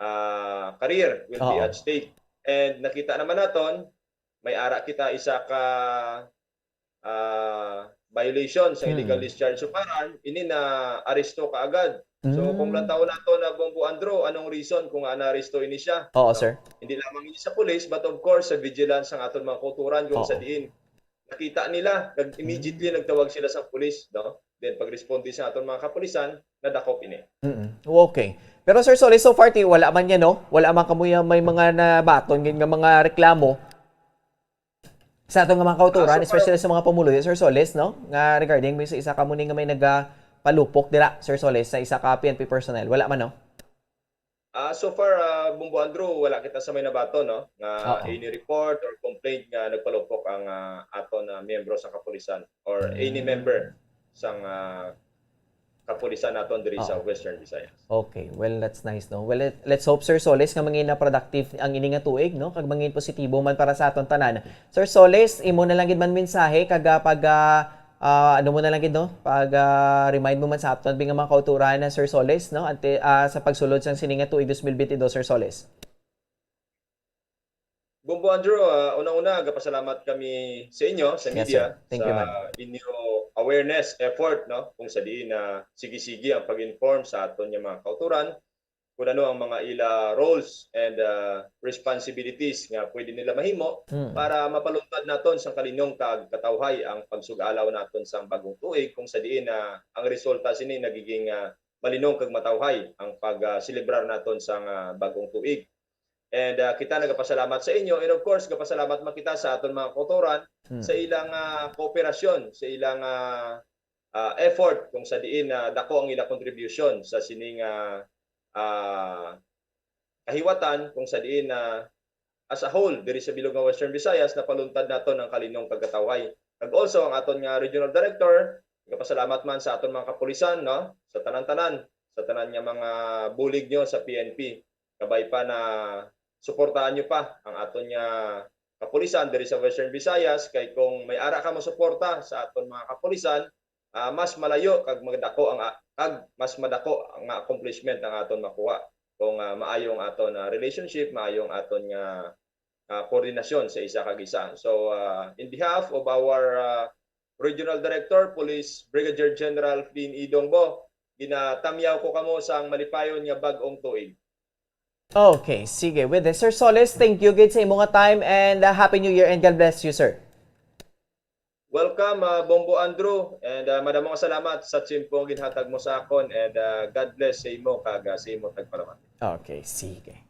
ah, career will be Oo. at stake. And nakita naman naton, may ara kita isa ka, ah, violation sa illegal Mm. discharge of firearm, ini na aresto kaagad. So, kung Mm. lantaw nato na Bombo Andrew, anong reason kung, ah, naaresto ini siya? Oo, No? sir. Hindi lamang ini sa police, but of course, sa vigilance sang aton mga kautoran kung Oo. sa diin nakita nila, nag-, immediately Mm. nagtawag sila sa police, no? and pagresponde sa aton mga kapulisan, nadakop ini. Mm. Okay. Pero Sir Solis, so far, ti, wala man yan, no? Wala man kamo yan, may mga nabaton gid nga mga reklamo sa aton nga mga kauturan, Ah, so far especially sa mga pumuluyo, Sir Solis, no? Nga regarding mo sa isa ka mo ni nga may nagapalupok dira, Sir Solis, sa isa ka P N P personnel. Wala man, no? Ah, so far, ah, Bombo Andrew, wala kita sa may nabaton, no? Nga Oo. any report or complaint nga nagpalupok ang, ah, aton, ah, miyembro sa kapulisan or any Mm. member sang, ah, kapulisan naton diri sa Oo. Western Visayas. Okay, well, that's nice, no? Well, let, let's hope, Sir Solis, nga mangin na productive ang ini nga tuig, no? Kag mangin positibo man para sa aton tanan. Sir Solis, imo na lang gid man mensahe kag, ah, pag, ah, ah, ano mo na lang gid, no? Pag, ah, remind mo man sa aton, bi nga mga kauturan na, Sir Solis, no? Ante, ah, sa pagsulod sang sini nga tuig dos mil bentidós, Sir Solis. Bombo Andrew, ah, una-una, gapasalamat kami sa inyo, sa Yes, media, sir. Thank you, sa man. inyo awareness effort, no? Kung sa diin na sige-sige ang pag-inform sa aton nga mga kauturan, kung ano ang mga ila roles and, ah, responsibilities nga pwede nila mahimo Mm. para mapaluntad naton sang kalinong kag katawhay ang pagsug-alaw naton sang bagong tuig, kung sa diin na ang resulta sini nagiging, ah, malinong kag matawhay ang pag, ah, selebrar naton sang, ah, bagong tuig. And, ah, kita nagapasalamat sa inyo. And of course, gapasalamat man kita sa aton mga kauturan Hmm. sa ilang, ah, kooperasyon, sa ilang, ah, ah, effort kung sa diin na dako ang ila contribution sa sining, ah, ah, kahiwatan kung sa diin na as a whole diri sa bilog nga Western Visayas napaluntad naton ang kalinong kag katawhay. Kag also ang aton nga regional director, nagapasalamat man sa aton mga kapulisan, no, sa tanan-tanan, sa tanan nga mga bulig nyo sa P N P. Kabay pa na suportahan nyo pa ang aton nga kapulisan diri sa Western Visayas, kay kung may ara ka mosuporta sa aton mga kapulisan, ah, mas malayo kag madako ang a-, kag mas madako nga accomplishment ang aton makuha kung, ah, maayo ang aton, ah, relationship, maayo ang aton nga, ah, koordinasyon sa isa kag isa. So, ah, in behalf of our, ah, Regional Director, Police Brigadier General Flynn E. Dongbo, ginatamyaw ko kamo sang malipayon nga bag-ong tuig. Okay, sige. With this, Sir Solis, thank you gid sa imo nga time and, uh, Happy New Year and God bless you, sir. Welcome, uh, Bombo Andrew, and, uh, madamo nga salamat sa tiyempo nga ginhatag mo sa akon, and, uh, God bless sa imo kag, uh, sa imo tagpalamati. Okay, sige.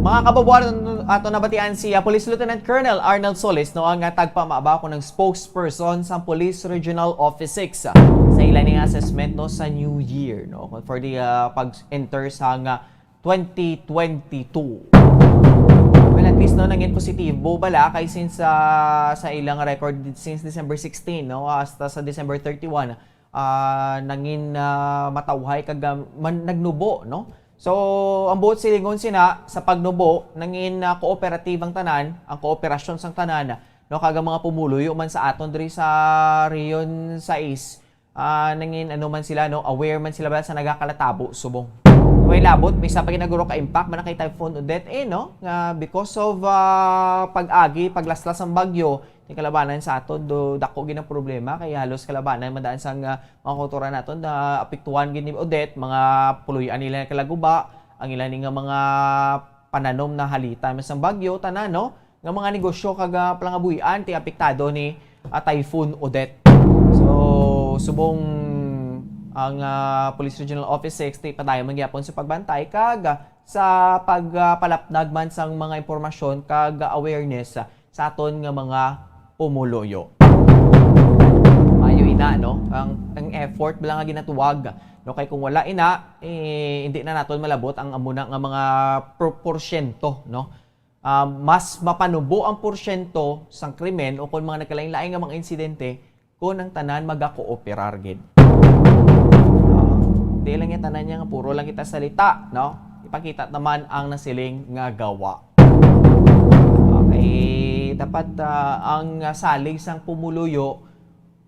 Mga kababuan, ato nabatian si, ah, Police Lieutenant Colonel Arnel Solis, no, ang, ah, tagpamaba ko ng spokesperson sa Police Regional Office six, ah, sa ila ning assessment, no, sa New Year, no, for the, ah, pag-enter sa nga twenty twenty-two. Well, at least, no, nangin positibo bala kay since, ah, sa ilang record since December sixteen, no, hasta sa December thirty-one, ah, nangin, ah, matawhay kag, ah, man-, nagnubo, no? So, ang buot silingon sina, sa pagnubo, nangin, ah, cooperative ang tanan, ang kooperasyon sang tanan, no? Kag ang mga pumuluyo man sa aton diri sa Region sais, ah, nangin ano man sila, no? Aware man sila ba sa nagakalatabo subong. Way labot, may isa pa ginaguro ka impact man na kay Typhoon Odette, eh, no? Nga because of, ah, pag-agi, paglaslas ang bagyo, Ti kalabanan sa aton, do, dako gid ang problema, kay halos kalabanan man daan sang, ah, mga kultura naton na apektuhan gid ni Odette, mga puloy-an nila kalaguba, ang ila ni nga mga pananom na halita man sang bagyo, tanan, no? Nga mga negosyo kag, ah, palangabuhian ti apektado ni, ah, Typhoon Odette. So, subong ang, ah, Police Regional Office six, ti padayon man gyapon sa pagbantay kag, ah, sa pag, ah, palapnag man sang mga impormasyon kag, ah, awareness, ah, sa aton nga mga pumuluyo. Maayo ina, no? Ang, ang effort bala nga ginatuwag, no? Kay kung wala ina, eh, hindi na naton malabot ang amo na nga mga pro-, porsyento, no? Ah, mas mapanubo ang porsyento sang krimen o kon mga nagkalain-lain nga mga insidente kon ang tanan magakooperar gid. Ah, di lang yung tanan niya nga puro lang kita salita, no? Ipakita naman ang nasiling nga gawa. Okay, dapat, ah, ang, ah, salig sang pumuluyo,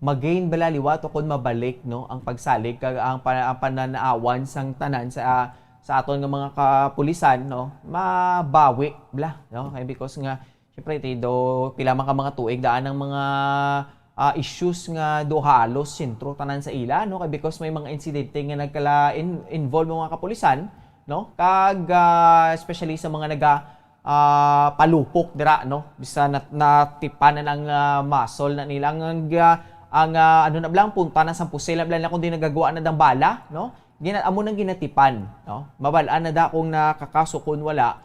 magain bala liwat o kon mabalik, no, ang pagsalig kag ang pa-, ang pananaawan sang tanan sa, sa aton nga mga kapulisan, no, mabawi bala, no, kay because nga Siyempre, ti do pila man ka mga tuig daan ang mga, ah, issues nga do halos sentro tanan sa ila, no? Kay because may mga insidente nga nagkala in-, involve ang mga kapulisan, no? Kag, ah, especially sa mga naga, ah, palupok dira, no? Bisan nat-, natipan na ang, ah, muscle na nila. Ang, ang, ah, Ang, ah, ano na lang, punta na sa pusil na lang kung di nagagawa na dang bala, no? Gina-, amo nang ginatipan, no? Mabal-an na da kung nakakaso, kung wala,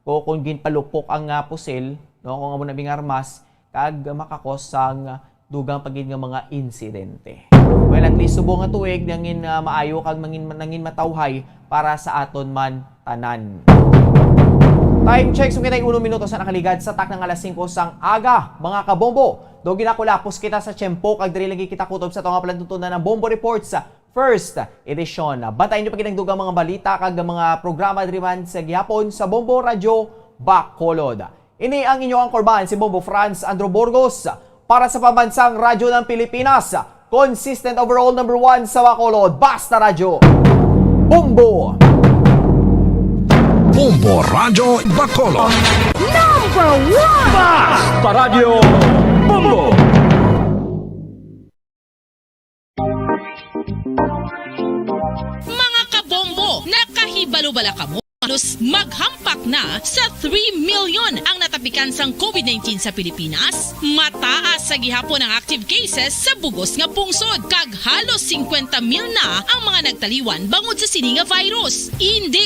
o kung ginpalupok ang, ah, pusil, no? Kung amo na bing armas, kag makakos sang dugang pa gid nga mga insidente. Well, at least subong nga tuig nangin, ah, maayo kag mangin, nangin matawhay para sa aton man tanan. Time check, so kita'y uno minuto sa nakaligad sa takna nga alas singko sang aga, mga kabombo. Do ginakulapos kita sa tiyempo kag diri lagi kita kutob sa tunga palantutunan ng Bombo Reports First Edition. Bantayan niyo pa gid ang dugang mga balita kag mga programa diri man sa gihapon sa Bombo Radyo Bacolod. Ini ang inyo anchorman, si Bombo Franz Andrew Burgos, para sa Pambansang Radyo ng Pilipinas, consistent overall number one sa Bacolod, Basta Radyo. Bombo! Bombo Radyo Bacolod. Number one! Basta Radyo Bombo! Mga kabombo, nakahibalo bala kamo? Halos maghampak na sa three million ang natapikan sang COVID nineteen sa Pilipinas. Mataas sa gihapon ang active cases sa bugos nga pungsod, kag halos singkwenta mil na ang mga nagtaliwan bangod sa sini nga virus. Indi